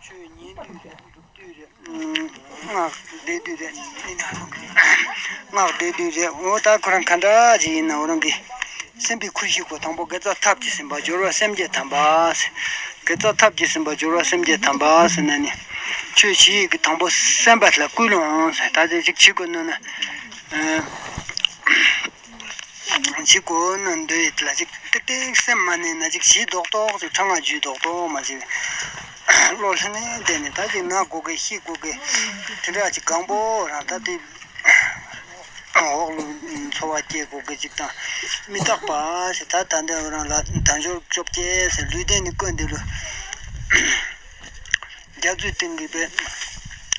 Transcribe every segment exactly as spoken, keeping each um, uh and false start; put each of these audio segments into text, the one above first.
ཆོས་ཉན་དུས་རེད། སྒྲུབ་དུས་རེད། སྔགས་བཟླས་དུས་རེད། སྔགས་བཟླས་དུས་རེད། འོ་ད་ཁོ་རང་ག་འདྲ་ཅིག་ཡིན་ན་འོ་རང་གི་སེམས་པའི་ཁུར་བཞེས་དགོས། དང་པོ་དགེ་རྩ་ཐབས་ཀྱིས་ཟིན་པ་སྦྱོར་བ་སེམས་བསྐྱེད་དམ་པ། དགེ་རྩ་ཐབས་ཀྱིས་ཟིན་པ་སྦྱོར་བ་སེམས་བསྐྱེད་དམ་པ་ཟེར་ན་ནི། ཆོས་བྱེད་ཡས་ཀྱི་དང་པོ་སེམས་པ་ལ་བསྐུལ་ལོང་ཟེར། ད་ཅིག་ཅིག་བྱེད་དགོས་ནོ་ན། བྱེད་དགོས་ན་འདོད་ཡིད་ལ་ཅིག་ཏིག་ཏིག་སེམས་མ་ནས་ན་ཅིག་བྱེད་རྡོག་རྡོག་ཅིག་ཁྲང་ང་རྒྱུད་རྡོག་རྡོག་མ་ཅིག་བློ་ལྷན་ནེ་བསྡད་ནས་ད་ཅིག་ན་དགོས་གི་ཤི་དགོས་གི་དེ་འདྲ་ཅིག་གང་པོ་རང་ད་དེ་འོག་ལུ་འཚོ་བ་སྐྱེལ་དགོས་གི་ཅིག་དང་མི་རྟག་པ་ཞིག་ད་ད་འདི་རང་ལ་དལ་འབྱོར་བཅོ་བརྒྱད་ཟེར་ལུས་རྟེན་ནི་བཀོད་འདི་ལུ། རྒྱ་མཚོའི་སྟེང་གི་པའི་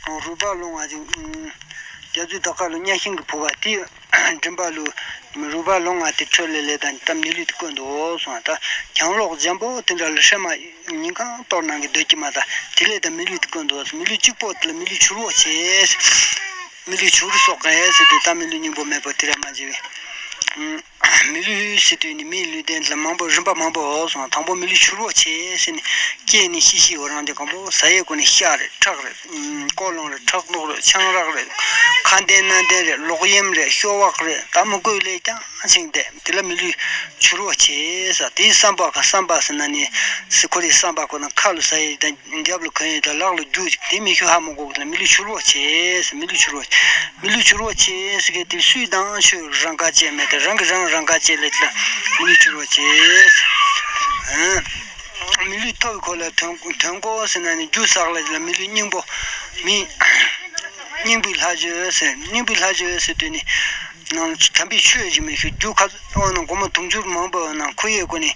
རུས་པ་ལོང་བ་ཅིག་རྒྱ་མཚོའི་ལྡོག་ཁ་ལུ་གཉའ་ཤིང་གི་ཕུ་བ་དེའི་མགྲིན་པ་ལུ་རུས་པ་ལོང་བ་དེ་འཕྲོད་ལེ་ལེ་དང་ད་མི་ལུས་དེ་བཀོད་འདུག་སོང་། ད་གྱང་ལོག་འཇམ་པོ་དེ་འདྲ་ལུ་ཧྲེ་མ་ཉིན་གང་གཏོར་གནང་གི་སྡོད་ཀྱི་མ་ད་དེ་ལས་ད་མི་ལུས་དེ་བཀོད་འདུག་མི་ལུས་གཅིག་པོ་དེ་ལ་མི་ལུས་བྱུ་རུ་བ་ཆེ། མི་ལུས་བྱུ་རུ་སོགས་ག་ཡས་ཟེར་དུས་ད་མི་ལུས་སྙིང་པོ་མེད་པ་དེ་ར་མ་བྱེད་པས། མི་ལུས་ཟེར་དུས་ནི་མིའི་ལུས་རྟེན་ལ་མང་པོ་རིམ་པ་མང་པོ་འོག་སོང་། དང་པོ་མི་ལུས་བྱུ་རུ་ཆེ་ཟེར་ནས་སྐྱེས་ནས་ཤི་ཤི་འོ་རང་དེ་གང་པོ་ཟ་ཡས་ཀུན་ནས་ཤ་རེད་ཁྲག་རེད། ཀོ་ལོང་རེད་ཁྲག་མདོག་རེད་ཆང་རག་རེད། ཁ་འདན་སྣ་འདན་རེད་ལོག་གཡེམ་རེད་ཤོ་བག་རེད་ད་མི་དགོས་ལས་ཀྱང་ཕྱིན་བསྡད་དེ་ལ་མི་ལུས་བྱུ་རུ་ཆེ་ས་དེའི་བསམ་པ་ག་བསམ་པ་ཟེར་ན་ནི་སི་ཁོ་རའི་བསམ་པ་ཁོ་ན་ཁ་ལུ་ཟ་ཡས་དང་། རྒྱབ་ལ་གོན་ཡོད་ད་ལག་ལ་རྒྱུ་ཅིག་དེ་མི་ཤུ་ཧ་མ་གོ་གི་ལ་མི་ལུས་བྱུ་རུ་ཆེ་ཟེར་མི་ལུས་བྱུ་རུ་ཆེ། མི་ལུས་བྱུ་རུ་ཆེ་ཟེར་གི་དེ་སུས་དང་ཆོས་རང་ག་ཅེས་མེད་དེ་རང་གི་རང་རང་ག་ཅེས་ལས་ལ་མི་ལུས་བྱུ་རུ་ཆེ། མི་ལུས་ཐོབ་ཁོ་ལ་དོན་དོན་གོ་ཟེར་ན་ནི་རྒྱུ་བསགས་ལ་ལ་མི་ལུས་སྙིང་པོ་མི། སྙིང་པོའི་ལྷ་བཅོས་ཟེར་སྙིང་པོའི་ལྷ་བཅོས་ཟེར་དུས་ནི། ནང་དམ་པའི་ཆོས་ཀྱི་མི་ཤུ་རྒྱུ་ཁ་ཨོ་ན་སྒོར་མོ་དུང་ཕྱུར་མང་པོ་ནང་ཁུ་ཡེ་གོ་ནི།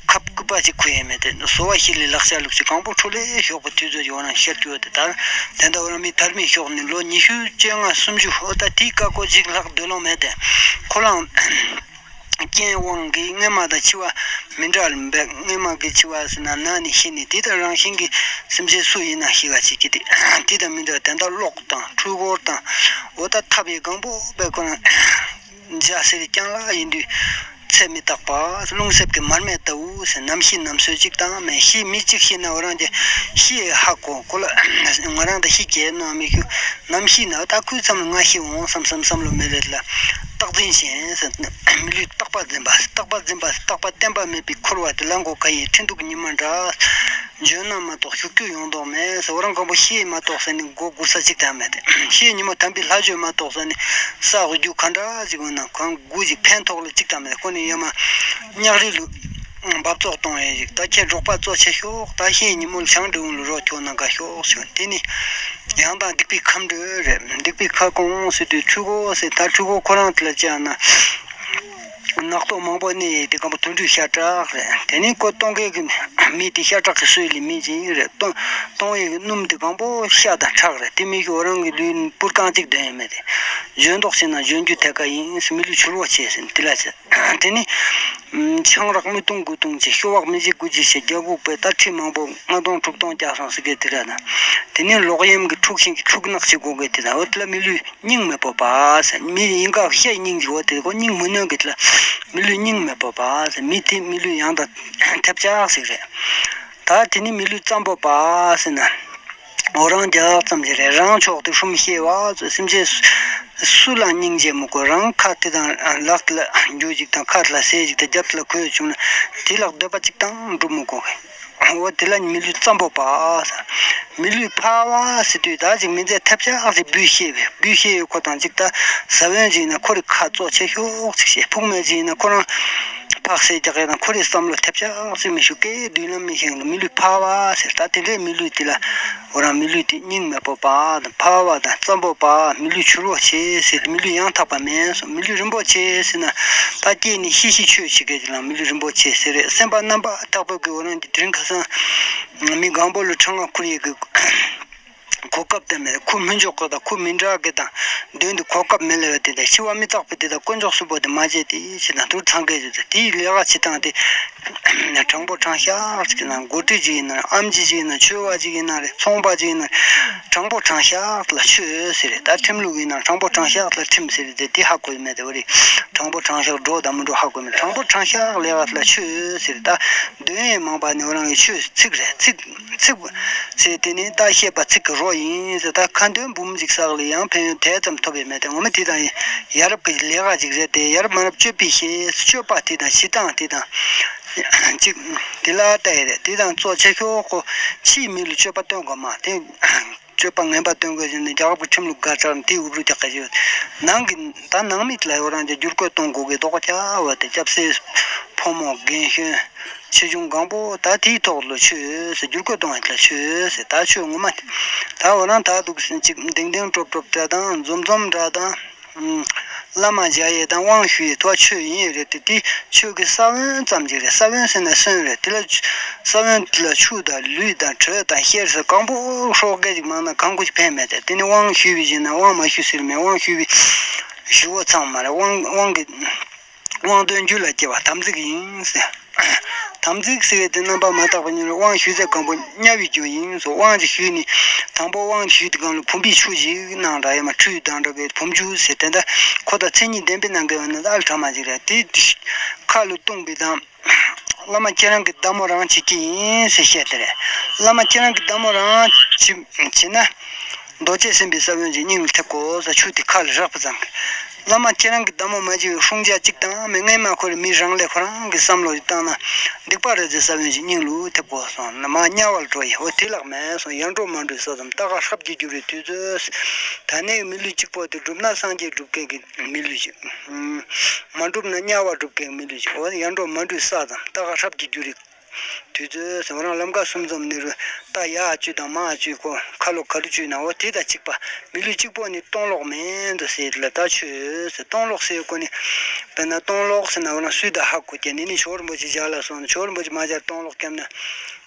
ཁབ་སྐུད་པ་ཅིག་ཁུ་ཡེ་མེད་དེ་གསོ་བ་ཤི་ལི་ལག་ཆ་ལུགས་ཅིག་གང་པོ་འཕྲོ་ལས་ཞོག་པ་དུས་ཚོད་ཡོང་ན་ཤར་གྱི་ཡོད་དེ་ལྟར། དེ་འདྲ་བ་རང་མི་དར་མི་ཤོག་ནི་ལོ་ཉི་ཤུ་བཅོ་ལྔ་སུམ་ཅུ་ཧོ་ད་དེའི་བཀའ་བཀོད་ཅིག་ལྷག་སྡོད་ལོང་མེད་དེ། ཁོ་རང་རྐྱེན་དབང་གིས་སྔོན་མ་དང་འཆི་བ་མི་འདྲ་ལ་འབད་སྔོན་མ་གི་འཆི་བ་ཟེར་ན་ན་ནི་ཤི་ནི་དེ་ལྟར་རང་བཞིན་གྱི་སེམས་ཅན་སུ་ཡིན་ན་ཤི་བ་ཅིག་གི་དེ་དེ་དང་མི་འདྲ་དེ་འདྲ་གློག་དང་འཕྲུལ་འཁོར་དང་འོ་ད་ཐབས་ཡི་གང་པོ་འབད་ཁོ་རང་། འཇའ་ཟེར་རྐྱང་ལ་ཡིན་དུས་ཚད་མི་རྟག་པ་རླུང་གསེབ་ཀྱི་མར་མེ་ལྟ་བུ་ཟེར་ནམ་ཤི་ནམ་གསོན་གཅིག་དང་མེད་ཤི་མི་གཅིག་ཤི་ན་འོ་རང་གི་ཤི་ཧ་གོ་གོ་ལ་ང་རང་ད་ཤི་རྒྱལ་ནོ་མི་ཤུ་ནམ་ཤི་ན་ད་ཁུལ་ཙམ་ལ་ང་ཤི་འོང་བསམ་བསམ་བསམ་བློ་མེད་རེད་ལ་རྟག་འཛིན་ཅན་ཟེར་མི་ལུས་རྟག་པ་འཛིན་པ་རྟག་པ་འཛིན་པ་རྟག་པ་བརྟན་པ་མེད་པའི་འཁོར་བ་དེ་ལ་མགོ་ཁ་ཡི་ཁྲི་གདུགས་ཉི་མ་འདྲ། འཇོན་ན་མ་གཏོགས་ཤུགས་རྒྱུ་ཡོང་དོགས་མེད་ཟེར། འོ་རང་གང་པོ་ཤེས་མ་གཏོགས་ཟེར་ནི་མགོ་སྒུར་ས་གཅིག་ཀྱང་མེད་དེ། ཤེས་ཉི་མ་དམ་པའི་ལྷ་ཆོས་མ་གཏོགས་ཟེར་ནི་ས་འོག་རྒྱུ་ག་འདྲ་ཅིག་འོང་ན་གང་དགུ་ཅིག་ཕན་ཐོགས་ལ་གཅིག་ཀྱང་མེད། ཁོ་ནི་ཡ་མ་གཉག་རི་ལུ་འབབ་བཙོག་གཏོང་ཡས་ཅིག་ད་ཁྱེད་འབྲོག་པ་གཙོ་ཆེ་ཤོག་ད་ཤེས་ཉི་མོ་ལ་ཞང་འབྲི་འོང་ལུ་རོགས་ཁྱོད་ནང་ག་ཤོག་ཞུ་དེ་ནི་ཡང་དང་སྡིག་པའི་ཁམས་འགྲོ་རེད། སྡིག་པའི་ཁ་སྐོང་ཟེར་དུས་འཁྲུལ་འཁོར་ཟེར་ད་འཁྲུལ་འཁོར་ཁོ་རང་དེ་ལ་བཅར་ན། ནག་ཏོག་མང་པོ་གནས་ཡས་དེ་གང་པོ་དུད་འགྲོའི་ཤ་ཁྲག་རེད། དེ་ནས་ཁོ་གཏོང་མཁན་གྱི་མི་དེ་ཤ་ཁྲག་གི་སོས་ལི་མི་ཅིག་རེད། གཏོང་གཏོང་ཡས་ཀྱི་སྣུམ་དེ་གང་པོ་ཤ་དང་ཁྲག་རེད། དེ་མི་ཤོ་རང་གི་ལུས་སྤུར་རྐང་གཅིག་འདོན་ཡས་མེད་དེ། འཇོན་མདོག་བྱས་ན་འཇོན་རྒྱུ་དེ་ག་ཡིན་ཟེར་མི་ལུས་བྱུར་བ་བྱས་ཟེར་དེ་ལ་བྱས། དེ་ནས་ཆང་རག་མི་གཏོང་དགུ་གཏོང་བྱས་ཤོ་བག་མི་བྱེད་དགུ་བྱས་བྱས་རྒྱ་སྒོག་པས་ད་ཁྲི་མང་པོ་ལྔ་སྟོང་དྲུག་སྟོང་བརྒྱབ་སོང་ཟེར་གི་དེ་ར་ན། དེ་ནས་ལོག་གཡེམ་གྱི་འཁྲུག་ཤིང་གི་འཁྲུག་ནག་བྱེད་དགོས་གི་དེ་ན་འོ་དེ་ལ་མི་ལུས། སྙིང་མི་སྤོབས་པ་ཟེར། མི་ཡིན་ག་ཤའི་སྙིང་གི་འོ་དེ་ཁོ་སྙིང་མི་གནོན་གི་ལ་མི་ལུས་སྙིང་མི་སྤོབས་པ་ཟེར། མི་དེ་མི་ལུས་ཡང་དང་ཐེབས་ཆག་ཟིག་རེད། ད་དེ་ནི་མི་ལུས་ཙམ་སྤོབས་པ་ཟེར་ན། འོ་རང་རྒྱག་ཙམ་ཞིག་རེད། རང་ཕྱོགས་དེ་ཧྲུམ་ཤེས་བ་ཚོ་སེམས་ཅན་སུ་ལ་སྙིང་རྗེ་མི་དགོས། རང་ཁ་དེ་དང་ལག་དེ་ལ་རྒྱུ་ཅིག་དང་ཁ་དེ་ལ་ཟས་ཅིག་དང་རྒྱབ་དེ་ལ་གོས་བྱུང་ན་དེ་ལ་འདོད་པ་ཅིག་དང་འགྲུབ་མི་དགོས། འོ་དེ་ལ་མི་ལུས་ཙམ་པོ་པ། མི་ལུས་ཕལ་བ་ཟེར་དུས་ད་ཅིག་མི་ཚེ་ཐབས་ཆག་ཅིག་འབུད་ཤེས་པས་འབུད་ཤེས་ཡོད་ཁོ་དང་ཅིག་ད་ས་བོན་ཅིག་ཡིན་ན་ཁོ་རི་ཁ་གཙོ་ཆེ་ཤོག་ཅིག་བཤད། ཕུག་མེད་ཅིག་ཡིན་ན་ཁོ་རང་ཕག་སེ་རྒྱག་ཡིན་ན་ཁོ་རི་བསམ་བློ་ཐབས་ཆག་ཅིག་མི་ཞུ་སྐད་མདུན་ལམ་མི་ཤེས་ལ་མི་ལུས་ཕལ་བ་ཟེར། ད་དེ་འདྲའི་མི་ལུས་དེ་ལ་འོ་རང་མི་ལུས་དེ་སྙིང་མེད་པོ་པ་དང་ཕལ་བ་དང་ཙམ་པོ་པ་མི་ལུས་བྱུར་བ་ཆེ་ཟེར། མི་ལུས་ཡང་དག་པ་མེད་སོ། མི་ལུས་རིན་པོ་ཆེ་ཟེར་ན་ད་སྐྱེས་ནས་ཤི་ཤི་ཆོས་བྱེད་མཁན་ཅིག་ལ་མི་ལུས་རིན་པོ་ཆེ་ཟེར་རེད། སེམས་པ་རྣམ་པ་དག་པོ་གི་འོ་རང་གི་དེ་རིང་ཁ་སང་མི་གང་པོ་ལ་ཁྲང་ང་ཁུར་ཡས་གི་གོ་སྐབས་དེ་མེད། ཁུ་མི་འཇོག་གི་དང་ཁུ་མི་འདྲ་གི་དང་དོན་དུ་གོ་སྐབས་མེད་ལེ་བ་དེ་དང་ཤི་བ་མི་རྟག་པ་དེ་དང་དཀོན་མཆོག་གསུམ་པོ་དེ་མ་བྱས་དེ་ཕྱི་དང་དུར་ཚང་གི་ཡོད་དེ་དེའི་ལས་ཀ་བྱེད་སྟངས་དེ་དྲང་པོ་དྲང་བཞག་ཅིག་ན་འགོ་ཁྲིད་ཅིག་ཡིན་ན་ཨམ་ཆི་ཅིག་ཡིན་ན་ཆོས་པ་ཅིག་ཡིན་ན་རེད། ཚོང་པ་ཅིག་ཡིན་ན་དྲང་པོ་དྲང་བཞག་ལ་ཆོས་ཟེར་རེད། ད་ཁྲིམས་ལུགས་ཡིན་ན་དྲང་པོ་དྲང་བཞག་ལ་ཁྲིམས་ཟེར་རེད། དེ་དེ་ཧ་གོ་ཡི་མེད་དེ་བ་རེད། དྲང་པོ་དྲང་བཞག་འགྲོ་དང་མི་འགྲོ་ཧ་གོ་མེད། དྲང་པོ་དྲང་བཞག་ལས་ཀ་ལ་ཆོས་ཟེར་རེད། ད་འདོན་ཡས་མང་པ་ནི་འོ་རང་གི་ཆོས་ཚིག་རེད། ཚིག་ཚིག་ཚེ་དེ་ནི་ད་བཤད་པ་ཚིག་གི་རོ་ཡིན་ཟེར། ད་ཁ་འདོན་འབུམ་ཅིག་བསགས་ལ་ཡང་ཕན་ཡོན་དེ་ཙམ་ཐོབ་པའི་མེད་དེ། ངོ་མ་དེ་དང་ཡ་རབས་ཀྱི་ལས་ཀ་ཅིག་རེད་དེ། ཡ་རབས་མ་རབས་སྤྱོད་པའི་ཤེས། སྤྱོད་པ་དེ་དང་བྱེད་སྟངས་དེ་དང་ཅིག་དེ་ལ་ལྟ་ཡི་རེད། དེ་དང་གཙོ་ཆེ་ཤོས་ཁོ་ཕྱིའི་མི་ལ་སྤྱོད་པ་སྟོན་དགོས་མ་དེ། སྤྱོད་པ་ངན་པ་སྟོན་དགོས་ཟེར་ནས་རྒྱལ་ཁབ་ཀྱི་ཁྲིམས་ལུགས་འགལ་ཚར་ནས་དེ་འུབ་རུ་རྒྱག་གི་ཡོད། ནང་གི་ད་ནང་མི་ལ་ཡོ་རང་གི་བསྒྱུར་བཀོད་གཏོང་དགོས་ཀྱི་རྡོག་རྩ་བ་དེ་སྐྱབས་སེ་ཕོ་མོ་རྒན་གཞོན། ཆེ་ཆུང་གང་པོ་ད་དེའི་ཐོག་ལ་ཆོས་ཟེར། བསྒྱུར་བཀོད་གཏོང་བ་ལ་ཆོས་ཟེར། ད་ཆོས་ངོ་མ་ད་འོ་རང་ད་འདུག་ཅིག་ལྡིང་ལྡིང་གྲོབ་གྲོབ་འདྲ་དང་འཛོམས་འཛོམས་འདྲ་དང་། བླ་མ་མཇལ་ཡས་དང་དབང་ཞུ་ཡས་དོ་ཆོས་ཡིན་ཡས་རེད་དེ། དེ་ཆོས་ཀྱི་ས་བོན་ཙམ་ཅིག་རེད། ས་བོན་ཟེར་ན་སོན་རེད། དེ་ལ་ཆུ་ས་བོན་དེ་ལ་ཆུ་དང་ལུད་དང་དྲོད་དང་གཤེར་ཟེར་གང་པོ་ཧྲོག་སྐད་ཅིག་མང་ན་གང་པོ་ཅིག་ཕན་མེད་དེ། དེ་ནི་དབང་ཞུས་པའི་རྗེས་ན་དབང་མ་ཞུས་ཟེར་མེད། དབང་ཞུས་པའི་ཞུ་བ་ཚང་མ་རེད། དབང་དབང་གི་དབང་དོན་རྒྱུད་ལ་སྐྱེ་བ་དམ་ཚིག་ཡིན་ཟེར། དམ་ཚིག་ཟེར་བའི་དེ་རྣམ་པར་མ་དག་པའི་ཉོན་མོངས་དབང་ཞུ་ཚད་གང་པོ་དམྱལ་བའི་རྒྱུ་ཡིན་སོ། དབང་ཅིག་ཞུས་ནས་དང་པོ་དབང་ཞུས་དེ་གང་ལ་བུམ་པའི་ཆུ་ཞིག་གནང་འདྲ་ཡོད་མ། ཁྲུས་དང་འདྲ་བའི་བུམ་ཆུ་ཟེར་དེ་འདྲ་ཁོ་དང་མཚན་ཉིད་ལྡན་པའི་ནང་གི་བ་ན་ཨལ་ཁྲ་མ་ཅིག་རེད། དེ་ཁ་ལ་བཏུང་བའི་དང་། བླ་མ་ཁྱེད་རང་གི་བདག་མོ་རང་བྱེད་ཀྱི་ཡིན་ཟེར་བཤད་དེ་རེད། བླ་མ་ཁྱེད་རང་གི་བདག་མོ་རང་བྱེད་བྱེད་ན། རྡོ་རྗེ་སེམས་དཔའི་ས་བོན་གྱི་སྙིང་ལ་ཐེབས་དགོས་ཟེར། ཆུ་དེ་ཁ་ལ་རག་པ་ཙམ་གྱིས། བླ་མ་ཁྱེད་རང་གི་བདག་མོ་མ་བྱས་པའི་ཧྲུང་ཅག་གཅིག་དང་མི་ངན་མ་ཁོ་རེ་མི་རང་ལས་ཁོ་རང་གི་བསམ་བློ་ཞིག་བཏང་ན། སྡིག་པ་ར་ཛའི་ས་བོན་གྱི་སྙིང་ལ་ཐེབས་དགོས་སོང་ན་མ་དམྱལ་བ་ལ་འགྲོ་ཡི། འོ་དེ་ལགས་མེད་སོང་། ཡར་འགྲོ་མར་འགྲོའི་ས་མཚམས་ལྟ་ག་ཧྲབ་ཀྱིས་བསྒྱུར་བའི་དུས་ཚོད། ད་ནས་མི་ལུས་གཅིག་པོ་དེ་བསྒྲུབས་ན་སངས་རྒྱས་སྒྲུབ་མཁན་གྱི་མི་ལུས་ཤིག་མ་བསྒྲུབས་ན་དམྱལ་བ་སྒྲུབ་མཁན་གྱི་མི་ལུས་ཤིག་འོ་ཡར་འགྲོ་མར་འགྲོའི་ས་མཚམས་ལྟ་ག་ཧྲབ་ཀྱིས་བསྒྱུར་བའི་དུས་ཚོད་ཟེར་བ་རང་ལམ་ཀ་གསུམ་འཛོམས་ནི་རུ་ད་ཡར་བཅུས་དང་མར་བཅུས་ཁོ་ཁ་ལོ་ག་རུ་བཅུས་ན་འོ་དེ་དང་གཅིག་པ། མི་ལུས་གཅིག་པོ་ནི་སྟོང་ལོག་མིན་འདུག་ཟེར་ལ་ད་ཆོས་ཟེར། སྟོང་ལོག་ཟེར་གོ་ནི། དཔེར་ན་སྟོང་ལོག་ཟེར་ན་འོ་ན་སུས་ད་ཧ་གོ་ཀྱི་ནི་ནི་ཇོ་རིན་པོ་ཆེ་མཇལ་ལ་སོང་ན་ཇོ་རིན་པོ་ཆེ་མ་མཇལ་སྟོང་ལོག་བརྒྱབ་ན།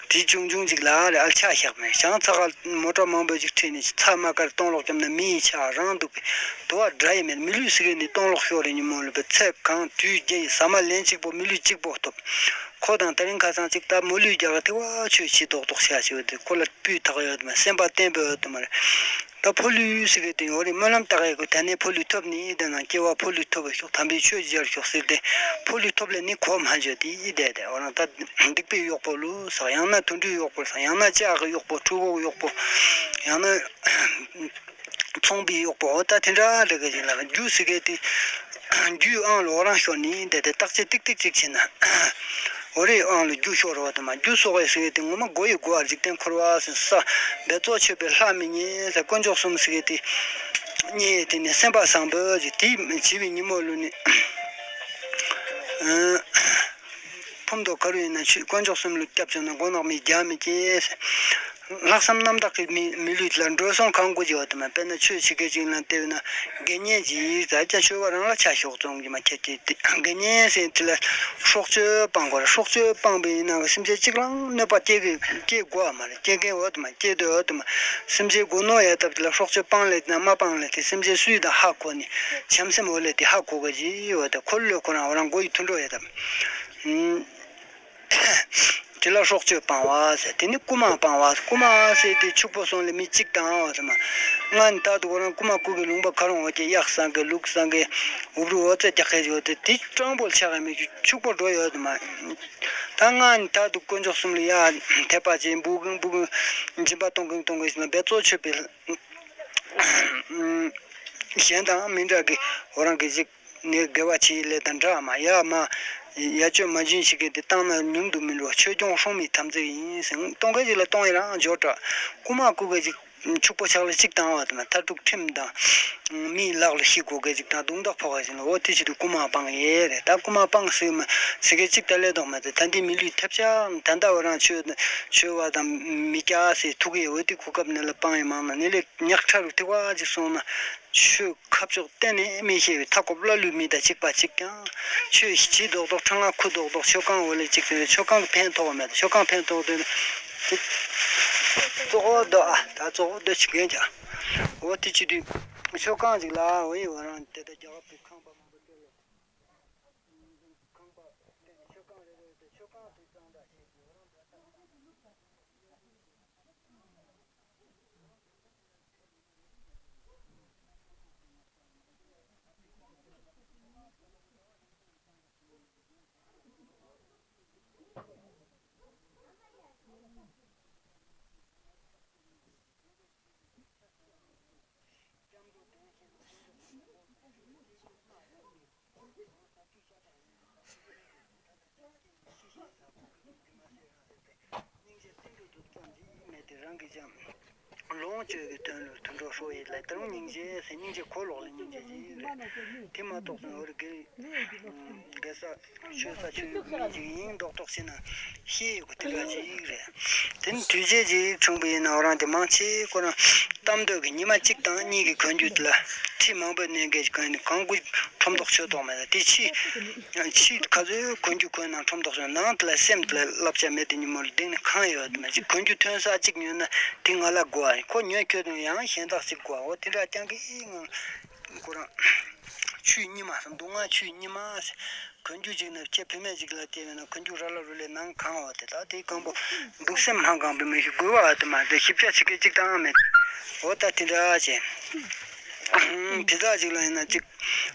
དེ་ཆུང་ཆུང་ཅིག་ལ་རེ་ཨལ་ཆ་བཞག་མེད་ཀྱང་ཚ་ཁ་མོ་ཊ་མང་པོ་ཅིག་ཁྲིད་ནས་ཚ་མ་དཀར་སྟོང་ལོག་བརྒྱབ་ན་མི་ཡི་ཆ་རང་འདུག་པས་དུ་བ་འདྲ་ཡི་མེད། མི་ལུས་ཟེར་གི་ནི་སྟོང་ལོག་ཤོར་རེ་ཉིན་མོ་ལུས་པའི་ཚེ་གང་དུས་རྒྱ་ཡི་ཟ་མ་ལན་གཅིག་པོ་མི་ལུས་གཅིག་པོ་ཐོབ། ཁོ་དང་དེ་རིང་ཁ་སང་ཅིག་ད་མོ་ལུས་རྒྱག་གི་དེ་བ་ཆོས་བྱེད་རྡོག་རྡོག་བྱ་ཞིག་ཡོད་དེ་ཁོ་ལ་སྤུས་དག་ཡོད་མ་སེམས་པ་བརྟན་པོ་ཡོད་དུ་མ་རེད། ད་ཕོ་ལུས་ཟེར་གི་དེ་ཡོད་རེད། སྨོན་ལམ་བཏགས་ཡོད་གི་ད་ནས་ཕོ་ལུས་ཐོབ་ནི་དེ་ན་སྐྱེ་བ་ཕོ་ལུས་ཐོབ་པའི་ཤོག་དམ་པའི་ཆོས་སྦྱར་ཤོག་ཟེར་ཏེ་ཕོ་ལུས་ཐོབ་ལས་ནི་གོ་མ་བརྗོད་དེ་ཡི་བསྡད་དེ་འོ་ན་ད་སྡིག་པའི་གཡོག་པོ་ལུས་ཟེར། ཡང་ན་དུད་འགྲོའི་གཡོག་པོ་ཟེར། ཡང་ན་ལྕགས་ཀྱི་གཡོག་པོ་ཕྲུ་གུའི་གཡོག་པོ་ཡང་ན། ཚོང་པའི་གཡོག་པོ་འོ་ད་དེ་འདྲ་འདྲ་གི་ཅིག་ལ་རྒྱུ་ཟེར་གི་དེ། རྒྱུའི་ཨང་ལ་འོ་རང་ཤོར་ནི་བསྡད་དེ་བརྟག་དཔྱད་ཏིག་ཏིག་ཅིག་བྱས་ན། འོ་རེ་ཨང་ལ་རྒྱུ་ཤོར་བ་དང་མ་རྒྱུ་སོགས་པའི་ཟེར་གི་དེ་ངོ་མ་སྒོ་ཡི་སྒོ་བ་འཇིག་རྟེན་འཁོར་བ་ཟེར་ས། འབད་རྩོལ་ཆོད་པའི་ལྷ་མི་རྙེད་ཟེར། དཀོན་མཆོག་གསུམ་ཟེར་གི་དེ། རྙེད་དེ་ནི་སེམས་པ་བཟང་པོ་ཅིག་དེ་བྱིས་པའི་ཉིན་མོ་ལུས་ནི། ཕུང་དོ་ག་རུ་ཡིན་ན་ཆོས་དཀོན་མཆོག་གསུམ་ལུ་སྐྱབས་བཅོལ་ན་མགོ་ནག་མི་རྒྱ་མི་སྐྱེས། ལྷག་བསམ་རྣམ་དག་གི་མི་མི་ལུས་ལ་འགྲོ་སོང་གང་དགོས་ཀྱི་བ་དུ་མ་དཔེར་ན་ཆོས་བྱེད་མཁན་ཅིག་ལ་བལྟས་ན་དགེ་བསྙེན་གྱིས་ད་ཅ་ཆོས་པ་རང་ལ་ཆ་ཞོག་བཙོང་གི་མ་ཁྱེད་ཀྱིས་དེ་དགེ་བསྙེན་ཟེར་དེ་ལ་སྲོག་གཅོད་སྤང་དགོས་རེད། སྲོག་གཅོད་སྤངས་པའི་ཡིན་ན་སེམས་ཅན་གཅིག་ལའང་གནོད་པ་སྐྱེལ་གི་སྐྱེལ་དགོས་བ་མ་རེད། སྐྱེལ་མཁན་བ་དུ་མ་སྐྱེལ་འདོད་བ་དུ་མ་སེམས་ཅན་སྒོ་ནོར་ཡ་ཐབས་དེ་ལ་སྲོག་གཅོད་སྤངས་ལས་དེ་ན་མ་སྤངས་ལས་དེ་སེམས་ཅན་སུས་དང་ཧ་གོ་ནས་བྱམས་སེམས་འོ་ལས་དེ་ཧ་གོ་གི་ཅི་བ་དེ་འཁོར་ལོས་ཁོ་རང་འོ་རང་མགོ་ཡི་མཐུན་གྲོགས་ཡ་ཐབས། དེ་ལ་སྲོག་གཅོད་སྤང་བ་ཟེར། དེ་ནི་རྐུ་མ་སྤང་བ། རྐུ་མ་ཟེར་དེ་ཕྱུག་པོ་སོང་ལས་མི་གཅིག་དང་བ་ཟེར་མ། ང་ནི་ད་དུ་ཁོ་རང་རྐུ་མ་རྐུ་གི་ལུང་པ་ག་རུ་འོ་ཀྱེ་གཡག་བསང་གི་ལུག་བསང་གི་འུབ་རུ་འོ་ཙེ་རྒྱག་གི་ཡོད་དེ་དེ་སྤྲང་པོ་ཆགས་ཡ་མི་ཕྱུག་པོ་འགྲོ་ཡོད་དེ་མ། ད་ང་ནི་ད་དུ་དཀོན་མཆོག་གསུམ་ལ་ཡ་དད་པ་བྱེད་འབུ་གིན་འབུ་གིན་སྦྱིན་པ་གཏོང་གིན་གཏོང་གིན་ཟེར་མ་འབད་རྩོལ་ཆོད་པའི་གཞན་དང་མི་འདྲ་གི་འོ་རང་གི་ཅིག་ནས་དགེ་བ་བྱེད་ལས་དང་འདྲ་མ་ཡ་མ། ཡ་ཅོ་མ་ཇུན་ཞིག་གིས་དེ་བཏང་ན་ཉུང་དུ་མི་འགྲོ། ཆོས་སྐྱོང་སྲུང་མའི་དམ་ཚིག་ཡིན་ཟེར། གཏོང་མཁན་ཅིག་ལ་གཏོང་ཡི་རང་འབྱོར་དྲག་རྐུ་མ་རྐུ་མཁན་ཅིག་ཕྱུག་པོ་ཆགས་ལ་གཅིག་བཏང་བ་དེ་མ་མཐར་ཐུག་ཁྲིམས་དང་། མིའི་ལག་ལ་ཤི་དགོས་མཁན་ཅིག་དང་རྡུང་རྡེག་ཕོག་མཁན་ཅིག་ལ་འོ་དེ་ཆེད་དུ་རྐུ་མ་སྤངས་ཡས་རེད། ད་རྐུ་མ་སྤངས་ཟེར་མ་ཟེར་མཁན་ཅིག་ད་ལས་ལྡོག་མ་ཟེར། ད་འདི་མི་ལུས་ཐེབས་ཆག་ད་ལྟ་བ་རང་ཆོས་ཆོས་བ་དང་མི་སྐྱ་ཟེར་ཐུག་གི་འོ་དེ་གོ་སྐབས་ནས་ལ་སྤངས་ཡས་མང་ན་ནི་ལས་ཉག་ཕྲ་རུ་ཐིག་བ་ཅིག་སོང་ན་ཆོས། ཁ་ཕྱོགས་གཏན་ནས་མི་ཤེས་པའི་མཐའ་འཁོབ་ཀླ་ཀློའི་མི་དང་གཅིག་པ་གཅིག་ཀྱང་ཆོས་ཤིག་བྱེད་རྡོག་རྡོག་ཁྲ་ང་ཁུ་རྡོག་རྡོག་ཆོས་གང་འོ་ལས་གཅིག་ཟེར་ཆོས་གང་གི་ཕན་ཐོགས་མེད། ཆོས་གང་ཕན་ཐོགས་དོན་དེ་གཙོ་བོ་དོ་ཨ་ད་གཙོ་བོ་དོ་ཆི་གན་ཀྱང་འོ་དེ་ཆི་དུས་ཆོས་གང་ཅིག་ལ་འོ་ཡི་བ་རང་དེ་ད་རྒྱ་གར་གྱི་ཁང་པ་མང་པོ་དེ་ལ་ཁང་པ་དེ་ཆོས་གང་རེ་རེ་དེ་ཆོས་གང་དེ་གཙང་སྦྲ་བྱེད་དགོས་རང་དེ་ད། གི་ཀྱང་ལོངས་སྤྱོད་ཀྱི་དོན་ལ་དུད་འགྲོ་ཧྲོ་ཡི་ལ་དེ་རུང་སྙིང་རྗེ་ཟེར། སྙིང་རྗེ་ཁོ་ལོག་ལ་སྙིང་རྗེ་ཞིག་རེད། དེ་མ་གཏོགས་སོང་བར་དགེ་དགེ་ས་ཆོས་ས་ཆོས་ཡོད་མི་ཅིག་ཡིན་མདོག་མདོག་བྱས་ན་ཤེས་ཡོད་གི་དེ་འདྲ་ཅིག་རེད། དེ་ནི་དུས་ཆེན་ཅིག་བྱུང་བ་ཡིན་ན་འོ་རང་དེ་མང་ཆེ་ཁོ་རང་གཏམ་འདོད་ཀྱི་ཉི་མ་གཅིག་དང་གཉིས་ཀྱི་གོན་རྒྱུ་དེ་ལ་ཁྲི་མང་པོའི་གནས་འགན་གྱི་གང་ནས་གང་དགོས་ཁྲོམ་ཐོག་ཆོད་ཐོག་མེད་ལ་དེ་ཕྱི་ཕྱི་ག་ཚོད་གོན་རྒྱུ་གོན་ན་ཁྲོམ་ཐོག་ཆོད། ནང་དེ་ལ་སེམས་དེ་ལ་བསླབ་བྱ་མེད་དེ་ཉིན་མོར་སྡིག་ནི་གང་ཡོད་དེ་མ་ཅིག་གོན་རྒྱུ་ཐོན་ས་གཅིག་ཉོས་ན་དེ་ང་ལ་དགོས། ཁོ་ཉོས་ཁྱོད་དང་ཡང་གཞན་དག་ཅིག་དགོས། འོ་དེ་འདྲ་རྐྱང་གི་ང་ཁོ་རང་ཆུ་གཉིས་མ་སྡུག་བསྔལ་ཆུ་གཉིས་མ། གོན་རྒྱུ་ཅིག་ནི་ཁྱེད་བུད་མེད་ཅིག་ལ་སྐྱེས་པས་ན་གོན་རྒྱུ་ར་ལ་རུ་ལས་ནང་གང་བ་དེ་དག་དེའི་སྐམ་པོ་འདུག་སེམས་མ་གང་པའི་མི་ཞིག་དགོས་བ་དེ་མ་དེ་ཞིབ་ཆ་བྱེད་མཁན་གཅིག་དང་མེད། འོ་ད་དེ་འདྲ་བྱས། དེ་དག་ཅིག་ལ་ཡིན་ན་ཅིག་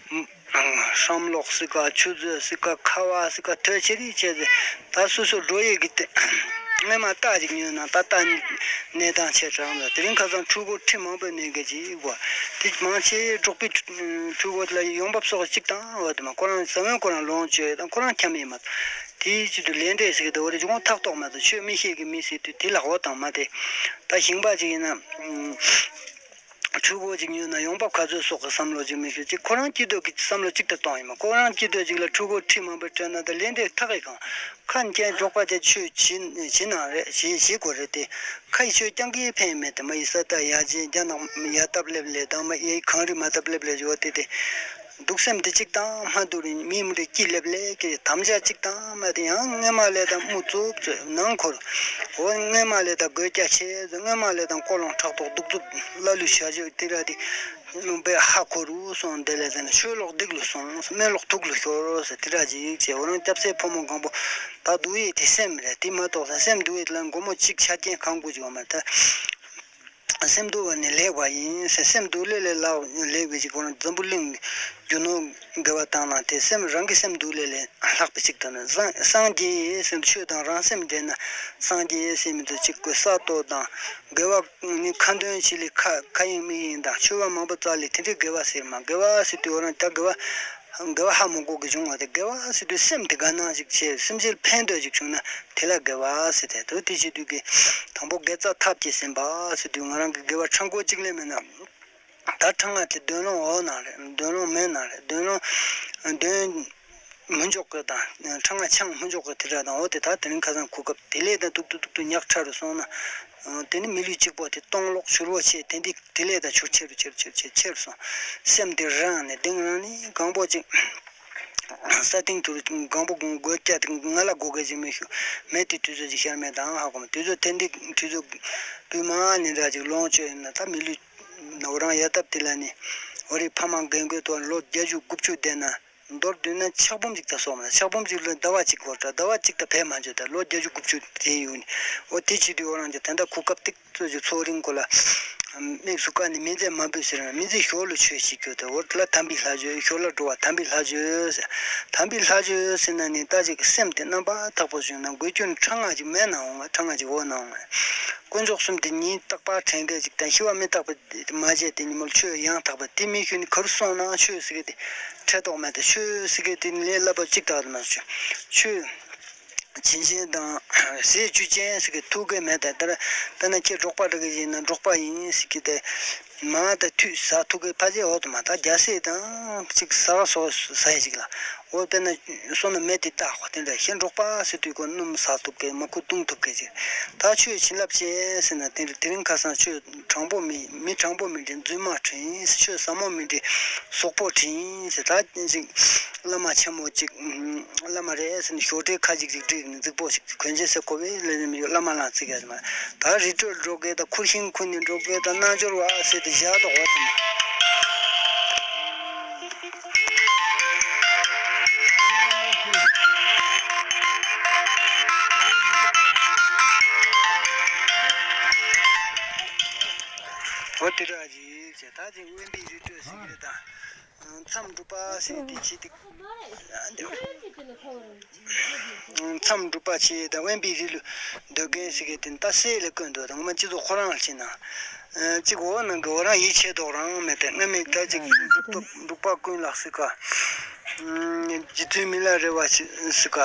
བསམ་གློག་སྲིད་ཀ་ཆུ་མཛོད་སྲིད་ཀ་ཁ་བ་སྲིད་ཀ་ཐོལ་ཆེ་རིགས་བྱས་ཏེ་ད་སོ་སོ་འགྲོ་ཡས་ཀྱི་དེ་སྔས་མ་རྟ་ཅིག་ཉོས་ན་ད་རྟ་གནས་སྟངས་ཆེ་དྲགས་ལ་དེ་རིང་ཁ་སང་འཕྲུལ་འཁོར་ཁྲི་མང་པོའི་གནས་འགན་ཅིག་དགོས། དེ་མང་ཆེ་འབྲོག་པའི་འཕྲུལ་འཁོར་ལ་ཡོང་འབབ་སོགས་གཅིག་དང་བ་དེ་མ་ཁོ་རང་ས་བོན་ཁོ་རང་ལོངས་སྤྱོད་དང་ཁོ་རང་འཁྱམ་ཡས་མ་དེའི་ཆེད་དུ་ལས་འབྲས་ཟེར་གི་དེ་འོ་རེ་ཇུང་ཐག་ཐོག་མ་དང་ཆོས་མི་ཤེས་གི་མི་ཟེར་དུས་དེ་ལ་འོ་དང་མ་དེ་ད་ཞིང་པ་ཅིག་ཡིན་ན། འཕྲུལ་འཁོར་ཅིག་ཉོས་ན་ཡོང་འབབ་ག་ཚོད་སོགས་ཀྱི་བསམ་བློ་ཅིག་མི་ཤོར་ཅིག་ཁོ་རང་སྐྱིད་སྡུག་གི་བསམ་བློ་གཅིག་ཏུ་གཏོང་ཡིན་མ་ཁོ་རང་སྐྱིད་སྡུག་ཅིག་ལ་འཕྲུལ་འཁོར་ཁྲི་མང་པོ་སྤྲད་ན་ད་ལས་འབྲས་ཐག་གི་གང་ཁ་མཁན་འབྲོག་པ་དེ་ཆོས་བྱེད་བྱེད་ནང་རེད་བྱེད་བྱེད་དགོས་རེད་དེ་ཁ་ཡི་ཆོས་རྐྱང་གིས་ཕན་ཡིན་མེད་དེ་མ་ཡི་ས་ད་ཡ་ཅན་རྒྱ་ནག་ཡ་སྟབས་ལེབ་ལེ་དང་མ་ཡི་གངས་རི་མ་སྟབས་ལེབ་ལེ་ཡོད་དེ་དེ། སྡུག་སེམས་དེ་གཅིག་དང་མ་སྡུག་རིང་མི་མི་རེ་སྐྱིད་ལེབ་ལེ་ཀྱི་དམ་བཅའ་གཅིག་དང་མ་དེ་ཡང་སྔས་མ་ལས་དང་དམུ་བཙུགས་ནང་འཁོར། འོ་སྔས་མ་ལས་དང་དགོས་རྒྱ་ཆེ་སྔས་མ་ལས་དང་ཀོ་ལོང་ཕྲག་དོག་གདུག་རྩུབ་ཀླ་ཀློའི་བྱ་སྤྱོད་དེ་ར་དེ་ལུང་པའི་ཧ་གོ་རུ་སོང་དེ་ལས་དེ་ནི་ཆོས་ལོག་སྡིག་ལུ་སོང་སྨན་ལོག་དུག་ལུ་ཤོར་ཟེར་དེ་ར་ཅིག་བྱས་འོ་རང་སྐྱབས་སའི་ཕོ་མོ་གང་པོ་ད་སྡུག་ཡས་དེ་སེམས་རེད་དེ་མ་གཏོགས་ས་སེམས་སྡུག་ཡས་དེ་ལ་མགོ་མོ་གཅིག་ཆ་རྐྱེན་གང་དགོས་ཀྱི་བ་མ་ད། སེམས་སྡུག་བ་ནི་ལེགས་པ་ཡིན་ཟེར་སེམས་སྡུག་ལས་ལས་ལྷག་ལེགས་པའི་ཅིག་ཁོ་རང་འཛམ་བུ་གླིང་རྒྱུ་ནོར་དགེ་བ་བཏང་ན་དེ་སེམས་རང་གི་སེམས་སྡུག་ལས་ལས་ལྷག་པའི་ཅིག་དང་ནི་སངས་སངས་རྒྱས་སེམས་ཆོས་དང་རང་སེམས་འདྲེས་ན་སངས་རྒྱས་སེམས་མི་འདུག་ཅིག་གོ་ས་ཏོ་དང་དགེ་བ་ནི་ཁ་འདོན་ཆེ་ལས་ཁ་ཁ་ཡིན་མི་ཡིན་དང་ཆོས་པ་མང་པོ་རྩ་ལས་དེ་འདྲའི་དགེ་བ་ཟེར་མ་དགེ་བ་ཟེར་དུས་འོ་རང་ད་དགེ་བ་དགེ་བ་ཧ་མ་གོ་གི་བྱུང་བ་དེ་དགེ་བ་ཟེར་དུས་སེམས་དེ་དགའ་སྣང་ཞིག་བྱས་སེམས་ཅན་ཕན་འདོད་ཅིག་བྱུང་ན། དེ་ལ་དགེ་བ་ཟེར་ཏེ་དུ་དེ་བྱེད་དུས་ཀྱི་དང་པོ་དགེ་རྩ་ཐབས་ཀྱིས་ཟིན་པ་ཟེར་དུས་ང་རང་གི་དགེ་བ་ཕྲང་པོ་གཅིག་ལས་མེད་ན། ད་ཕྲང་ང་དེ་འདོན་ལོང་འོག་ན་རེད་འདོན་ལོང་མེད་ན་རེད་འདོན་ལོང་འདོན་མི་འཇོག་གི་དང་ཕྲང་ང་ཆང་མི་འཇོག་གི་དེ་འདྲ་དང་འོ་དེ་ད་དེ་རིང་ཁ་སང་གོ་སྐབས་དེ་ལས་ད་ཏུག་ཏུག་ཏུག་ཏུ་ཉག་ཕྲ་རུ་སོང་ན། དེ་ནི་མི་ལུས་གཅིག་པོ་དེ་སྟོང་ལོག་ཕྱུར་བོ་ཆེ་དེ་འདི་དེ་ལས་ད་ཕྱུར་ཆེ་རུ་ཆེ་རུ་ཆེ་རུ་ཆེ་ཆེ་རུ་སོང་སེམས་དེ་རང་ནས་གདེང་རང་ནས་གང་པོ་གཅིག་ས་སྟེང་དུ་གང་པོ་དགོས་སྐྱ་དེ་ང་ལ་དགོས་གལ་ཅིག་མི་ཤུ་མེད་དེ་དུས་ཚོད་ཅིག་ཤར་མེད་དང་ཧ་གོ་མ་དུས་ཚོད་དེ་འདི་དུས་ཚོད་སྤུས་མ་ནི་འདྲ་ཅིག་ལོངས་སྤྱོད་ཡིན་ན་ད་མི་ལུས་ན་འོ་རང་ཡ་སྟབས་དེ་ལ་ནི་འོ་རེ་ཕ་མ་རྒན་རྒོན་དུ་ལོ་བརྒྱད་ཅུ་དགུ་བཅུ་བསྡད་ན་མདོར་བསྡུས་ན་ཕྱག་འབུམ་ཅིག་ད་སོགས་མ་ཕྱག་འབུམ་ཅིག་ལ་ཟླ་བ་གཅིག་གོ་ད་ཟླ་བ་གཅིག་ད་བས་མ་འཇོ་ད་ལོ་བརྒྱད་ཅུ་དགུ་བཅུ་དེ་ཡོད་ནི་འོ་དེ་བྱེད་དུས་འོ་རང་ཅིག་ད་ད་གོ་སྐབས་ཏིག་ཚོད་ཀྱི་ཚོགས་རིང་གོ་ལ། དམིགས་སུ་བཀར་ནས་མི་ཚེ་མ་འབུད་ཟེར་ན་མི་ཚེ་ཞོར་ལ་ཆོས་ཤིག་གྱོད་དེ་འོར་ལ་དམ་པའི་ལྷ་ཆོས་ཞོར་ལ་འགྲོ་བ་དམ་པའི་ལྷ་ཆོས་ཟེར། དམ་པའི་ལྷ་ཆོས་ཟེར་ན་ནི་ད་ཅིག་སེམས་དེ་རྣམ་པར་དག་པོ་བྱུང་ན་འགུལ་སྐྱོད་ཕྲ་ང་ཅིག་མེད་ན་འོང་ང་ཕྲ་ང་ཅིག་འོ་ན་འོང་ང་། དཀོན་མཆོག་གསུམ་དེ་ཉིད་རྟག་པར་དྲན་མཁན་ཅིག་དང་ཤི་བ་མི་རྟག་པ་དེ་མ་བྱས་དེ་ཉིན་མོར་ཆོས་ཡང་དག་པ་དེ་མི་ཤོད་ནི་ག་རུ་སོང་ན་ཆོས་ཟེར་གི་དེ་ཁྲེལ་དོགས་མེད་དེ་ཆོས་ཟེར་གི་དེ་ནི་ལས་སླ་པོ་ཅིག་དག་མ་ཆོས་ཆོས། བྱིན་ཆེན་དང་ཟས་བཅུད་ཅན་ཟེར་གི་ཐུག་གི་མེད་དེ་ལྟར་ལྟ་ན་ཁྱེད་འབྲོག་པ་འདྲ་གི་ཡིན་ན་འབྲོག་པ་ཡིན་ཟེར་གི་དེ་མ་ད་ཐུག་ཟ་ཐུག་གི་ཕ་ཇེ་འོག་ཏུ་མ་ད་རྒྱ་སེ་དང་ཅིག་ཟ་བ་སོགས་ཟ་ཡི་ཅིག་ལ་འོ་དཔེར་ན་སོ་ན་མེད་དེ་ད་ཧོ་དེ་འདྲ་ཤེས་འབྲོག་པ་ཟེར་དུས་ཀོ་སྣུམ་ཟ་ཐུབ་གི་མ་ཁུ་བཏུང་ཐུབ་གི་ཅིག་ད་ཆོས་བྱིན་རླབས་ཅན་ཟེར་ན་དེ་འདྲ་དེ་རིང་ཁ་སང་ཆོས་དྲང་པོ་མི་མི་དྲང་པོ་མི་འདྲ་རྫུན་མ་ཁྲིན་ཆོས་ཟབ་མོ་མི་འདྲ་སོག་པོ་ཁྲིན་ཟེར་ད་ཅིག་བླ་མ་ཆེན་མོ་ཅིག་བླ་མ་རེད་ཟེར་ནས་ཞོ་ཏྲའི་ཁ་ཅིག་ཅིག་བསྒྲིགས་ནས་རྫིག་པོ་ཞིག་གོན་ཆེ་སེ་གོ་བའི་ལས་ནས་མི་བླ་མ་ལང་ཚིག་ཡ་ཟེར་མ་ད་རི་ཁྲོད་འགྲོ་གི་ད་ཁུར་ཤིང་ཁུར་ནས་འགྲོ་གི་ད་རྣལ་འབྱོར་བ་ཟེར་ཏེ་བཞག་ད་འོ་ཟེར་མ། འོ་དེ་འདྲ་ཅིག་བྱས་ད་ཅིག་དབེན་པའི་རི་ཁྲོད་ཟེར་གི་རེད་ད། མཚམས་སྒྲུབ་པ་ཟེར་དེ་ཆེ་ཏིག་མཚམས་སྒྲུབ་པ་ཆེ་དང་དབེན་པའི་རི་ལུ་སྡོད་མཁན་ཟེར་གི་དེ་ད་སྲས་ལ་བསྐོས་འདུག་དང་མ་སྤྱི་ཚོགས་ཁོ་རང་ལ་བྱིན་ན། གཅིག་འོ་ནང་གི་འོ་རང་ཡིད་ཆེས་དོག་རང་མེད་པས་སྔ་མེད་ད་ཅིག་སྒྲུབ་ཐབས་སྒྲུབ་པ་ཀུན་ལ་སྲིད་ཀ་རྗེ་བཙུན་མི་ལ་རས་པ་ཞིག་ཟེར་ག་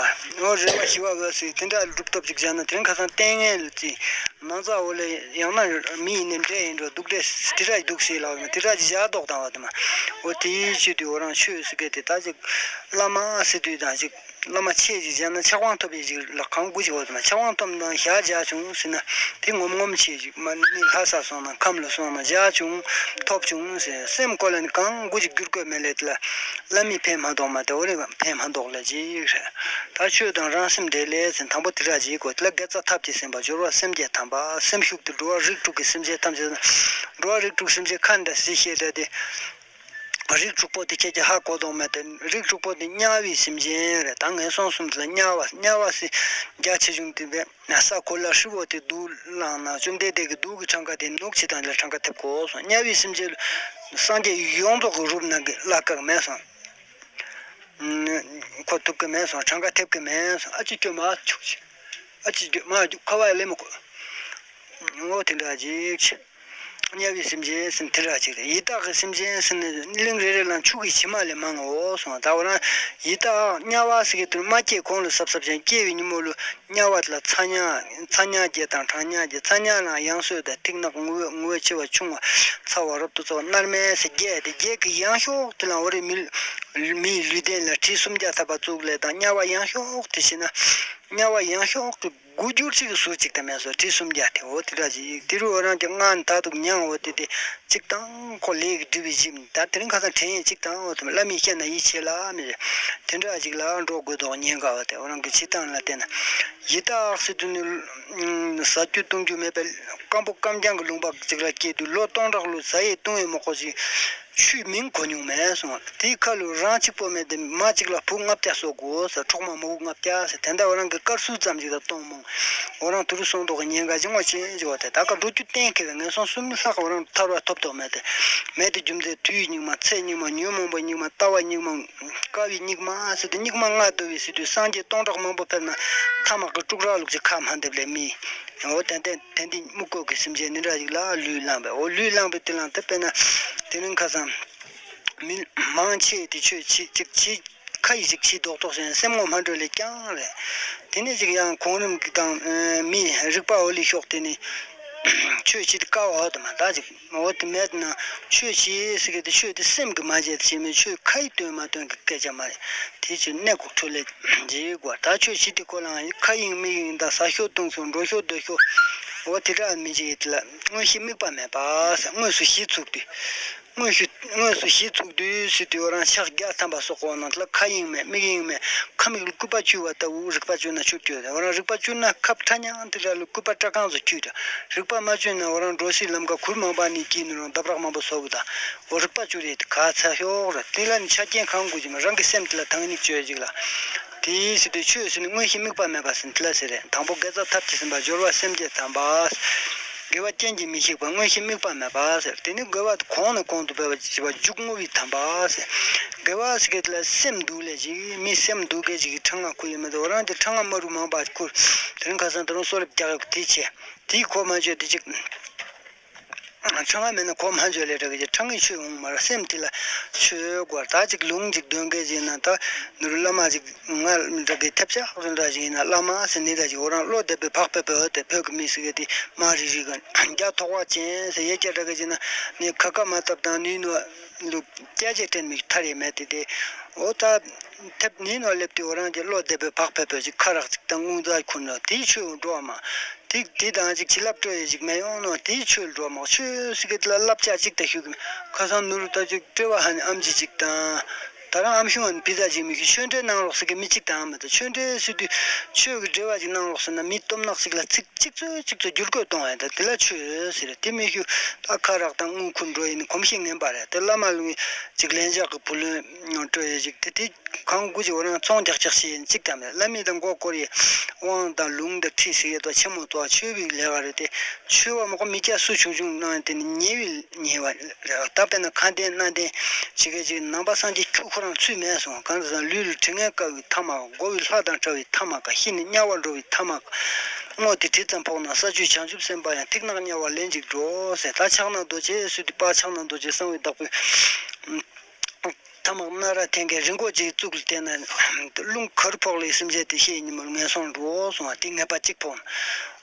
འོ་རས་པ་ཞི་བ་འོད་ཟེར་དེ་འདྲ་སྒྲུབ་ཐབས་ཅིག་བྱས་ན་དེ་རིང་ཁ་སང་ལྟས་ངན་ལ་ཅིག་ནང་ཚ་འོ་ལས་ཡང་ན་མི་ཡིན་ནའི་འདྲེ་ཡིན་འགྲོ་སྡུག་འདྲེ་དེ་འདྲ་སྡུག་ཟེར་ལབ་ན་དེ་འདྲ་ཅིག་བཞག་དོག་དང་བ་དེ་མ་འོ་དེའི་ཆེད་དུ་འོ་རང་ཆོས་ཟེར་གི་དེ་ད་ཅིག་བླ་མ་ཟེར་དུས་དང་ཅིག་བླ་མ་ཆེ་ཞིག་བྱས་ན་ཕྱག་དབང་ཐོབ་པའི་ཞིག་ལ་གང་དགོས་ཞིག་འོ་དེ་མ་ཕྱག་དབང་ཐོབ་ན་ཞག་བཞག་བྱུང་ཟེར་ན་དེ་ངོམ་ངོམ་ཆེ་ཞིག་མ་ནི་ལྷ་ས་སོང་ན་ཁམས་ལ་སོང་ན་བཞག་བྱུང་ཐོབ་བྱུང་ཟེར་སེམས་ཁོ་ལ་ནི་གང་དགོས་ཞིག་བསྒྱུར་དགོས་མེད་ལས་དེ་ལ་བླ་མས་ཕན་མ་ཐོགས་མ་དེ་འོ་རེ་ཕན་མ་ཐོགས་ལས་ཅིག་རེད། ད་ཆོས་དང་རང་སེམས་འབྲེལ་ལས་ཟེར་དང་པོ་དེ་ར་ཅིག་གོ་དེ་ལ་དགེ་རྩ་ཐབས་ཀྱིས་ཟིན་པ་སྦྱོར་བ་སེམས་བསྐྱེད་དམ་པ་སེམས་ཤུགས་དེ་འགྲོ་བ་རིགས་དྲུག་གི་སེམས་ཅན་ཐམས་ཅད་འགྲོ་བ་རིགས་དྲུག་སེམས་ཅན་ཁ་འདྲ་ཟི་ཤེས་རེད་དེ། རིགས་དྲུག་པོ་དེ་ཁྱེད་ཀྱིས་ཧ་གོ་དོགས་མེད་དེ། རིགས་དྲུག་པོ་དེ་དམྱལ་བའི་སེམས་ཅན་རེད། ད་ངན་སོང་གསུམ་དེ་ལ་དམྱལ་བ་དམྱལ་བ་སེ་རྒྱ་ཆེ་ཆུང་དེ་བས་ས་གོ་ལ་ཧྲིལ་བོ་དེ་སྡུག་བླངས་ན་བཅོམ་ལྡན་འདས་ཀྱི་སྡུག་གི་གྲངས་ཀ་དེ་ནུག་ཆེ་དང་ལ་གྲངས་ཀ་ཐེབས་གོ་སོང་། དམྱལ་བའི་སེམས་ཅན་སངས་རྒྱས་ཡོངས་རྫོགས་ཀྱི་རུབ་ན་གི་བླ་ཀག་མེད་སོང་། ཁོ་ཐུབ་གི་མེད་སོང་གྲངས་ཀ་ཐེབས་གི་མེད་སོང་། ཨ་ཅི་སྐྱོ་མ་ཆུག་ཆེ། ཨ་ཅི་སྐྱོ་མ་རྒྱུག་ཁ་བ་ལེ་མོ་གོ་ངོ་དེ་འདྲ་ཅིག་ཆེ། དམྱལ་བའི་སེམས་ཅན་ཟེར་དེ་འདྲ་ཅིག་རེད། ཡི་དྭགས་ཀྱི་སེམས་ཅན་ཟེར་ནས་གླིང་རེ་རེ་ལ་ཆུ་གི་བྱེ་མ་ལས་མང་ངོ་སོང་། ད་འོ་ན་ཡི་དྭགས་དམྱལ་བ་ཟེར་གི་དུ་མ་སྐྱེས་གོང་ལ་སབ་སབ་ཅན་སྐྱེ་བའི་ཉིན་མོ་ལུ་དམྱལ་བ་ལ་ཚ་དམྱལ་ཚ་དམྱལ་བརྒྱད་དང་གྲང་དམྱལ་བརྒྱད། ཚ་དམྱལ་ན་ཡང་སོས་དང་ཐིག་ནག་ངུ་འོད་ངུ་འོད་ཆེ་བ་ཆུང་བ་ཚ་བ་རབ་ཏུ་ཚ་བ་མནར་མེད་ཟེར་བརྒྱད་དེ་བརྒྱད་ཀྱི་ཡང་ཤོག་དེ་ལ་འོ་རེ་མི་མིའི་ལུས་རྟེན་ལ་ཁྲི་སུམ་བརྒྱ་ཐམ་པ་བཙུགས་ལས་དང་དམྱལ་བ་ཡང་ཤོག་དེ་བྱས་ན་དམྱལ་བ་ཡང་ཤོག་གི་དགུ་འགྱུར་གཅིག་གི་ཟུར་གཅིག་དང་མེད་སོ་ཁྲི་སུམ་བརྒྱ་དེ་འོ་དེ་འདྲ་ཞིག་དེ་རུ་འོ་རང་གི་སྔ་ད་དུ་མྱང་འོ་དེ་དེ་གཅིག་དང་ཁོ་ལས་ཀྱི་སྒྲིབ་པའི་གཞི་ད་དེ་རིང་ཁ་སང་དྲན་ཡས་གཅིག་དང་འོ་དེ་བླ་མའི་བཤད་ན་ཡིད་ཆེས་ལ་མི་རེད། དེ་འདྲ་ཞིག་ལ་འགྲོ་དགོས་དོགས་ཉེན་ཁ་བ་དེ་འོ་རང་གི་བྱེད་སྟངས་ལ་བལྟས་ན་ཡི་དྭགས་སི་དུ་ནི་ཟ་རྒྱུ་བཏུང་རྒྱུ་མེད་པའི་སྐམ་པོ་སྐམ་རྐྱང་གི་ལུང་པ་གཅིག་ལ་སྐྱེས་དུས་ལོ་སྟོང་ཕྲག་ལོ་ཟ་ཡས་བཏུང་ཡས་མོག་པོ་ཞིག་ཆུའི་མིང་གོ་མྱོང་མེད་སོང་། དེའི་ཁ་ལུ་རང་གཅིག་པོ་མེད་དེ་མ་གཅིག་ལ་བུ་ལྔ་བརྒྱ་གསོ་དགོས་ཟེར། འཕྲོག་མ་མོ་བུ་ལྔ་བརྒྱ་ཟེར། དེ་འདྲ་འོ་རང་གི་དཀར་སུལ་ཙམ་ཞིག་ལ་གཏོང་མོང་། འོ་རང་དུ་རུ་སོང་དོག་གི་ཉེན་ཁ་ཅིག་ངོ་ཆེན་ཅིག་འོ་དེ་ད་ག་འགྲོ་རྒྱུ་གཏན་འཁེལ་བའི་ངན་སོང་གསུམ་ལྷག་འོ་རང་ཐར་བ་ཐོབ་དོག་མེད་དེ། མེད་དེ་རྒྱུ་མཚན་དུས་སྙིགས་མ་ཚེ་སྙིགས་མ་ཉོན་མོངས་པ་སྙིགས་མ་ལྟ་བ་སྙིགས་མ་དཀའ་བའི་སྙིགས་མ་ཟེར་དེ་སྙིགས་མ་ལྔ་བདོ་བའི་ཟེར་དུས་སངས་རྒྱས་སྟོང་ཕྲག་མང་པོ་ཕེབས་ན་ཐ་མག་གི་དཀྲུག་ར་ལུག་ཅིག་ཁ་མ་འདེབས་ལས་མི། འོ་དེ་འདྲ། དེ་འདི་སྨུག་པོ་གི་སེམས་ཅན་འདི་འདྲ་ཞིག་ལ་ལུས་བླངས་པས། འོ་ལུས་བླངས་པའི་དུས་ལ་དེ་དཔེར་ན་དེ་རིང་ཁ་སང་མི་མང་ཆེ་དེ་ཆོས་བྱེད་ཅིག་བྱེད་ཁ་ཡིས་ཅིག་བྱེད་རྡོག་རྡོག་བྱས་ནས་སེམས་ངོ་མ་འགྲོ་ལས་ཀྱང་རེད། དེ་ནས་ཅིག་ཡང་གོང་རིམ་གྱི་དང་མི་རིག་པ་འོ་ལི་ཤོག་དེ་ནི་ཆོས་བྱེད་དཀའ་བ་དུ་མ་ད་ཅིག་འོ་དེ་མེད་ན་ཆོས་བྱེད་ཟེར་གི་དེ་ཆོས་དེ་སེམས་ཀྱི་མ་བྱས་དེ་བྱེད་མེད་ཆོས་ཁ་ཡིས་སྟོན་མ་སྟོན་གི་སྐད་ཆ་མ་རེད། དེ་ཕྱིར་གནས་སྐབས་འཕྲོ་ལས་འཇལ་དགོས། ད་ཆོས་བྱེད་དེ་ཁོ་ལའང་ཁ་ཡིན་མིག་ཡིན་དང་ཟ་ཤོ་བཏུང་ཤོ་འགྲོ་ཤོ་སྡོད་ཤོ། འོ་དེ་འདྲ་མི་བྱེད་དེ་ལ་དངོས་གཞི་དམིགས་པ་མེད་པ་ཟེར། དངོས་སུ་གཞི་ཚུགས་དུས། དངོས་གཞི་དངོས་སུ་གཞི་ཚུགས་དུས་ཟེར་དུས་འོ་རང་ཕྱག་རྒྱ་ཐམ་པ་སོགས་འོ་ནང་དེ་ལ་ཁ་ཡིན་མེད་མིག་ཡིན་མེད་ཁ་མིག་ལ་སྐུད་པ་བཅུས་པ་ལྟ་བུ་རིག་པ་བཅུས་ན་ཆུ་སྐྱོད་དེ་འོ་རང་རིག་པ་བཅུས་ན་ཁབ་ཁྲ་ཉང་དེ་འདྲ་ལ་སྐུད་པ་སྐྲ་རྐང་ཚོ་བཅུས་དྲ། རིག་པ་མ་བཅུས་ན་འོ་རང་འགྲོ་སའི་ལམ་ཁ་གུར་མང་པ་ནས་སྐྱིད་ནས་རང་འདབ་རག་མང་པོ་བཟོ་གི་དང་། འོ་རིག་པ་བཅུ་རེད་དེ་ག་ཚ་ཤོག་རེད། དེ་ལ་ནི་ཆ་རྐྱེན་གང་དགོས་ཀྱི་མ་རང་གི་སེམས་དེ་ལ་དང་ནི་བཅོས་ཅིག་ལ། དེའི་ཟེར་དུས་ཆོས་ཟེར་ནི་དངོས་གཞི་དམིགས་པ་མེད་པ་ཟེར་ནི་དེ་ལ་ཟེར་རེད། དང་པོ་དགེ་རྩ་ཐབས་ཀྱིས་ཟིན་པ་སྦྱོར་བ་སེམས་བསྐྱེད་དམ་པ། དགེ་བ་རྐྱེན་གྱིས་མི་ཤིགས་པ་དངོས་གཞི་དམིགས་པ་མེད་པ་ཟེར། དེ་ནི་དགེ་བ་གོང་ནས་གོང་དུ་འཕེལ་བ་ཞེས་པ་མཇུག་བསྔོ་བའི་དམ་པ་ཟེར། དགེ་བ་ཟེར་གི་དེ་ལ་སེམས་སྡུག་ལས་ཅིག་མི་སེམས་སྡུག་གི་ཅིག་གི་ཕྲེང་བ་ཁུར་ཡོད་མེད་དུ་འོ་རང་གི་ཕྲེང་བ་མ་རུ་མང་པ་ཁུར། དེ་རིང་ཁ་སང་ད་རུང་གསོལ་རབ་རྒྱག་ཡོད་དེ་ཆེ། དེའི་གོ་མ་བཅོས་དེ་ཅིག་ཕྲེང་བ་མེད་ན་གོ་མ་བཅོས་ལས་འདྲ་གི་ཅིག་ཕྲེང་གི་ཆོས་འོང་མ་རེད། སེམས་དེ་ལ་ཆོས་དགོས། ད་ཅིག་ལུང་ཅིག་འདོན་མཁན་ཅིག་ཡིན་ན་ད་ནུ་རུ་བླ་མ་ཅིག་ང་འདྲ་གི་ཐེབས་ཆག་རེ་འདྲ་ཅིག་ཡིན་ན་བླ་མ་ཟེར་ནི་འདྲ་ཅིག་འོ་རང་བློ་བདེ་པོའི་བག་ཕེབས་པའི་འོ་དེ་བོད་ཀྱི་མི་ཟེར་གི་དེ་མ་རིག་རིག་གི་རྒྱ་ཐོག་བ་ཅན་ཟེར་ཡེ་སྐྱ་འདྲ་གི་ཅིག་ན་ནི་ཁ་ཁ་མ་བཏབ་དང་ནི་ནུ་ལུ་སྐྱ་ཅེ་དྲན་མི་ཐར་ཡེ་མེད་དེ་དེ་འོ་ད། ཐེབས་ནི་ནོ་སླེབས་དུས་འོ་རང་གི་བློ་བདེ་པོའི་བག་ཕེབས་པོ་ཅིག་ཁ་རག་ཅིག་དང་དངུལ་རྫ་ཁུར་ནོ་དེའི་ཆོས་འགྲོ་བ་མ། དེ་དེ་དང་ཅིག་བྱིན་རླབས་སྤྲོད་ཡས་ཅིག་མེད་ཡོང་ནོ་དེའི་ཆོས་འགྲོ་བ་མ། ཆོས་ཟེར་གི་དེ་ལ་བསླབ་བྱ་ཅིག་ད་ཞུ་གི་མེད། ཁ་སང་ནུ་རུ་ད་ཅིག་སྤྲེལ་བ་ཧ་ནི་ཨམ་ཆི་ཅིག་དང་། ད་རང་ཨམ་ཤུང་ཧ་ནི་བི་ཛ་ཅིག་མི་གི་ཆོས་འབྲེལ་གནང་རོགས་ཟེར་གི་མི་ཅིག་དང་མི་ད་ཆོས་འབྲེལ་ཟེར་དུས་ཆོས་གི་འབྲེལ་བ་ཅིག་གནང་རོགས་ཟེར་ན་མི་སྟོབས་ནག་ཅིག་ལ་ཚིག་གཅིག་ཚོད་གཅིག་ཚོད་བསྒྱུར་བཀོད་གཏོང་ཡ་ད་དེ་ལ་ཆོས་ཟེར་དེ་མི་ཞུ། ད་ཁ་རག་དང་དངུལ་ཁུར་འགྲོ་ཡིན་གོམས་གཤིས་ངན་པ་རེད། དེ་བླ་མ་ལུང་ཅིག་ལན་ཆགས་གི་བུ་ལོན་སྤྲོད་ཡས་ཅིག་དེ་དེ། གང་དགོས་ཀྱི་འོ་རང་ཚོང་རྒྱག་རྒྱག་བྱེད་ཡིན་གཅིག་ཀྱང་མེད། བླ་མའི་དང་མགོ་སྐོར་ཡི་དབང་དང་ལུང་དང་ཁྲིད་ཟེར་ཡས་དོ་ཆེན་མོ་དོ་ཆོས་པའི་ལས་ཀ་རེད་དེ། ཆོས་པ་མ་གོ་མི་སྐྱ་སུ་ཆུང་ཆུང་གནང་ཡས་དེ་ནི་ཉེ་བའི་ཉེ་བ་རེད། ད་དཔེར་ན་ཁ་ལྡན་སྣ་ལྡན་བྱེད་མཁན་ཅིག་ནང་པ་སངས་རྒྱས་ཆོས་ཁོ་རང་ཚུད་མེད་སོང་། གང་དུ་ལུས་ལ་དྲི་ངན་བཀལ་བའི་ཐ་མག་འགོ་བའི་ལྷ་དང་བྲལ་བའི་ཐ་མག་ཤི་ནས་དམྱལ་བ་འགྲོ་བའི་ཐ་མག་དངོས་དེ་དྲི་ཙམ་ཕོག་ན་ས་བཅུའི་བྱང་ཆུབ་སེམས་དཔའ་ཡང་ཐིག་ནག་དམྱལ་བ་ལན་ཅིག་འགྲོ་ཟེར། ད་ཕྱག་ན་རྡོ་རྗེ་ཟེར་དུས་པ་ཕྱག་ན་རྡོ་རྗེ་གསང་བའི་བདག་པོས། ཐ་མག་སྣ་རལ་འཐེན་མཁན་རི་མགོ་ཅིག་བཙུགས་ལ་བལྟས་ན་རླུང་ག་རུ་ཕོག་ལས་སེམས་ཅན་དེ་ཤེས་ཉིན་མོར་ངན་སོང་འགྲོ་སོང་བ་དེ་ངེས་པ་གཅིག་ཕོག་ན།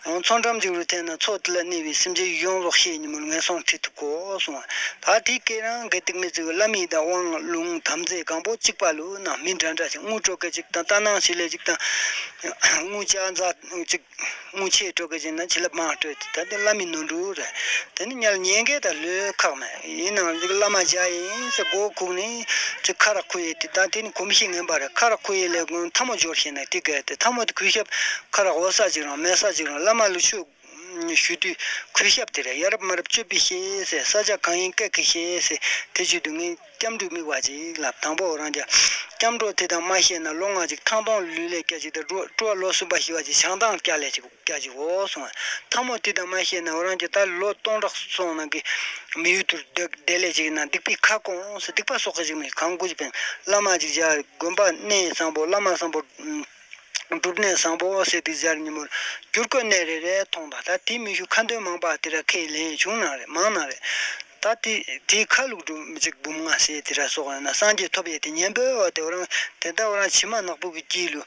འོ་མཚོ་འགྲམ་ཅིག་རུ་བལྟས་ན་མཚོ་དེ་ལ་གནས་པའི་སེམས་ཅན་ཡོངས་རྫོགས་ཤེས་ཉིན་མོར་ངན་སོང་ཁྲིད་ཐུབ་གོ་སོང་བ། ད་དེ་སྐད་རང་གི་སྟེང་མི་ཚོས་བླ་མའི་དང་དབང་ལུང་དམ་རྫས་གང་པོ་གཅིག་པ་ལུ་ནང་མི་འདྲ་འདྲ་ཞིག་དངུལ་སྤྲོད་མཁན་ཅིག་དང་ལྟ་སྣང་བྱེད་ལས་ཅིག་དང་དངུལ་ལྕགས་འཛག་ཅིག་དངུལ་ཆེ་སྤྲོད་གི་ཅིག་ན་བྱིན་རླབས་མང་སྤྲོད་དེ་ད་དེ་བླ་མའི་ནོར་འཁྲུལ་རེད། དེ་ནི་ཉལ་ཉན་མཁན་དང་ལོས་ཁག་མེད་ཡིན་ནའང་ཅིག་བླ་མ་མཇལ་ཡིན་ཟེར་མགོ་ཁུག་ནས་ཅིག་ཁ་རག་ཁུ་ཡེ་དེ་ད་དེ་ནི་གོམས་གཤིས་ངན་པ་རེད། ཁ་རག་ཁུ་ཡེ་ལས་ཐལ་མོ་སྦྱོར་ཤེས་ན་དེ་གལ་ཏེ་ཐལ་མོ་དེ་གུས་ཞབས་ཁ་རག་འོ་ས་ཅིག་རང་མེད་ས་ཅིག་རང་བླ་མ་ལུ་ཆོས་ཞུ་དུས་གུས་ཞབས་དེ་རེད། ཡ་རབས་མ་རབས་སྤྱོད་པའི་ཤེས་ཟེར་ས་ཆ་གང་ཡིན་སྐད་ཀྱི་ཤེས་ཟེར་དེ་བྱེད་དུས་ངས་སྐྱབས་འགྲོ་དམིགས་པ་ཅིག་ལབ། དང་པོ་རང་རྒྱ་སྐྱབས་འགྲོ་དེ་དང་མ་ཤེས་ན་ལོ་ལྔ་ཅིག་ཐང་སྟོང་ལུས་ལས་སྐྱ་ཅིག་དང་འགྲོ་སྤྲོ་བ་ལོ་གསུམ་པ་ཤི་བ་ཅིག་བྱང་ཐང་སྐྱ་ལས་ཅིག་སྐྱ་ཅིག་འོ་སོང་བ། ཐལ་མོ་དེ་དང་མ་ཤེས་ན་འོ་རང་རྒྱ་ད་ལོ་སྟོང་ཕྲག་སོང་ན་གི་མི་ཡུལ་དུ་བསྡད་ལས་ཅིག་ན་སྡིག་པའི་ཁ་སྐོང་ཟེར་སྡིག་པ་གསོག་གི་ཅིག་མི་གང་དགོས་ཅིག་ཕན་བླ་མ་ཅིག་བྱ་དགོན་པ་གནས་བཟང་པོ་བླ་མ་བཟང་པོ། སྒྲུབ་གནས་བཟང་པོ་ཟེར་དེ་ཟེར་ཉིན་མོར་བསྒྱུར་བཀོད་གནས་རེ་རེ་མཐོང་དང་ད་དེ་མི་ཞུ་ཁ་འདོན་མང་པ་དེ་ར་ཁས་ལེན་བྱུང་ན་རེ་མང་ན་རེ། ད་དེ་དེའི་ཁ་ལུག་སྒྲུབ་མི་ཅིག་འབུམ་ལྔ་ཟེར་དེ་ར་སོགས་ཡོད་ན་སངས་རྒྱས་ཐོབ་ཡས་དེ་ཉན་པོའི་འོ་དེ་འོ་རང་དེ་ལྟ་འོ་རང་ཕྱི་མ་ནག་པོ་གི་དཀྱིལ་ལུ་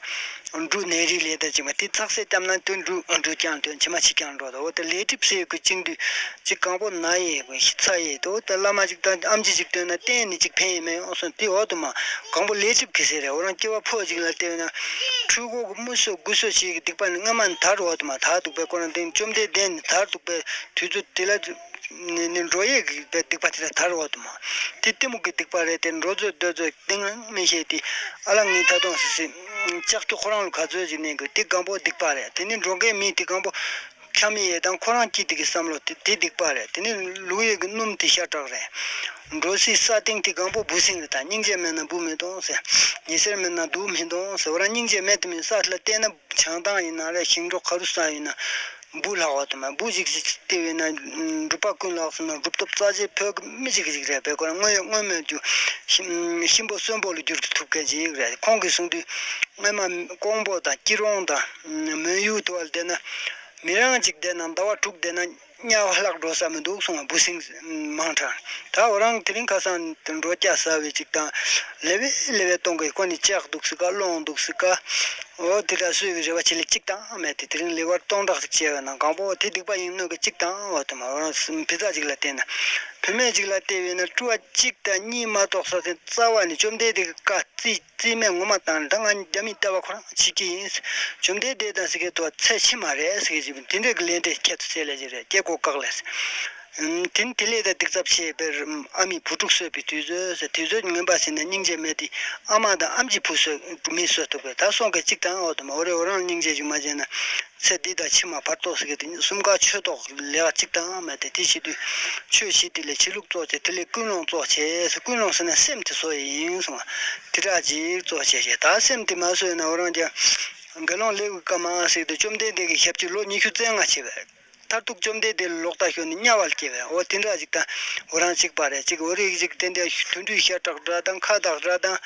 འབྲུ་ནད་རིགས་ལས་དང་ཅིག་མ་དེ་ཚགས་སྲེག་བཏབ་ན་དོན་འབྲུ་འབྲུ་རྐྱང་དོན་ཕྱི་མ་ཕྱི་རྐྱང་འགྲོ་དང་འོ་དེ་ལས་སྒྲིབ་སེལ་གི་བཅིངས་དུས་ཅིག་གང་པོ་ན་ཡས་གི་ཤི་ཚ་ཡས་དེ་འོ་དེ་བླ་མ་ཅིག་དང་ཨམ་ཆི་ཅིག་སྟོན་ན་བསྟན་ནི་ཅིག་ཕན་ཡས་མེད་འོ་སོང་དེ་འོ་དུ་མ། གང་པོ་ལས་སྒྲིབ་ཀྱི་ཟེར་རེད། འོ་རང་སྐྱེ་བ་ཕོ་ཅིག་ལ་བལྟས་ན། འཁྲུལ་འཁོར་གྱི་དམུ་གསོད་དགུ་གསོད་བྱེད་ཀྱི་སྡིག་པ་ནི་སྔ་མ་ནས་དར་འོ་དུ་མ་དར་འདུག་པས་ཁོ་རང་དེ་ནི་བཅོམ་ལྡན་འདས་ནི་དར་འདུག་པས་དུས་ཚོད་དེ་ལ་ནི་ནི་འགྲོ་ཡས་ཀྱི་སྡིག་པ་དེ་ལ་དར་འོ་དུ་མ། དེ་གཏི་མུག་གི་སྡིག་པ་རེད་དེ་འགྲོ་ཚོད་སྡོད་ཚོད་གཏིང་རིང་མི་ཤེས་ཏེ་ཨ་ལ་ངའི་ད་དུང་སི་སི་ལྕགས་ཀྱུ་ཁོ་རང་ལ་ག་ཚོད་ཅིག་གནས་དགོས་དེ་གང་པོ་སྡིག་པ་རེད། དེ་ནི་འགྲོ་མཁན་མི་དེ་གང་པོ། ཁྱམས་ཡས་དང་ཁོ་རང་སྐྱིད་དེ་གི་བསམ་བློ་དེ་དེ་སྡིག་པ་རེད། དེ་ནི་ལུག་ཡས་ཀྱི་སྣུམ་དེ་ཤ་ཁྲག་རེད། འགྲོ་སའི་ས་སྟེང་དེ་གང་པོ་འབུ་སྲིན་རེད། ད་སྙིང་རྗེ་མེད་ན་འབུ་མི་གཏོང་ཟེར། ཉི་ཟེར་མེད་ན་དུག་མི་གཏོང་ཟེར། འོ་རང་སྙིང་རྗེ་མེད་དུ་མི་ས་དེ་ལ་བལྟས་ན་བྱང་ཐང་ཡིན་ན་རེད་ཞིང་འབྲོག་ག་རུ་ས་ཡིན་ན་འབུ་ལྷག་འོ་དུ་མ་འབུ་ཞིག་ཞིག་བལྟས་པས་ན་སྒྲུབ་པ་ཀུན་ལ་ཟེར་ན་སྒྲུབ་ཐོབ་རྩ་ཆེ་བོད་ཀྱི་མི་ཞིག་ཞིག་རེད། བས་ཁོ་རང་དངོས་དངོས་མེད་རྒྱུ་གཤིན་པོ་གསོན་པོ་ལ་འགྱུར་ཐུབ་མཁན་ཞིག་རེད། ཁོང་གིས་གསུངས་དུས་སྔོན་མ་ཀོང་པོ་དང་སྐྱིད་རོང་དང་མོན་ཡུལ་དུ་བ་ལ་བསྡད་ན། མི་རང་གཅིག་བསྡད་ན་ཟླ་བ་དྲུག་བསྡད་ན་དམྱལ་བ་ལྷག་འགྲོ་ས་མི་འདུག་གསུངས་པ་འབུ་སྲིན་མང་དྲགས། ད་འོ་རང་དེ་རིང་ཁ་སང་འགྲོ་སྐྱ་ཟ་བའི་གཅིག་དང་ལེ་བེ་ལེ་བེ་གཏོང་གི་ཁོ་ནི་ལྕགས་འདུག་སི་ཀ་སློང་འདུག་སི་ཀ་འོ་དེ་འདྲ་གསོས་པའི་རེ་བ་ཆེ་ལེ་གཅིག་དང་མེད་དེ་དེ་རིང་ལེ་བར་སྟོང་ཕྲག་ཅིག་བྱས་པ་ན་གང་པོ་དེ་སྡིག་པ་ཡིན་ནོ་གི་གཅིག་དང་འོ་དེ་མ་འོ་རང་བི་ཛ་ཅིག་ལ་བལྟས་ན་བུད་མེད་ཅིག་ལ་བལྟས་པས་ན་སྤྲུལ་བ་གཅིག་དང་གཉིས་མ་གཏོགས་ས་དེ་རྩ་བ་ནས་བཅོམ་ལྡན་འདས་ཀྱི་བཀའ་རྩིས། རྩིས་མེད་ངོ་མ་བཏང་ནས་ད་ང་རྒྱ་མིའི་ལྟ་བ་ཁོ་རང་བྱེད་ཀྱི་ཡིན། བཅོམ་ལྡན་འདས་དང་ཟེར་མཁན་དུ་ཚད་ཕྱིན་མ་རེད་ཟེར་གྱི་དེ་འདྲའི་གི་ལས་འབྲས་ཁྱད་དུ་ཚད་ལས་ཀྱི་རེད་སྐྱེ་སྒོ་བཀག་ལས། དེ་ནི་དེ་ལས་ད་སྡིག་ཚབས་ཆེ་བའི་ཨ་མའི་བུ་ཕྲུག་གསོད་པའི་དུས་ཚོད་ཟེར་དུས་ཚོད་ངན་པ་ཟེར་ན་སྙིང་རྗེ་མེད་དེ་ཨ་མ་དང་ཨམ་ཆི་བུ་གསོད་མི་གསོད་ཐུབ་པས་ད་སོང་གི་གཅིག་དང་འོ་དུ་མ་འོ་རེ་འོ་རང་སྙིང་རྗེ་ཞིག་མ་བྱས་ན། ཚེ་འདི་དང་ཕྱི་མ་བར་དོ་ཟེར་གི་དེ་གསུམ་ཀ་ཆོས་ཐོག་ལས་ཀ་གཅིག་དང་མེད་དེ་དེ་བྱེད་དུས་ཆོས་བྱེད་དེ་ལས་བྱེད་ལུགས་གཙོ་ཆེ་དེ་ལས་ཀུན་སློང་གཙོ་ཆེ་ཟེར་ཀུན་སློང་ཟེར་ན་སེམས་དེ་བཟོ་ཡི་ཡིན་གསུངས་པ་དེ་དྲག་ཅིག་གཙོ་ཆེ་ཞེས་ད་སེམས་དེ་མ་བཟོས་ན་འོ་རང་ཀྱང་དགེ་སློང་ལེའུ་གི་བཀའ་མ་ཟེར་དུས་བཅོམ་ལྡན་འདས་ཀྱི་ཞབས་ཕྱི་ལོ་ཉི་ཤུ་རྩ་ལྔ་བྱས་པས། མཐར་ཐུག་བཅོམ་ལྡན་འདས་ལ་ལོག་ལྟ་ཤོར་ནས་དམྱལ་བར་སྐྱེ་བས་འོ་དེ་འདྲ་ཞིག་དང་འོ་རང་གཅིག་པ་རེད་ཅིག་འོ་རིགས་ཤིག་དེ་འདྲ་དུད་འགྲོའི་ཤ་ཁྲག་འདྲ་དང་ཁ་བཏགས་འདྲ་དང་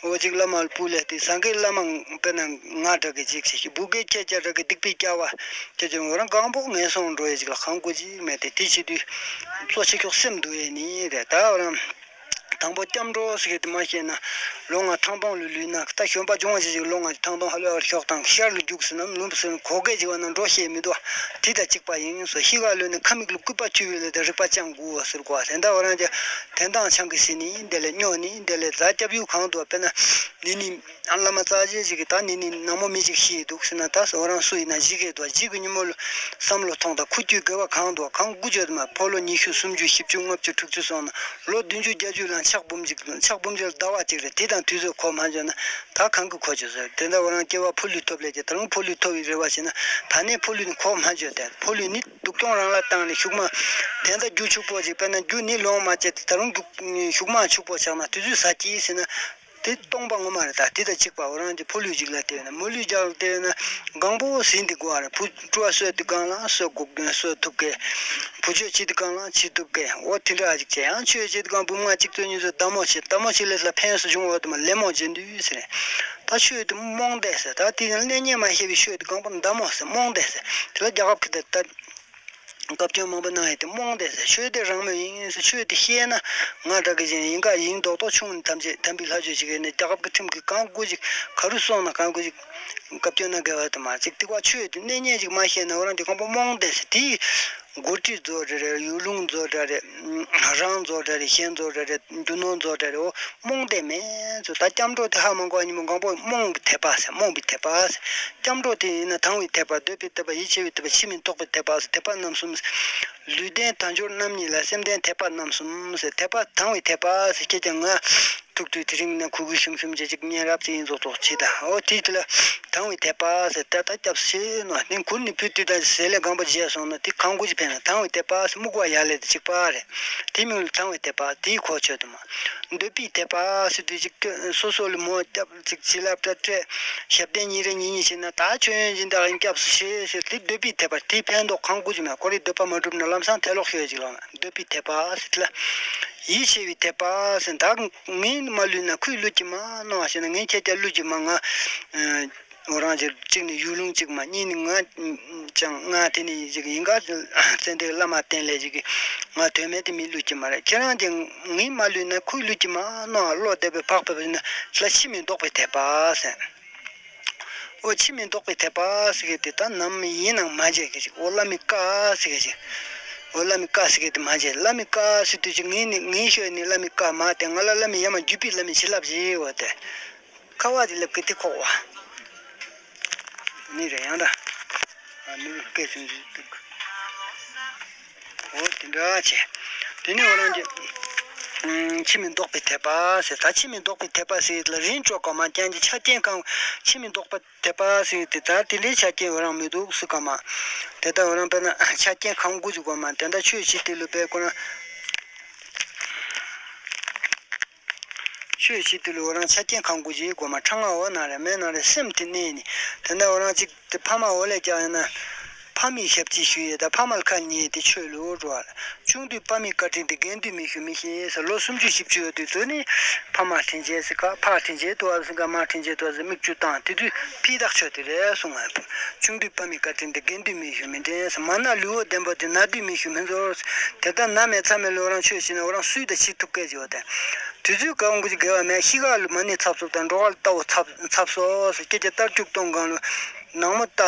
འོ་ཅིག་བླ་མ་ལ་སྤུ་ལས་ཏེ་ཟངས་ཀྱི་བླ་མ་དཔེར་ན་ང་འདྲ་གི་ཅིག་བྱེད་ཤིག་བུ་གའི་ཁྱེད་ཅག་འདྲ་གི་སྡིག་པའི་སྐྱ་བ་ཁྱེད་ཅག་འོ་རང་གང་པོ་ངན་སོང་འགྲོ་ཡས་ཅིག་ལ་ཁང་བཀོད་ཅིག་མེད་དེ་དེ་བྱེད་དུས་གཙོ་ཆེ་ཁྱོག་སེམས་འདུལ་ཡས་ནི་རེད་ད་འོ་རང་། དང་པོ་སྐྱབས་འགྲོ་ཟེར་གི་དེ་མ་ཤེས་ན་ལོ་ལྔ་ཐང་སྟོང་ལུས་ལུས་ན་ད་གཞོན་པ་ལྗོན་པ་ཞིག་ཅིག་ལོ་ལྔ་ཐང་སྟོང་ཧ་ལས་པར་ཤོག་དང་ཤར་ལ་རྒྱུགས་ཟེར་ན་ལུམ་ཟེར་ན་གོ་སྐད་ཅིག་བ་ན་འགྲོ་ཤེས་མི་འདུག་དེ་དང་གཅིག་པ་ཡིན་སོ་ཤི་ག་ལོས་ནི་ཁ་མིག་ལ་སྐུད་པ་བཅུ་བའི་ལས་དང་རིག་པ་ཅང་དགུ་བ་ཟེར་གོ་བ་དེ་འདྲ་བ་རང་ཅག་དེ་འདང་ཆང་གི་སྲིད་ནི་དེ་ལས་སྨྱོ་ནི་དེ་ལས་རྫ་སྐྱབས་ཡུལ་གང་དུ་བ་དཔེར་ན་ནི་ནི། བླ་མ་རྩ་ཆེན་ཞིག་གིས་ད་ནི་ནི་ནག་མོ་མི་ཅིག་ཤི་འདུག་ཟེར་ན་ད་འོ་རང་སུ་ཡིན་ན་ཞི་གི་འདུག་ཞི་གི་ཉིན་མོ་ལ་བསམ་བློ་ཐོངས་དང་ཁུ་རྒྱུའི་དགེ་བ་གང་འདུག་གང་དགུ་བརྗོད་མ་ཕོ་ལོ་ཉི་ཤུ་སུམ་ཅུ་བཞི་བཅུ་ལྔ་བཅུ་དྲུག་ཅུ་སོང་ན་ལོ་བདུན་ཅུ་བརྒྱད་ཅུ་ལ་ཕྱག་འབུམ་གཅིག་ཕྱག་འབུམ་གཅིག་ལ་ཟླ་བ་གཅིག་རེད་དེ་དང་དུས་ཚོད་གོ་མ་བརྗོད་ན་ད་གང་གི་གོ་ཆོད་ཟེར་དེ་འདྲ་འོ་རང་སྐྱེ་བ་ཕོ་ལུས་ཐོབ་ལས་ཀྱི་ད་རུང་ཕོ་ལུས་ཐོབ་པའི་རེ་བ་བྱས་ན་ད་ནས་ཕོ་ལུས་ནི་གོ་མ་བརྗོད་དེ་ཕོ་ལུས་ནི་སྡུག་གྱོང་རང་ལ་བཏང་ནས་ཤུགས་མ་དེ་འདྲ་རྒྱུ་ཕྱུག་པོ་ཅིག་དཔེར་ན་རྒྱུ་ནི་ལོང་མ་བྱས་ཏེ་ད་རུང་རྒྱུ་ཤུགས་མ་ཕྱུག་པོ་ཆགས་ན་དུས་ཚོད་ཟ་གྱིས་ཟེར་ན། དེ་སྟོང་པ་ངོ་མ་རེད་ད་དེ་དང་གཅིག་པ་འོ་རང་གི་ཕོ་ལུས་གཅིག་ལ་བལྟས་ན་མོ་ལུས་རྒྱག་ལ་བལྟས་ན་གང་པོ་ཟིན་དེ་དགོས་པ་རེད། བུ་སྤྲུལ་བ་གསོད་དེ་གང་ལ་གསོད་དགོས་གསོད་ཐུབ་གས། བུ་ཆོས་བྱེད་དེ་གང་ལ་བྱེད་ཐུབ་གས། འོ་དེ་འདྲ་ཅིག་བྱས་ཡང་ཆོས་བྱེད་དེ་གང་བུ་མ་གཅིག་ཚོ་གཉིས་ཚོ་བདག་མོ་བྱེད་བདག་མོ་བྱེད་ལས་ལ་ཕན་སུ་བྱུང་འོ་དེ་མ་ལེ་མོ་བྱེད་འདུས་ཟེར་ནས་ད་ཆོས་དེ་རྨོངས་དེ་ཟེར་ད་དེ་ཡང་གླེང་ཉན་མ་ཤེས་པའི་ཆོས་དེ་གང་པོ་བདག་མོ་ཟེར་རྨོངས་དེ་ཟེར་དེ་ལ་རྒྱ་ཁབ་ཀྱི་ད་ད། བཀའ་བཀྱོན་མང་པོ་གནང་ཡས་དེ་རྨོངས་བསྡད་ཟེར། ཆོས་དེ་རང་མོས་ཡིན་ཟེར། ཆོས་དེ་ཤེས་ན་ང་འདྲ་གི་ཅིག་ཡིན་ག་ཡིན་མདོག་མདོག་ཆུང་ནས་ཐམས་ཅད་དམ་པའི་ལྷ་ཆོས་ཅིག་ཡིན་ནས་རྒྱལ་ཁབ་ཀྱི་ཁྲིམས་ཀྱི་གང་དགོས་ཅིག་ག་རུ་སོང་ན་གང་དགོས་ཅིག་བཀའ་བཀྱོན་གནང་དགོས་པ་དེ་མ་ཅིག་དེ་བ་ཆོས་དེ་གནས་ངན་ཅིག་མ་ཤེས་ན་འོ་རང་དེ་གང་པོ་རྨོངས་བསྡད་ཟེར། དེའི་འགོ་ཁྲིད་རྫོགས་འདྲ་རེད། ཡུལ་ལུང་རྫོགས་འདྲ་རེད། རང་རྫོགས་འདྲ་རེད། གཞན་རྫོགས་འདྲ་རེད། རྒྱུ་ནོར་རྫོགས་འདྲ་རེད། འོ་རྨོངས་བསྡད་མེད་ཚོ། ད་སྐྱབས་འགྲོ་དེ་ཧ་མ་གོ་བ་ཉིན་མོ་གང་པོ་རྨོངས་པའི་དད་པ་ཟེར། རྨོངས་པའི་དད་པ་ཟེར། སྐྱབས་འགྲོ་དེ་ཡིན་ན་དང་བའི་དད་པ། འདོད་པའི་དད་པ། ཡིད་ཆེས་པའི་དད་པ། ཕྱིར་མི་ལྡོག་པའི་དད་པ་ཟེར། དད་པ་རྣམ་གསུམ་ཟེར། ལུས་ལྡན་དལ་འབྱོར་རྣམ་གཉིས་ལ། སེམས་ལྡན་དད་པ་རྣམ་གསུམ་ཟེར། དད་པ་དང་བའི་དད་པ་ཟེར། ཁྱེད་ཀྱང་ང་ཐུག་དུས་དེ་རིང་ན་གུ་གུ་ཞུམ་ཞུམ་བྱེད་ཅིག་ཉན་རབ་ཙི་ཡིན་ཙོག་ཙོག་བྱེད་ད། འོ་དེ་དེ་ལ་དང་བའི་དད་པ་ཟེར། ད་ལྟ་སྐྱབས་ཞེས་ནོ་ནི་གུར་ནི་ཕུད་དུས་ད་ཟེར་ལས་གང་པོ་བརྗེད་སོང་ན་དེ་གང་དགོས་ཀྱི་ཕན་ན། དང་བའི་དད་པ་ཟེར་སྨུག་པ་ཡར་ལས་དེ་གཅིག་པ་རེད། དེ་མིང་ལ་དང་བའི་དད་པ་དེའི་གོ་ཆོད་དུ་མ། འདོད་པའི་དད་པ་ཟེར་དུས་ཅིག་སོ་སོ་ལ་མོ་སྐྱབས་ཅིག་བྱིན་རླབས་སྤྲད་སྤྲད་ཞབས་བརྟན་ཉིན་རེ་ཉིན་གཉིས་བྱས་ན་ད་ཆོས་ཡོན་སྦྱིན་བདག་ཡིན་སྐྱབས་སུ་མཆི་ཟེར། དེ་འདོད་པའི་དད་པ་དེའི་ཕན་ཐོགས་གང་དགོས་ཀྱི་མེད། ཁོ་རའི་འདོད་པ་མ་གྲུབ་ན་ལམ་སང་ཐལ་ལོག་ཤོད་ཅིག་ལོག་ན། འདོད་པའི་དད་པ་ཟེར་དེ་ལ། ཡིད་ཆེས་པའི་དད་པ་ཟེར། ད་ངས་མ་བསླུས་ན་ཁོས་བསླུས་ཀྱི་མ་ནོ་ཞེ་ན། ངས་ཁྱེད་ཀྱ་བསླུས་ཀྱི་མ། ང་འོ་རང་ཅིག་གཅིག་ནི་ཡུལ་ལུང་གཅིག་མ། གཉིས་ནི་ང་ཅང་ང་དེ་ནི་ཅིག་ཡིན་ག་ཙན་དན་བླ་མ་བསྟེན་ལས་ཅིག་ང་དོན་མེད་དེ་མི་བསླུས་ཀྱི་མ་རེད། ཁྱེད་རང་ཅིག་ངས་མ་བསླུས་ན་ཁོས་བསླུས་ཀྱི་མ་ནོ། བློ་བདེ་བའི་འཕགས་པའི་ན་ལ་ཕྱིར་མི་ལྡོག་པའི་དད་པ་ཟེར། འོ་ཕྱིར་མི་ལྡོག་པའི་དད་པ་ཟེར་གི་དེ་ད་ནམ་ཡིན་ནང་མ་བརྗེད་གི་ཅིག་འོ་བླ་མའི་བཀའ་ཟེར་གི་ཅིག་འོ་བླ་མའི་བཀའ་ཟེར་གི་དེ་མ་བརྗེད། བླ་མའི་བཀའ་ཟེར་དུས་ཅིག་ངས་ནི་ངས་ཤོད་ནི་བླ་མའི་བཀའ་མ་དེ་ང་ལ་བླ་མའི་ཡ་མ་བརྒྱུད་པའི་བླ་མའི་བྱིན་རླབས་ཞེས་འོ་དེ། ཁ་བ་དེ་ལབ་ཀི་དེ་ཁོག་བ། ནི་རེད་ཡང་ད། ཨ་ནི་སྐད་ཆུང་ཆུང་འདུག་འོ་དེ་འདྲ་བྱས། དེ་ནི་འོ་རང་གི། ཨུམ། ཕྱིར་མི་ལྡོག་པའི་དད་པ་ཟེར། ད་ཕྱིར་མི་ལྡོག་པའི་དད་པ་ཟེར་ལ་རིན་བཅོ་ག་མ་ཀྱང་གི་ཆ་རྐྱེན་གང་ཕྱིར་མི་ལྡོག་པ་དད་པ་ཟེར་དེ་ད་དེ་འདྲའི་ཆ་རྐྱེན་འོ་རང་མི་འདུག་སུ་ག་མ། དེ་ལྟ་འོ་རང་དཔེར་ན་ཆ་རྐྱེན་གང་དགོས་ཀྱི་གོ་མ་དེ་འདྲ་ཆོས་བྱེད་དེ་ལུས་པའི་སྐོར་ན། ཆོས་བྱེད་དུས་ལུ་འོ་རང་ཆ་རྐྱེན་གང་དགོས་ཀྱི་དགོས་མ། ཕྲེང་ང་འོ་ན་རེ་མེད་ན་རེ་སེམས་དེ་གནས་ནི། དེ་འདྲ་འོ་རང་གཅིག་དེ་ཕ་མ་འོ་ལས་ཀྱང་ཡིན་ན། ཕ་མའི་ཞབས་ཕྱི་ཞུ་ཡས་དང་ཕ་མ་ལ་ཁ་ཉན་དེ་ཆོས་ལུ་འགྲོ་བ། ཆུང་དུས་ཕ་མའི་བཀའ་དྲིན་དེ་རྒན་དུས་མི་ཞུ་མི་ཤེས་ཟེར། ལོ་སུམ་ཅུ་བཞི་བཅུ་ཡོད་དུས་དུ་ནི། ཕ་མ་དྲིན་ཆེ་ཟེར་ག་ཕ་དྲིན་ཆེ་དུ་བ་ཟེར་ག་མ་དྲིན་ཆེ་དུ་བ་ཟེར་མིག་ཆུ་བཏང་དེ་དུས་ཕི་ཐག་ཆོད་དེ་རེད་གསུང་བ། ཆུང་དུས་ཕ་མའི་བཀའ་དྲིན་དེ་རྒན་དུས་མི་ཞུ་མི་དྲན་ཟེར། མ་ན་ལུས་འོ་བདེན་པོ་དེ་ན་དུས་མི་ཞུ་མི་འཛོར། དེ་ལྟར་ན་མེད་ཚ་མེད་ལོ་རང་ཆོས་བྱེད་ན་འོ་རང་སུས་ད་བྱེད་ཐུབ་སྐད་ཅིག་འོ་དེ། དུས་ཚོད་གང་དགོས་ཀྱི་དགེ་བ་མེད། ཤི་ག་ལ་མ་ཎི་ཚབ་ཚུབ་དང་འགྲོ་ག་ལ་ལྟ་བ་ཚབ་ཚབ་སོ་སོ་སྐད་ཀྱི་ལྟར་བཅུག་གཏོང་གང་ལ་ནང་མོ་ལྟ་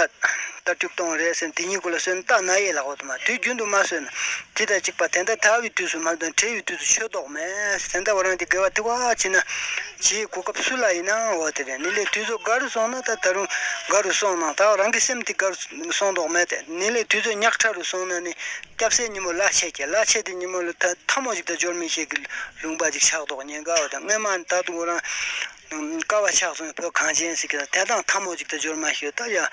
ལྟར་བཅུག་གཏོང་རེད་ཟེར། དེ་གཉིས་ཀུན་ལ་གསོན་ལྟ་ན་ཡས་ལག་འོ་དུ་མ་དུས་རྒྱུན་དུ་མ་གསོན་ན་དེ་དང་གཅིག་པ་དེ་འདྲ་ཐར་བའི་དུས་སུ་མ་དང་བྲལ་བའི་དུས་སུ་ཆོས་ལྡོག་མེད། དེ་འདྲ་འོ་རང་དེ་དགེ་བ་དེ་བ་བྱེད་ན་བྱེད་གོ་སྐབས་སུ་ལ་ཡིན་ན་འོ་དེ་རེད། ནི་ལས་དུས་ཚོད་དགའ་རུ་སོང་ན་ད་ད་རུང་དགའ་རུ་སོང་ན་ད་རང་གི་སེམས་དེ་དགའ་རུ་སོང་ལྡོག་མེད་དེ། ནི་ལས་དུས་ཚོད་ཉག་ཕྲ་རུ་སོང་ན་ནི། སྐྱབས་སའི་ཉིན་མོ་ལ་ཆད་ཀྱི་ལ་ཆད་དེ་ཉིན་མོ་ལ་ཐ་ཐ་མོ་ཅིག་ད་འབྱོར་མི་ཤེས་ཀྱི་ལུང་པ་ཅིག་ཆགས་དོག་ཉེན་ཁ་བ་དང་སྔོན་མ་ད་དུང་རང་ཀ་བ་ཆགས་སོང་བོད་གངས་ཅན་ཟེར་གྱི་དེ་དང་ཐ་མོ་ཅིག་ད་འབྱོར་མ་ཤེས་ད་ཡ།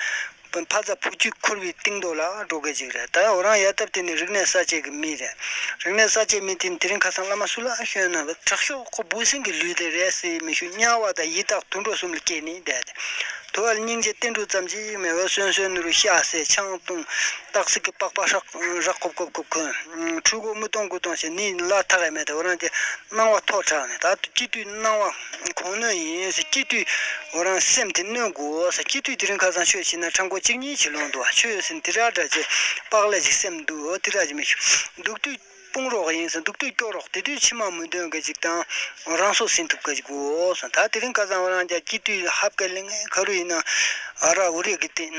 ཕ་ཚ་བུ་རྒྱུད་འཁོར་བའི་གཏིང་རྡོ་ལ་འགྲོ་གི་ཅིག་རེད། ད་ཡ་འོ་རང་ཡ་སྟབས་དེ་ནི་རིག་གནས་གསར་བཅད་ཀྱི་མི་རེད། རིག་གནས་གསར་བཅད་མི་དེ་ནི་དེ་རིང་ཁ་སང་བླ་མ་སུ་ལ་ཤོད་ན་དྲག་ཤོས་ཁོ་འབུ་སྲིན་གྱི་ལུས་དེ་རེད་ཟེར་མི་ཤུ་དམྱལ་བ་དང་ཡི་དྭགས་དུད་འགྲོ་གསུམ་ལ་སྐྱེས་ནི་བསྡད་དེ། དུ་བ་ལ་སྙིང་རྗེ་ཏིལ་འབྲུ་ཙམ་གྱིས་མེད་པར་གསོན་གསོན་ནུ་རུ་ཤ་ཟས་ཆང་བཏུང་སྟག་གཟིག་གི་པགས་པ་ཧྲག་རག་ཀོབ་ཀོབ་ཀོབ་གོན། ཕྲུ་གུ་མི་གཏོང་དགུ་གཏོང་བྱས་ནི་ལ་ཐག་ཡ་མེད་དེ་འོ་རང་དེ་སྣང་བ་མཐོ་དྲགས་ནས་ད་དུ་སྐྱིད་དུས་སྣང་བ་གོང་གནོན་ཡིན་ཟེར། སྐྱིད་དུས་འོ་རང་སེམས་དེ་གནོན་དགོས་ཟེར། སྐྱིད་དུས་དེ་རིང་ཁ་སང་ཆོས་བྱེད་ན་ཕྲང་གོ་གཅིག་གཉིས་བྱེད་ལོང་འདུག་བ། ཆོས་ཟེར་དེ་ར་འདྲ་བྱེད་པགས་ལས་ཅིག་སེམས་འདུག་འོ་དེ་ར་ཅིག་མི་ཤུ་འདུག་དུས། དཔུང་རོགས་ཡིན་ཟེར་འདུག་དུས་སྐྱོ་རོགས་དེ་དུས་ཕྱི་མ་མི་འདོན་གི་ཅིག་དང་རང་སྲོག་ཟིན་ཐུབ་གི་ཅིག་དགོས་སོང་། ད་དེ་རིང་ཁ་སང་བ་རང་རྒྱ་སྐྱིད་དུས་ཧབ་ཀ་ལིང་ཁ་རུ་ཡིན་ན་ཨ་ར་འུ་རེ་གི་སྟེང་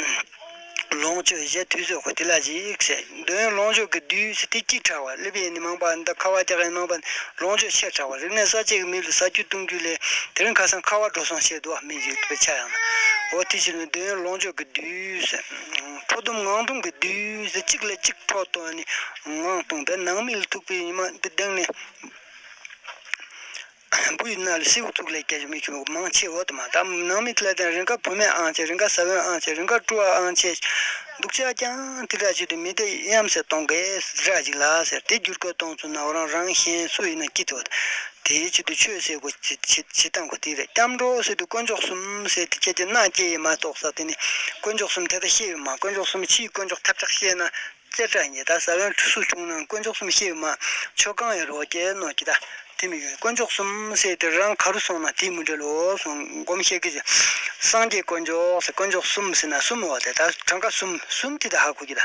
ལོངས་སྤྱོད་བཞེས་དུས་ཚོད་ཁོ་དེ་ལ་ཅིག་ཟེར། འདོན་ཡོན་ལོངས་སྤྱོད་ཀྱི་དུས་ཟེར་དེ་སྐྱིད་དྲགས་བ་སླེབས་ཡས་ནི་མང་པ་འདི་ཁ་བ་རྒྱག་ཡས་མང་པ་ལོངས་སྤྱོད་ཆེ་དྲགས་བ། རིག་གནས་གསར་བཅད་ཀྱི་མི་ལ་ཟ་རྒྱུ་བཏུང་རྒྱུ་ལས་དེ་རིང་ཁ་སང་ཁ་བ་འགྲོ་སོང་ཆེ་འདུག་བ། མི་ཅིག་དཔེ་ཆ་ཡང་ན་འོ་དེ་ཕྱིར་ནི་འདོན་ཡོན་ལོངས་སྤྱོད་ཀྱི་དུས་ཟེར། ཁྲོ་གཏུམ་ངང་གདུང་གི་དུས་ཟེར། གཅིག་ལས་གཅིག་ཁྲོ་གཏོང་ནི་ངང་གདུང་བས་ནང་མི་ལ་ཐུག་པའི་ཉི་མ་འདི་གདེང་ནས་བུ་ཡི་ན་ལ་སེའུ་ཐུག་ལས་སྐྱེ་མི་ཁྱོད་མང་ཆེ་འོ་དུ་མ་ད་ནང་མི་ལ་དང་རིང་ག་བུད་མེད་ཨང་ཆེ་རིང་ག་ས་བོན་ཨང་ཆེ་རིང་ག་ཀྲུ་ཨ་ཨང་ཆེ་སྡུག་ཅག་ཀྱང་དེ་འདྲ་ཞིག་ཏུ་མི་དེ་ཡམ་ཟེར་གཏོང་གེ་ར་ཅིག་ལ་ཟེར། དེ་བསྒྱུར་བཀོད་གཏོང་ཚུལ་ན་འོ་རང་རང་གཞན་སུ་ཡིན་ན་སྐྱིད་དོ། དེའི་ཆེད་དུ་ཆོས་ཟེར་དགོས་ཇི་ཇི་ཇི་ལྟ་དགོས་དེ་རེད། སྐྱབས་འགྲོ་ཟེར་དུས་དཀོན་མཆོག་གསུམ་ཟེར་དེ་ཁྱེད་ཀྱི་སྣ་སྐྱེ་ཡི་མ་གཏོགས་ས་དེ་ནི་དཀོན་མཆོག་གསུམ་དེ་ལྟ་ཤེས་ཡོད་མ། དཀོན་མཆོག་གསུམ་ཕྱིའི་དཀོན་མཆོག་ཐབས་ཆག་ཤེས་ན་རྩེ་གྲ་ཉེ་ད་ས་བོན་ཁྲི་སུ་བྱུང་ན་དཀོན་མཆོག་གསུམ་ཤེས་ཡོད་མ། ཆོས་གང་ཡང་རོ་སྐྱེ་ནོ་ཀྱི་ད་དེ་མི་ཡོད། དཀོན་མཆོག་གསུམ་ཟེར་དེ་རང་ག་རུ་སོང་ན་དེ་མི་འབྲེལ་ལོ་སོང་སྒོམ་ཤེས་ཀྱི་སངས་རྒྱས་དཀོན་མཆོག་ཟེར་དཀོན་མཆོག་གསུམ་ཟེར་ན་གསུམ་འོ་དེ་ད་གྲངས་ཀ་གསུམ་གསུམ་དེ་ད་ཧ་གོ་ཀྱི་ད།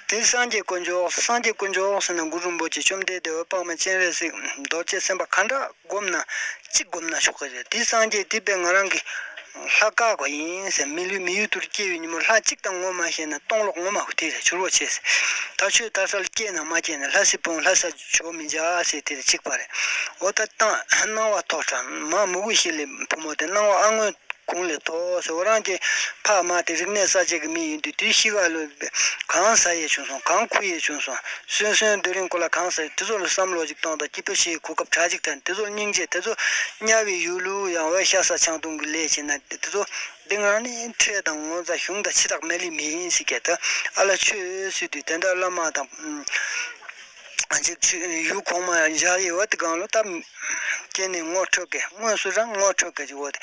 དེ་སངས་རྒྱས་དཀོན་མཆོག་སངས་རྒྱས་དཀོན་མཆོག་ཟེར་ན་གུ་རུ་རིན་པོ་ཆེ་བཅོམ་ལྡན་འདས་འོད་དཔག་མེད་སྤྱན་རས་གཟིགས་རྡོ་རྗེ་སེམས་དཔའ་ག་འདྲ་བསྒོམས་ན་གཅིག་བསྒོམས་ན་ཆོག་གི་རེད། དེ་སངས་རྒྱས་དེ་དཔེ་ང་རང་གི་ལྷ་ཀ་གོ་ཡིན་ཟེར། མི་ལུས་མི་ཡུལ་དུ་སྐྱེ་བའི་ཉིན་མོ་ལྷ་གཅིག་དང་ངོ་མ་ཤེས་ན་སྟོང་ལོག་ངོ་མ་དེ་རེད། ཕྱུར་བོ་ཆེ་ཟེར། ད་ཆོས་དར་སར་སྐྱེས་ན་མ་སྐྱེས་ན་ལྷ་སྲིད་ཕུང་ལྷ་ས་ཇོ་མི་འཇའ་ཟེར་དེ་རེད་གཅིག་པ་རེད། འོ་ད་བཏང་སྣང་བ་ཐོག་དྲངས་མ་མུ་གུ་ཤེས་ལེ་བུ་མོ་དེ་སྣང་བ་ཨ་སྔོན། གུང་ལས་ཐོག་ཟེར། འོ་རང་གི་ཕ་མ་དེ་རིག་གནས་གསར་བརྗེ་གི་མི་ཡིན་དུས་དེའི་གཤིས་ཀ་ལ་གང་ཟ་ཡས་བྱུང་སོང་། གང་ཁུ་ཡས་བྱུང་སོང་། གསོན་གསོན་སྡོད་རིང་ཁོ་ལ་གང་ཟ་ཡས་དེ་ཚོ་ལ་བསམ་བློ་ཅིག་གཏོང་དང་སྐྱིད་པོ་ཞིག་གོ་སྐབས་དྲག་ཅིག་དང་དེ་ཚོ་སྙིང་རྗེ་དེ་ཚོ་དམྱལ་བའི་ཡུལ་ལུ་ཡང་འོད་ཤ་ཟ་ཆང་འཐུང་གི་ལས་བྱེད་ན་དེ་ཚོ་འདི་ང་ནི་ཁྲེལ་དང་ངོ་ཚ་གཞུང་དང་ཕྱི་ཐག་མེད་ལི་མི་ཡིན་ཟེར་གྱི་ད་ཨ་ལ་ཆོས་ཟེར་དུས་དེ་འདྲ་བླ་མ་དང་། ཅིག་ཆུ་ཡུལ་གོང་མ་བཞག་ཡོད་པ་དེ་གང་ལོ་ད་སྐྱེས་ནས་ངོ་འཕྲོད་གི་དངོས་སུ་རང་ངོ་འཕྲོད་གི་ཅིག་འོ་དེ་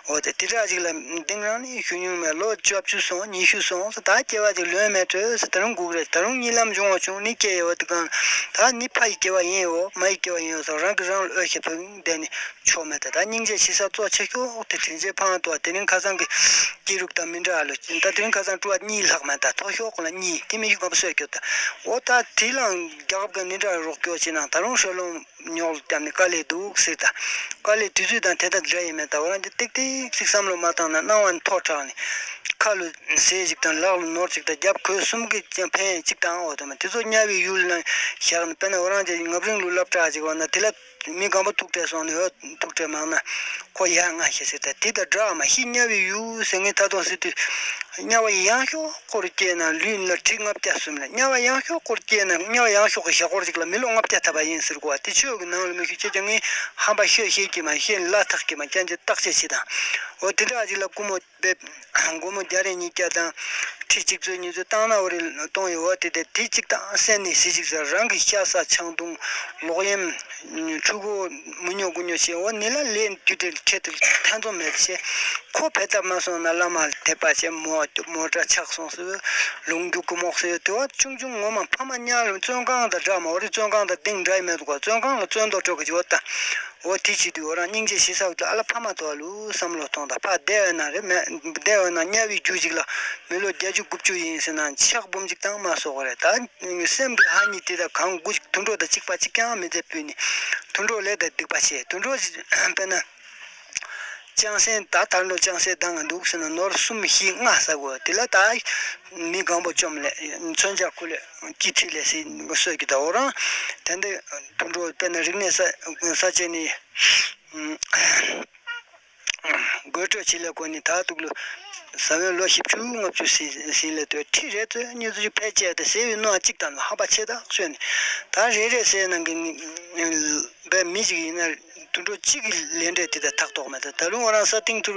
འོ་དེ་དེ་འདྲ་ཅིག་ལ་འདིང་རང་ནི་ཞུ་མྱོང་མེད། ལོ་བཅུ་བཅུ་སོང་ཉི་ཤུ་སོང་ཟེར། ད་སྐྱེ་བ་ཅིག་ལོན་མེད་བྲོས་ཟེར། ད་རུང་སྒུག་རེད། ད་རུང་གཉིད་ལམ་འབྱུང་བ་བྱུང་ནི་སྐྱེ་ཡོད་པ་དེ་གང་ད་ནི་ཕ་ཡི་སྐྱེ་བ་ཡིན་འོ་མ་ཡི་སྐྱེ་བ་ཡིན་འོ་ཟེར་རང་གི་རང་ལ་འོས་ཤེས་ཕུག་བསྡད་ནི་ཆོག་མེད། ད་ད་སྙིང་རྗེ་ཞི་ས་གཙོ་ཆེ་ཤོས་དེ་དྲིན་ཆེན་ཕངས་ཏོ་དེ་རིང་ཁ་སང་གི་སྐྱིད་རུག་དང་མི་འདྲ་ལོ། ད་དེ་རིང་ཁ་སང་སྤྲོ་བ་གཉིས་ལྷག་མ་ད་ཐོ་ཤོག་ལ་གཉིས་དེ་མི་ཤུགས་ག་པ་སོད་སྐྱོ་ད། འོ་ད་དེ་ལའང་རྒྱལ་ཁབ་ཀྱི་ནི་འདྲ་རོགས་སྐྱོ་བྱེད་ན་ད་རུང་ཧྲོ་ལོང་ཉོག་ལ་བརྒྱབ་ནས་དཀའ་ལས་འདུག་ཟེར་ད། དཀའ་ལས་དུས་ཚོད་དང་དེ་དག་འདྲ་ཡིན་མེད་ད། འོ་རང་གི་ཏིག་ཏིག་ཅིག་བསམ་བློ་མ་བཏང་ན་སྣང་བ་མཐོ་དྲགས་ནས་ཁ་ལུ་ཟས་ཞིག་དང་ལག་ལུ་ནོར་ཅིག་དང་རྒྱབ་གོས་གསུམ་གྱི་ཀྱང་ཕན་ཡོན་ཅིག་དང་འོ་དེ་མ་དེ་ཚོ་དམྱལ་བའི་ཡུལ་ན་བཞག་ནས་དཔེར་ན་འོ་རང་གི་ངབ་རིང་ལུ་སླབ་གྲྭ་ཅིག་འོ་ན་དེ་ལ། མི་སྒམ་པོ་ཐུག་འཕྲད་སོང་ནས་འོ་ཐུག་འཕྲད་མང་ན་ཁོ་ཡ་ང་ཤེས་ཟེར་ད་དེ་ད་འདྲ་མ་ཤི་དམྱལ་བའི་ཡུལ་ཟེར་ངས་ད་དུང་ཟེར་དུས་དམྱལ་བ་ཡང་ཤོག་སྐོར་སྐྱེས་ན་ལུས་ལ་ཁྲི་ལྔ་བརྒྱ་གསུམ་ལ་དམྱལ་བ་ཡང་ཤོག་སྐོར་སྐྱེས་ན་དམྱལ་བ་ཡང་ཤོག་གི་ཞག་སྐོར་ཅིག་ལ་མི་ལོ་ལྔ་བརྒྱ་ཐམ་པ་ཡིན་ཟེར་གོ་བ་དེ་ཆོས་ཀྱི་ནང་ལ་མི་ཤོད་ཁྱེད་ཀྱང་ངས་ཧམ་པ་ཤོད་ཤེས་ཀྱི་མ་ཤེས་ལ་ཐག་གི་མ་ཅན་གྱི་བརྟག་དཔྱད་བྱེད་དང་འོ་དེ་འདྲ་ཅིག་ལ་ཀུ་མོ། དཔེ་སྒོར་མོ་བརྒྱ་རེ་ཉིས་བརྒྱ་དང་ཁྲི་གཅིག་ཚོད་གཉིས་ཚོད་བཏང་ན་འོ་རེ་གཏོང་ཡོད་བ་དེ་དེ་དེ་གཅིག་དང་སེམས་ནས་ཟི་ཞིག་ཟེར་རང་གི་ཤ་ཟ་ཆང་འཐུང་ལོག་གཡེམ་ཕྲུ་གུ་མི་ཉོ་དགུ་ཉོ་བྱེད་འོ་ནི་ལ་ལས་རྒྱུ་དེ་ཁྱེད་དེ་ཐན་ཚོམ་མེད་བྱེད་ཁོ་བེ་ཐབས་མ་སོང་ན་བླ་མ་དད་པ་བྱེད་མོ་མོ་འདྲ་ཆགས་སོང་ཟེར་ལུང་རྒྱུ་ཀུ་མོག་ཟེར་དེ་བ་ཆུང་ཆུང་ངོ་མ་ཕ་མ་ཉལ་བཙོན་ཁང་དང་འདྲ་མ་འོ་རེ་བཙོན་ཁང་དང་གཏིང་འདྲ་ཡི་མེད་དུ་གོ་བཙོན་ཁང་ལ་བཙོན་དོ་སྤྲོད་གི་བྱེད་འོ་ད། འོ་དེ་བྱེད་དུས་འོ་རང་སྙིང་རྗེ་ཞི་ས་འོ་དེ་ཨ་ལ་ཕ་མ་དོ་ལུ་བསམ་བློ་གཏོང་དང་ཕ་བདེ་འོ་ན་རེ་མེད་བདེ་འོ་ན་དམྱལ་བའི་རྒྱུ་ཅིག་ལ་མི་ལོ་བརྒྱད་ཅུ་དགུ་བཅུ་ཡིན་ཟེར་ན་ཕྱག་འབུམ་ཅིག་བཏང་མ་སོགས་པ་རེད་ད། སེམས་ཀྱི་ཧ་ཉི་དེ་དང་གང་དགུ་ཅིག་དུད་འགྲོ་དང་གཅིག་པ་གཅིག་ཀྱང་མི་མཛད་ཕུལ་ནི་དུད་འགྲོ་ལས་དང་སྡིག་པ་བྱེད་དུད་འགྲོ་དཔེར་ན། ཅང་སེན་ད་ད་ལོ་ཅང་སེན་ལྡང་གི་འདུག་ཟེར་ན་ནོར་གསུམ་བཞི་ལྔ་ཟ་དགོས་དེ་ལ་ད་མི་སྒམ་པོ་བཅོམ་ལས་མཚོན་ཆ་ཁུ་ལས་སྐྱིད་ཁྲི་ལས་སྲིད་སྲོད་ཀྱི་ཟླ་འོ་རང་དེ་འདྲ་དུད་འགྲོ་དཔེར་ན་རིག་གནས་ས་ས་ཆེན་ནི་དགོད་བྲོ་ཆེ་ལས་གོ་ནི་ད་དུག་ལོ་ས་བོན་ལོ་བཞི་བཅུ་ལྔ་བཅུ་ཟིན་ཟིན་ལས་དུ་ཁྲི་རེ་ཚོད་གཉིས་ཚོད་ཕལ་ཆེ་དེ་ཟེར་བའི་ནོ་གཅིག་དང་ཧ་པ་ཆེ་ད་ཤོད་ནི་ད་རེ་རེ་ཟེར་ནང་གི་ནི། བས་མི་ཞིག་ཡིན་ན་དུད་འགྲོ་གཅིག་གི་ལས་འབྲས་དེ་དང་ཐག་ཐོག་མེད་ད། ད་རུང་ང་རང་ས་སྟེང་དུ་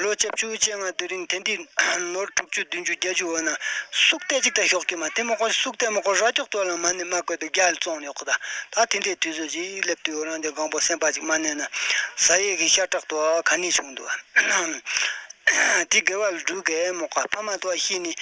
ལོ་བཅུ་བཅོ་ལྔ་དེ་རིང་དེ་འདི་ནོར་དྲུག་ཅུ་བདུན་ཅུ་བརྒྱད་ཅུ་འོ་ན་སུག་ཏེ་གཅིག་ད་ཤོག་གི་མ་དེ་མོ་ཁོ་སུག་ཏེ་མོ་ཁོ་ར་ཅོག་ཏོ་ལ་མ་ནི་མ་བཀོད་དུ་རྒྱལ་བཙོང་ཡོག་གི་ད། ད་དེ་འདྲའི་དུས་ཚོད་ཅིག་སླེབས་དུས་རང་དེ་སྒང་པོ་སེམས་པ་ཅིག་མ་ནས་ན་ཟ་ཡས་ཀྱི་ཤ་ཁྲག་ཏོ་ག་ནས་བྱུང་འདུག་དེ་དགེ་བ་ལ་འགྲུབ་གས་མོ་ཁ་ཕ་མ་ཏོ་ཤི་ནི་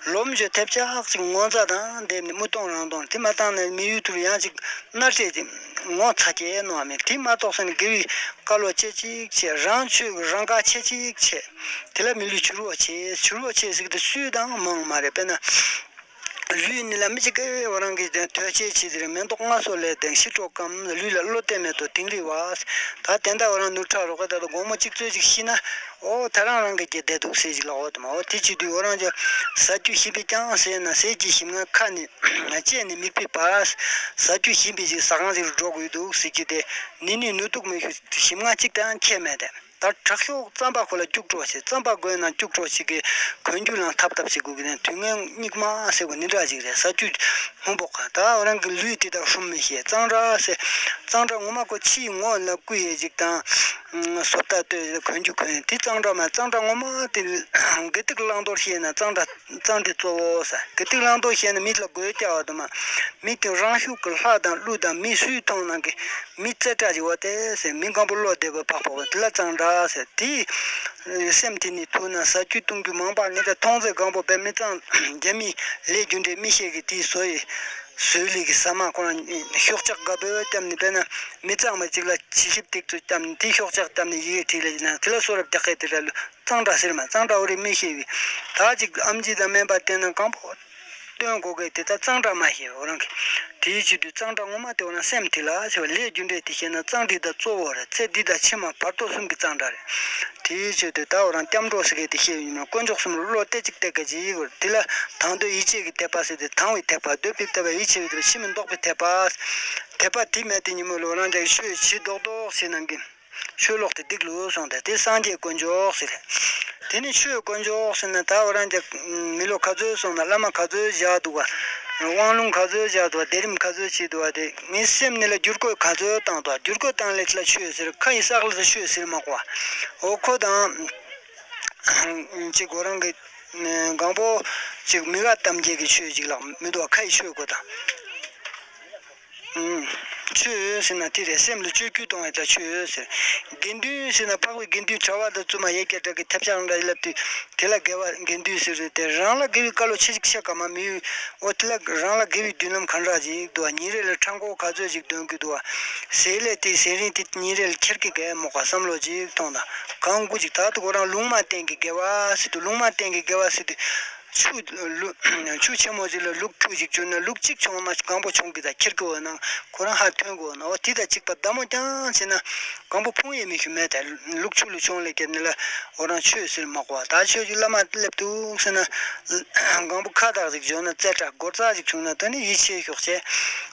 ལོ་མཇུག་ཐེབས་ཆག་ཅིག་ངོ་ཚ་དང་འདེབས་ནི་མུ་སྟོང་རང་སྟོང་དེ་མ་བཏང་ན་མི་ཡུལ་དུ་ཡང་ཅིག་མནར་བྱེད་ཅིག་ངོ་ཚ་སྐྱེ་ནོ་མེད་དེ་མ་གཏོགས་སེ་ནི་དགེ་བའི་བཀའ་སློབ་ཆེ་ཅིག་བྱེད་རང་ཆོས་ཀྱི་རང་དགའ་ཆེ་ཅིག་བྱེད་དེ་ལ་མི་ལུས་བྱུར་བོ་ཆེ་བྱུར་བོ་ཆེ་ཟིག་དེ་སུས་དང་མང་མ་རེད་དཔེར་ན། ལུས་ནི་ལ་མི་ཅིག་གི་འོ་རང་གི་དོན་ཆེ་ཆེ་དེ་རེད་མེ་ཏོག་ལྔ་སོགས་ལས་དང་ཤི་གྲོག་གམ་ལུས་ལ་བློ་གཏད་མེད་དོ་དིང་རི་བ། ད་དེ་འདྲ་འོ་རང་ནུབ་ཁྲག་རོགས་ད་དགོང་མོ་གཅིག་ཚོད་ཅིག་ཤི་ན། ཨོ་ད་རང་རང་གི་རྒྱལ་བསྡད་འདུག་ཟེར་ཅིག་ལ་འོ་དུ་མ་འོ་དེ་བྱེད་དུས་འོ་རང་ཅག་ཟ་རྒྱུ་ཞིམ་པའི་རྐྱང་ཟེར་ན་ཟས་ཀྱི་ཞིམ་མངར་ཁ་ནས་བཅད་ནས་མིག་པའི་བར་ཟ་རྒྱུ་ཞིམ་པའི་ཅིག་ཟ་ཁང་ཅིག་རུ་འགྲོ་དགོས་འདུག་ཟེར་གྱི་དེ་ནི་ནི་ནུ་ཐུག་མི་ཤུ་ཞིམ་མངར་གཅིག་དང་ཁྱད་མེད་དེ་ད་དྲག་ཤོག་རྩམ་པ་ཁོ་ལ་སྐྱུག་བྲོ་ཞེས་རྩམ་པ་དགོས་ན་སྐྱུག་བྲོ་ཞིག་གི་གོན་རྒྱུ་ལང་ཐབ་ཐབ་ཞིག་དགོས་ཀྱི་ནས་དུས་ངན་སྙིགས་མ་ཟེར་གོ་ནི་འདྲ་ཞིག་རེད་ཟ་རྒྱུ། སྔོན་པོ་ག་ད་འོ་རང་གི་ལུས་དེ་དག་ཧྲུམ་མི་ཤེས་གཙང་སྦྲ་ཟེར། གཙང་སྦྲ་ངོ་མ་ཁོ་ཕྱིའི་ངོ་ལ་བསྐུ་ཡས་ཅིག་དང་། སོབ་ད་ལྟོས་གོན་རྒྱུ་གོན་དེ་གཙང་སྦྲ་མ་གཙང་སྦྲ་ངོ་མ་དེ་དགེ་སྡིག་བླང་དོར་ཤེས་ན་གཙང་སྦྲ་གཙང་སྦྲ་གཙོ་བོ་ཟེར་དགེ་སྡིག་བླང་དོར་ཤེས་ན་མི་ལ་དགོས་ཀྱག་བ་དུ་མ། མི་དེ་རང་ཤུགས་ཀྱི་ལྷ་དང་ཀླུ་དང་མི་སུའི་མཐོང་ན་གི་མི་རྩེ་གྲ་ཅིག་བ་དེ་ཟེར་མི་སྒམ་པོ་བློ་བདེ་བོ་འཕགས་པ་བ་དེ་ལ་གཙང་སྦྲ་ཟེར་དེ། སེམས་དེ་ནི་ཐུག་ན་ཟ་རྒྱུ་བཏུང་རྒྱུ་མང་པ་ནི་ད་མཐོང་ཚེ་སྒམ་པོ་བས་མི་གཙང་རྒྱ་མི་ལས་རྒྱུ་འབྲས་མི་ཤེས་གི་དེའི་བཟོ་ཡི། བཟོས་ལས་ཀྱི་ཟ་མ་ཁོ་རང་ཤོག་ཆག་དགའ་པོའི་གཏམ་ནི་དཔེར་ན་མི་གཙང་མ་ཅིག་ལ་ཕྱི་ཞིབ་ཏིག་ཏུ་གཏམ་ནི་དེ་ཤོག་ཆག་གཏམ་ནི་ཡི་གེ་བྲིས་ལ་ཡིན་ན་དེ་ལ་སོ་རབ་རྒྱག་གི་དེ་ལ་ལུ་གཙང་སྦྲ་ཟེར་མ་གཙང་སྦྲ་འོ་རེ་མི་ཤེས་བི་ད་ཅིག་ཨམ་ཆི་དང་སྨན་པ་བསྟེན་ན་གང་པོ་ སྟོན་དགོས་གི་དེ་ད་གཙང་སྦྲ་མ་ཤེས་འོ་རང་གི། དེའི་ཆེད་དུ་གཙང་སྦྲ་ངོ་མ་དེ་འོ་ན་སེམས་དེ་ལ་ཟེར་བ་ལས་རྒྱུ་འབྲས་དེ་ཤེས་ན་གཙང་སྦྲ་དང་གཙོ་བོ་རེད། ཚེ་འདི་དང་ཕྱི་མ་བར་དོ་གསུམ་གྱི་གཙང་སྦྲ་རེད། དེའི་ཆེད་དུ་ད་འོ་རང་སྐྱབས་འགྲོ་ཟེར་གི་དེ་ཤེས་ཡོད་ན་དཀོན་མཆོག་གསུམ་ལ་བློ་གཏད་ཅིག་གཏད་གི་ཅིག་དེ་ལ་དང་འདོད་ཡིད་ཆེས་ཀྱི་དད་པ་ཟེར་ཏེ་དང་བའི་དད་པ་འདོད་པའི་དད་པ་ཡིད་ཆེས་པའི་དད་པ་ཕྱི་མ་ལྡོག་པའི་དད་པ། དད་པ་དེ་མེད་དེ་ཉིན་མོ་ལོ་རང་ཅག་ཆོས་བྱེད་རྡོག་རྡོག་ཟེར་ནང་གི་ཆོས་ལོག་སྟེ་སྡིག་ལོ་སོང་སྟེ་དེ་སངས་རྒྱས་དཀོན་མཆོག་ཟེར། དེ་ནི་ཆོས་དཀོན་མཆོག་ཟེར་ན་ད་འོ་རང་ཅག་མི་ལོ་ག་ཚོད་སོང་ན་བླ་མ་ག་ཚོད་བཞག་འདུག་བ། དབང་ལུང་ག་ཚོད་བཞག་འདུག་བ། སྡེ་རིམ་ག་ཚོད་བྱེད་འདུག་བ། དེ་ངའི་སེམས་ནི་ལ་བསྒྱུར་བཀོད་ག་ཚོད་བཏང་འདུག་བ། བསྒྱུར་བཀོད་བཏང་ལས་ལ་ཆོས་ཟེར། ཁ་ཡི་ས་ལ་ཆོས་ཟེར་མ་གོ་བ། འོ་ཁོ་དང་། ཅིག་གོ་རང་གི་གང་པོ་ཅིག་མི་དགའ་གཏམ་རྒྱལ་གྱི་ཆོས་ཅིག་ལ་མི་འདུག་བ། ཁ་ཡི་ཆོས་གོ་དང་། ཆོས་ཟེར་ན་དེ་རེད། སེམས་ལ་བཅོས་བསྒྱུར་གཏོང་བའི་ད་ཆོས་ཟེར། དགེ་འདུན་ཟེར་ན་འཕགས་པའི་དགེ་འདུན་གྲྭ་པ་དང་བཙུན་མ་ཡེ་རྒྱ་གྲགས་ཀྱི་ཐབས་ཤག་འདྲ་ཡི་ལབ་དུས་དེ་ལ་དགེ་བ་དགེ་འདུན་ཟེར་རེད་དེ། རང་ལ་དགེ་བའི་བཀའ་སློབ་ཆེ་ཆེ་བཤད་ག་མ་མི་ཡོད། འོ་དེ་ལ་རང་ལ་དགེ་བའི་མདུན་ལམ་ག་འདྲ་ཅིག་འདུག་བ། ཉིན་རེ་ལ་ཁྲག་འཁོར་ག་ཚོད་ཅིག་འདོན་གི་འདུག་བ། ཟས་ལས་དེ་ཟས་རིན་དེ་ཉིན་རེ་ལ་ཁྱེར་གི་གས་མོ་ག་བསམ་བློ་ཅིག་གཏོང་དང་གང་དགོས་ཅིག་ད་དུ་ཁོ་རང་ལུང་མ་བསྟན་གི་དགེ་བ་ཟེར་དུས་ལུང་མ་བསྟན་གི་དགེ་བ་ཟེར་དུས། ཆུ་ལུ་ཆུ་ཆེན་མོ་ཅིག་ལ་ལུག་ཁྱུ་ཅིག་བཅུག་ན་ལུག་གཅིག་ཆུང་མ་གང་པོ་ཆུང་གི་ད་ཁྱེར་གི་འོ་ན་ཁོ་རང་ཧ་ཐོན་གི་འོ་ན། འོ་དེ་དང་གཅིག་པ་བདག་མོ་རྐྱང་བྱེད་ན་གང་པོ་ཕུང་ཡས་མི་ཤུ་མེད་དེ། ལུག་ཆུ་ལུ་ཆུང་ལས་སྐྱེས་ནི་ལ་འོ་རང་ཆོས་ཟེར་མ་གོ་བ། ད་ཆོས་ཀྱི་བླ་མ་སླེབས་འདུག་ཟེར་ན་གང་པོ་ཁ་བཏགས་ཅིག་བྱོན་ན་རྩེ་གྲ་སྒོར་རྩ་ཅིག་བྱུང་ན་ད་ནི་ཡིད་ཆེས་ཤོག་ཅེས།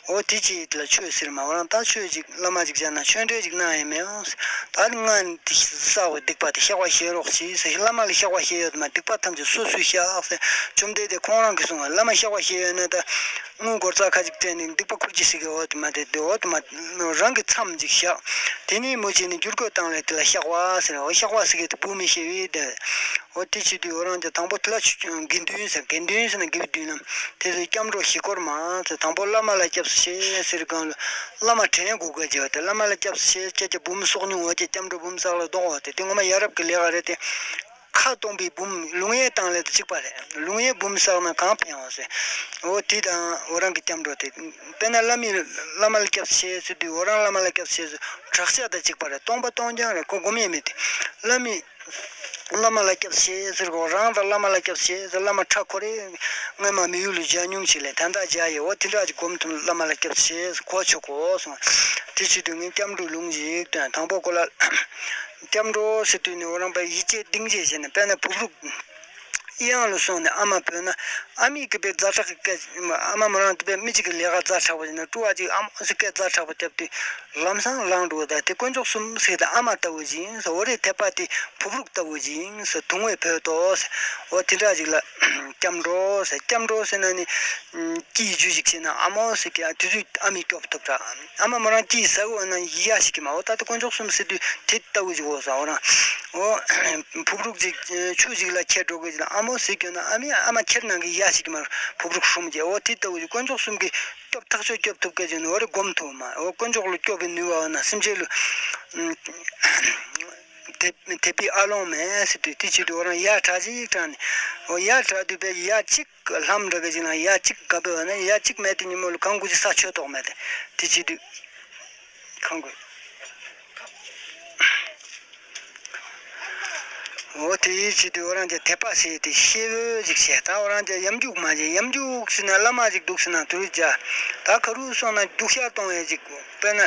འོ་དེ་ཅིག་ལ་ཆོས་ཟེར་མ། འོ་རང་ད་ཆོས་ཅིག་བླ་མ་ཅིག་བྱས་ན་ཆོས་འབྲེལ་ཅིག་གནང་ཡས་མེད་ཨང་། ད་ནི་ང་འདི་བསགས་པའི་སྡིག་པ་དེ་བཤགས་པ་ཤེས་རོགས་གྱིས་ཟེར། བླ་མ་ལ་བཤགས་པ་ཤེས་ཡོད་མ་སྡིག་པ་ཐམས་ཅད་སོ་སོས་བཤགས་ཟེར། བཅོམ་ལྡན་འདས་ཁོང་རང་གིས་གསུངས་པ། བླ་མ་བཤགས་པ་ཤེས་ཡོད་ན་ད་དངུལ་སྒོར་རྩ་ཁ་ཅིག་སྤྲད་ནས་སྡིག་པ་ཁུར་གྱིས་ཟེར་གི་འོ་དེ་མ་དེ་དེ་འོ་དེ་མ་རང་གི་མཚམས་ཅིག་བཞག་དེ་ནས་མུ་བྱས་ནས་བསྒྱུར་བཀོད་བཏང་ལས་དེ་ལ་བཤགས་པ་ཟེར། འོ་བཤགས་པ་ཟེར་གི་དེ་བུ་མི་ཤེས་པས་དེ། འོ་དེ་བྱེད་དུས་འོ་རང་ཅག་དང་པོ་དེ་ལ་ཆུ་དགེ་འདུན་ཟེར། དགེ་འདུན་ཟེར་ན་དགེ་བའི་མདུན་ལམ། དེ་ཚོའི་སྐྱབས་འགྲོ་བཞི་སྐོར་མ་ཚེ་དང་པོ་བླ་མ་ལ་སྐྱབས་སུ་མཆི་ཟེར་གང་ལ་བླ་མ་དྲན་དགོས་དགོས་ཀྱི་བ། དེ་བླ་མ་ལ་སྐྱབས་སུ་མཆི་ཁྱེད་ཀྱི་བུ་མོ་སོགས་ཉུང་བ་ཀྱི་སྐྱབས་འགྲོ་བུ་མོ་བསགས་ལ་ལྡོག་བ་དེ་དེ་ངོ་མ་ཡ་རབས་ཀྱི་ལས་ཀ་རེད་དེ། ཁ་སྟོང་པའི་བུ་མོ་ལུང་ཡན་བཏང་ལས་དེ་གཅིག་པ་རེད། ལུང་ཡན་བུ་མོ་བསགས་ན་གང་ཕན་བ་ཟེར། འོ་དེ་དང་འོ་རང་གི་སྐྱབས་འགྲོ་དེ། དཔེར་ན་བླ་མའི་བླ་མ་ལ་སྐྱབས་སུ་མཆི་ཟེར་དུས་འོ་རང་བླ་མ་ལ་སྐྱབས་སུ་མཆི་ཟེར་བྲག་ཅ་དང་གཅིག་པ་རེད། སྟོང་པ་སྟོང་རྐྱང་རེད། ཁོ་སྒོམ་ཡས་མེད་དེ། བླ་མའི་བླ་མ་ལ་སྐྱབས་སུ་མཆི་ཟེར་གོ། རང་དང་བླ་མ་ལ་སྐྱབས་སུ་མཆི་ཟེར། བླ་མ་ཁྲ་ཁོ་རེ་སྔོན་མ་མི་ཡུལ་ལ་མཇལ་མྱོང་ཞིག་ལས་ད་ལྟ་མཇལ་ཡོད། འོ་དེ་འདྲ་ཅིག་སྒོམ་ཐུབ། བླ་མ་ལ་སྐྱབས་སུ་མཆི་ཟེར་གོ་ཆོག་གོ་སོང་། དེ་བྱེད་དུས་ངས་སྐྱབས་འགྲོའི་ལུང་ཞིག་སྟོན། དང་པོ་ཁོ་ལ་སྐྱབས་འགྲོ་ཟེར་དུས་ནི་འོ་རང་པའི་ཡིད་ཆེས་གཏིང་བརྗེད་བྱས་ནས་དཔེར་ན་བུ་ཕྲུག་གཡང་ལ་སོང་ནས་ཨ་མ་བོས་ན་ཨ་མས་ཀྱི་པའི་ཛ་དྲག་གི་སྐད། ཨ་མ་མོ་རང་དུ་པའི་མི་གཅིག་གི་ལས་ཀ་ཛ་དྲག་པོ་བྱས་ན་ཀྲུ་བ་གཅིག་ཨ་མ་ཟེར་སྐད་ཛ་དྲག་པོ་བརྒྱབ་དུས། ལམ་སང་ལངས་འགྲོ་ད་དེ་དཀོན་མཆོག་གསུམ་ཟེར་ད་ཨ་མ་ལྟ་བུ་ཅིག་ཡིན་ཟེར། འོ་རེད་དད་པ་དེ་བུ་ཕྲུག་ལྟ་བུ་ཅིག་ཡིན་ཟེར། དུང་བས་བོས་ཏོ་ཟེར། འོ་དེ་འདྲ་ཅིག་ལ་སྐྱབས་འགྲོ་ཟེར། སྐྱབས་འགྲོ་ཟེར་ན་ནི་སྐྱིད་རྒྱུ་ཞིག་བྱས་ན་ཨ་མོ་ཟེར་གི་དེ་ཚོས་ཨ་མས་སྐྱོབ་ཐུབ་ར། ཨ་མ་མོ་རང་སྐྱིད་ཟ་གི་འོ་ན་ཡ་ཞིག་གི་མ། འོ་ད་དེ་དཀོན་མཆོག་གསུམ་ཟེར་དུས་དེ་ལྟ་བུ་ཅིག་འོ་ཟེར། འོ་རང་འོ་བུ་ཕྲུག་ཅིག་ཆུ་ཞིག་ལ་ཁྱེར་འགྲོ་གི་ཅིག་ལ་ཨ་མོ་ཟེར་གྱོན་ན་ཨ་མས་ཨ་མ་ཁྱེར་གནང་གི་ཡ་ཞིག་གི་མ། བུ་ཕྲུག་ཧྲུམ་གྱི་འོ་དེ་ལྟ་བུ་ཅིག་དཀོན་མཆོག་གསུམ་གི་སྐྱོབ་ཐག་ཆོད་སྐྱོབ་ཐུབ་མཁན་ཅིག་ནི་འོ་རེ་སྒོམ་ཐུབ་མ། འོ་དཀོན་མཆོག་ལ་སྐྱོབ་པའི་ནུས་པ་འོ་ན་སེམས་ཅན་ལ་དད་དད་པའི་ཨ་ལོང་མེད་ཟེར་དུས་དེ་བྱེད་དུས་འོ་རང་ཡ་གྲགས་ཅིག་གྲགས་ནས་འོ་ཡ་གྲགས་དུས་པས་ཡ་གཅིག་ལྷམ་འདྲ་གི་ཅིག་ན་ཡ་གཅིག་ག་པས་འོ་ན་ཡ་གཅིག་མེད་དེ་ཉིན་མོ་ལ་གང་དགོས་ཅིག་ས་ཆོད་དོགས་མེད་དེ་དེ་བྱེད་དུས་གང་དགོས། འོ་དེའི་ཆེད་དུ་འོ་རང་ཅག་དད་པ་ཟེར་དེ་ཤེས་འོས་ཅིག་བྱས། ད་འོ་རང་ཅག་ཡམ་རྒྱུག་མ་བྱས། ཡམ་རྒྱུག་ཟེར་ན་བླ་མ་ཅིག་འདུག་ཟེར་ན་དུ་རུ་ཅག་ད་ག་རུ་སོང་ན་རྒྱུག་ཤ་གཏོང་བའི་ཅིག་དཔེར་ན་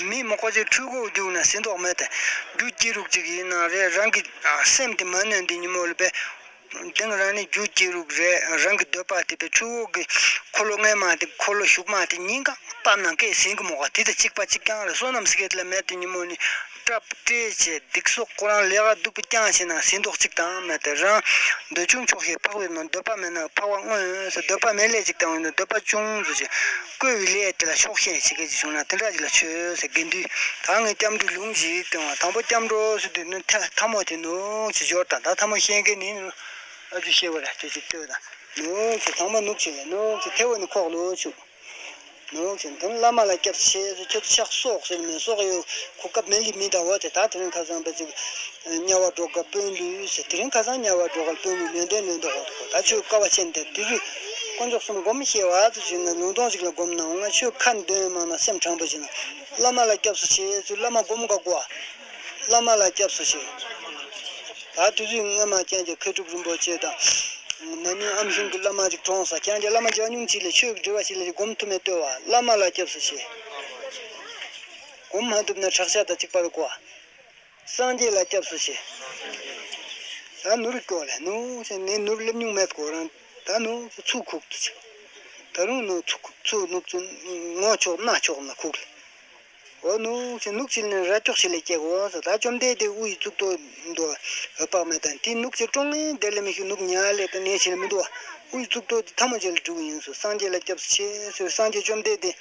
མི་མོ་ཀོ་ཅིག་འཁྲུལ་འཁོར་རྒྱུག་ན་ཟིན་མདོག་མེད་དེ། རྒྱུ་སྐྱེ་རུག་ཅིག་ཡིན་ན་རེད། རང་གི་སེམས་དེ་མ་ནོན་དེ་ཉིན་མོ་ལ་པས། དེང་རང་ནི་རྒྱུ་སྐྱེ་རུག་རེད། རང་གི་འདོད་པ་དེ་པའི་ཆུ་བོ་གི་འཁོར་ལོ་སྔས་མ་དེ་འཁོར་ལོ་གཞུག་མ་དེ་གཉིས་ཀ་བཏབ་ན་སྐད་ཟིན་གི་མོ་ག་དེ་དང་གཅིག་པ་གཅིག་རྐྱང་རེད། བསོད་ནམས་ཟེར་མཁན་དེ་ལ་མེད་དེ་ཉིན་མོ་ནི་སྐྲ་བྲེགས་བྱས་སྡིག་སོགས་ཁོ་རང་ལས་ཀ་སྡུག་པོ་རྐྱང་བྱས་ན་ཟིན་མདོག་གཅིག་དང་མེད་དེ། རང་འདོད་ཆུང་ཆོག་ཤེས་འཕགས་པའི་ནང་། འདོད་པ་མེད་ན་འཕགས་པ་དངོས་ཟེར། འདོད་པ་མེད་ལས་གཅིག་དང་འོན་ཏེ་འདོད་པ་ཆུང་ཟེར་ཞིང་བཀོལ་བའི་ལས་དེ་ལ་ཆོག་ཤེས་བྱེད་མཁན་ཅིག་བྱུང་ན་དེ་འདྲ་ཅིག་ལ་ཆོས་ཟེར་དགེ་འདུན། ད་ངས་སྐྱབས་འགྲོའི་ལུང་ཞིག་སྟོན་བ། དང་པོ་སྐྱབས་འགྲོ་ཟེར་དུས་ནི་ཐ་ཐ་མོ་དེ་ནུག་ཅིག་སྦྱོར་དང་། ད་ཐ་མོ་ཤེས་མཁན་ནི་ཨ་ཅུ་ཤེས་པ་ར་དེ་ཅིག་ལྟོས་དང་། ནུག་ཅིག་དང་པོ་ནུག་ཅིག་ལས་ནུག་ཅིག་ཐེ་བོ་ནི་ཁོག་ལུ་ཆུག་ནུག་ཅིག་དེ་ནི་བླ་མ་ལ་སྐྱབས་ཆེ་ཟེར་ཁྱོད་ཕྱག་སོགས་ཟེར་མེད་སོགས་ཡོད་ཁོ་སྐབས་མེད་ལི་མི་འདྲ་བོ་དེ། ད་དེ་རིང་ཁ་སང་པ་ཅིག་དམྱལ་བ་འགྲོ་དཀའ་དཔོན་སླུས་ཟེར། དེ་རིང་ཁ་སང་དམྱལ་བ་འགྲོ་དཀའ་དཔོན་སླུས་ལན་འདོན་ལན་འདོན་འོག་ཏུ་གོ། ད་ཆོས་དཀའ་བ་ཆེན་དེ་དེ་རིགས་དཀོན་མཆོག་གསུམ་སྒོམ་ཤེས་བ་ཚོ་བྱས་ན་ལུང་སྟོང་ཞིག་ལ་སྒོམ་ན་འོང་ང་ཆོས་ཁ་འདོན་མང་ན་སེམས་དྲང་པོ་བྱས་ན་བླ་མ་ལ་སྐྱབས་སུ་མཆི་ཚུལ་བླ་མ་སྒོམ་དགའ་གོ། བླ་མ་ལ་སྐྱབས་སུ་མཆི། ད་དུས་ཚོད་སྔ་མ་ཅན་གྱི་མཁས་གྲུབ་རིན་པོ་ཆེ་དང་ ན་ནིང་ཨམ་ཞུང་གི་བླ་མ་ཅིག་གྲོངས་ས། ཁྱེད་ཀྱི་བླ་མ་ཅག་ཉུང་ཅིག་ལས་ཆོས་ཀྱི་འབྲེལ་བ་ཞིག་ལས་སྒོམ་ཐུབ་མེད་ལྟོས་བ། བླ་མ་ལ་སྐྱབས་སུ་མཆི། སྒོམ་མ་ཐུབ་ན་ཁྲག་ཤ་དང་གཅིག་པར་གོ། སངས་རྒྱས་ལ་སྐྱབས་སུ་མཆི། ད་ནོར་སྐྱོ་ལ་ནུ་ཆེ་ནས་ནོར་སླེབས་མྱོང་མེད་གོ་རང་། ད་ནུ་ཚུགས་ཁུག་ཏུ་ཆེ། ད་རུང་ནུ་ཚུགས་ཁུག་ཚུགས་ནུབ་ཚུ་ངོ་ཆོག་སྣ་ཆོག་ན་ཁུག་ལ། འོ་ནུག་ཅི་ནུག་ཅི་ནི་ར་ཅོག་ཅི་ལས་སྐྱེ་གོ་ཟེར། ད་བཅོམ་ལྡན་འདས་དབུ་ཡི་གཙུག་ཏོར་འདུ་འོད་དཔག་མེད་དང་དེ་ནུག་ཅི་ཀྲོང་ངེ་དེ་ལས་མི་ཤི་ནུག་ཉ་ལས་ད་ནས་ཅི་ལས་མི་འདུག་དབུ་ཡི་གཙུག་ཏོར་དེ་ཐ་མ་ཅི་ལས་འགྲུབ་ཡིན་ཟེར། སངས་རྒྱས་ལ་སྐྱབས་སུ་མཆི་ཟེར། སངས་རྒྱས་བཅོམ་ལྡན་འདས་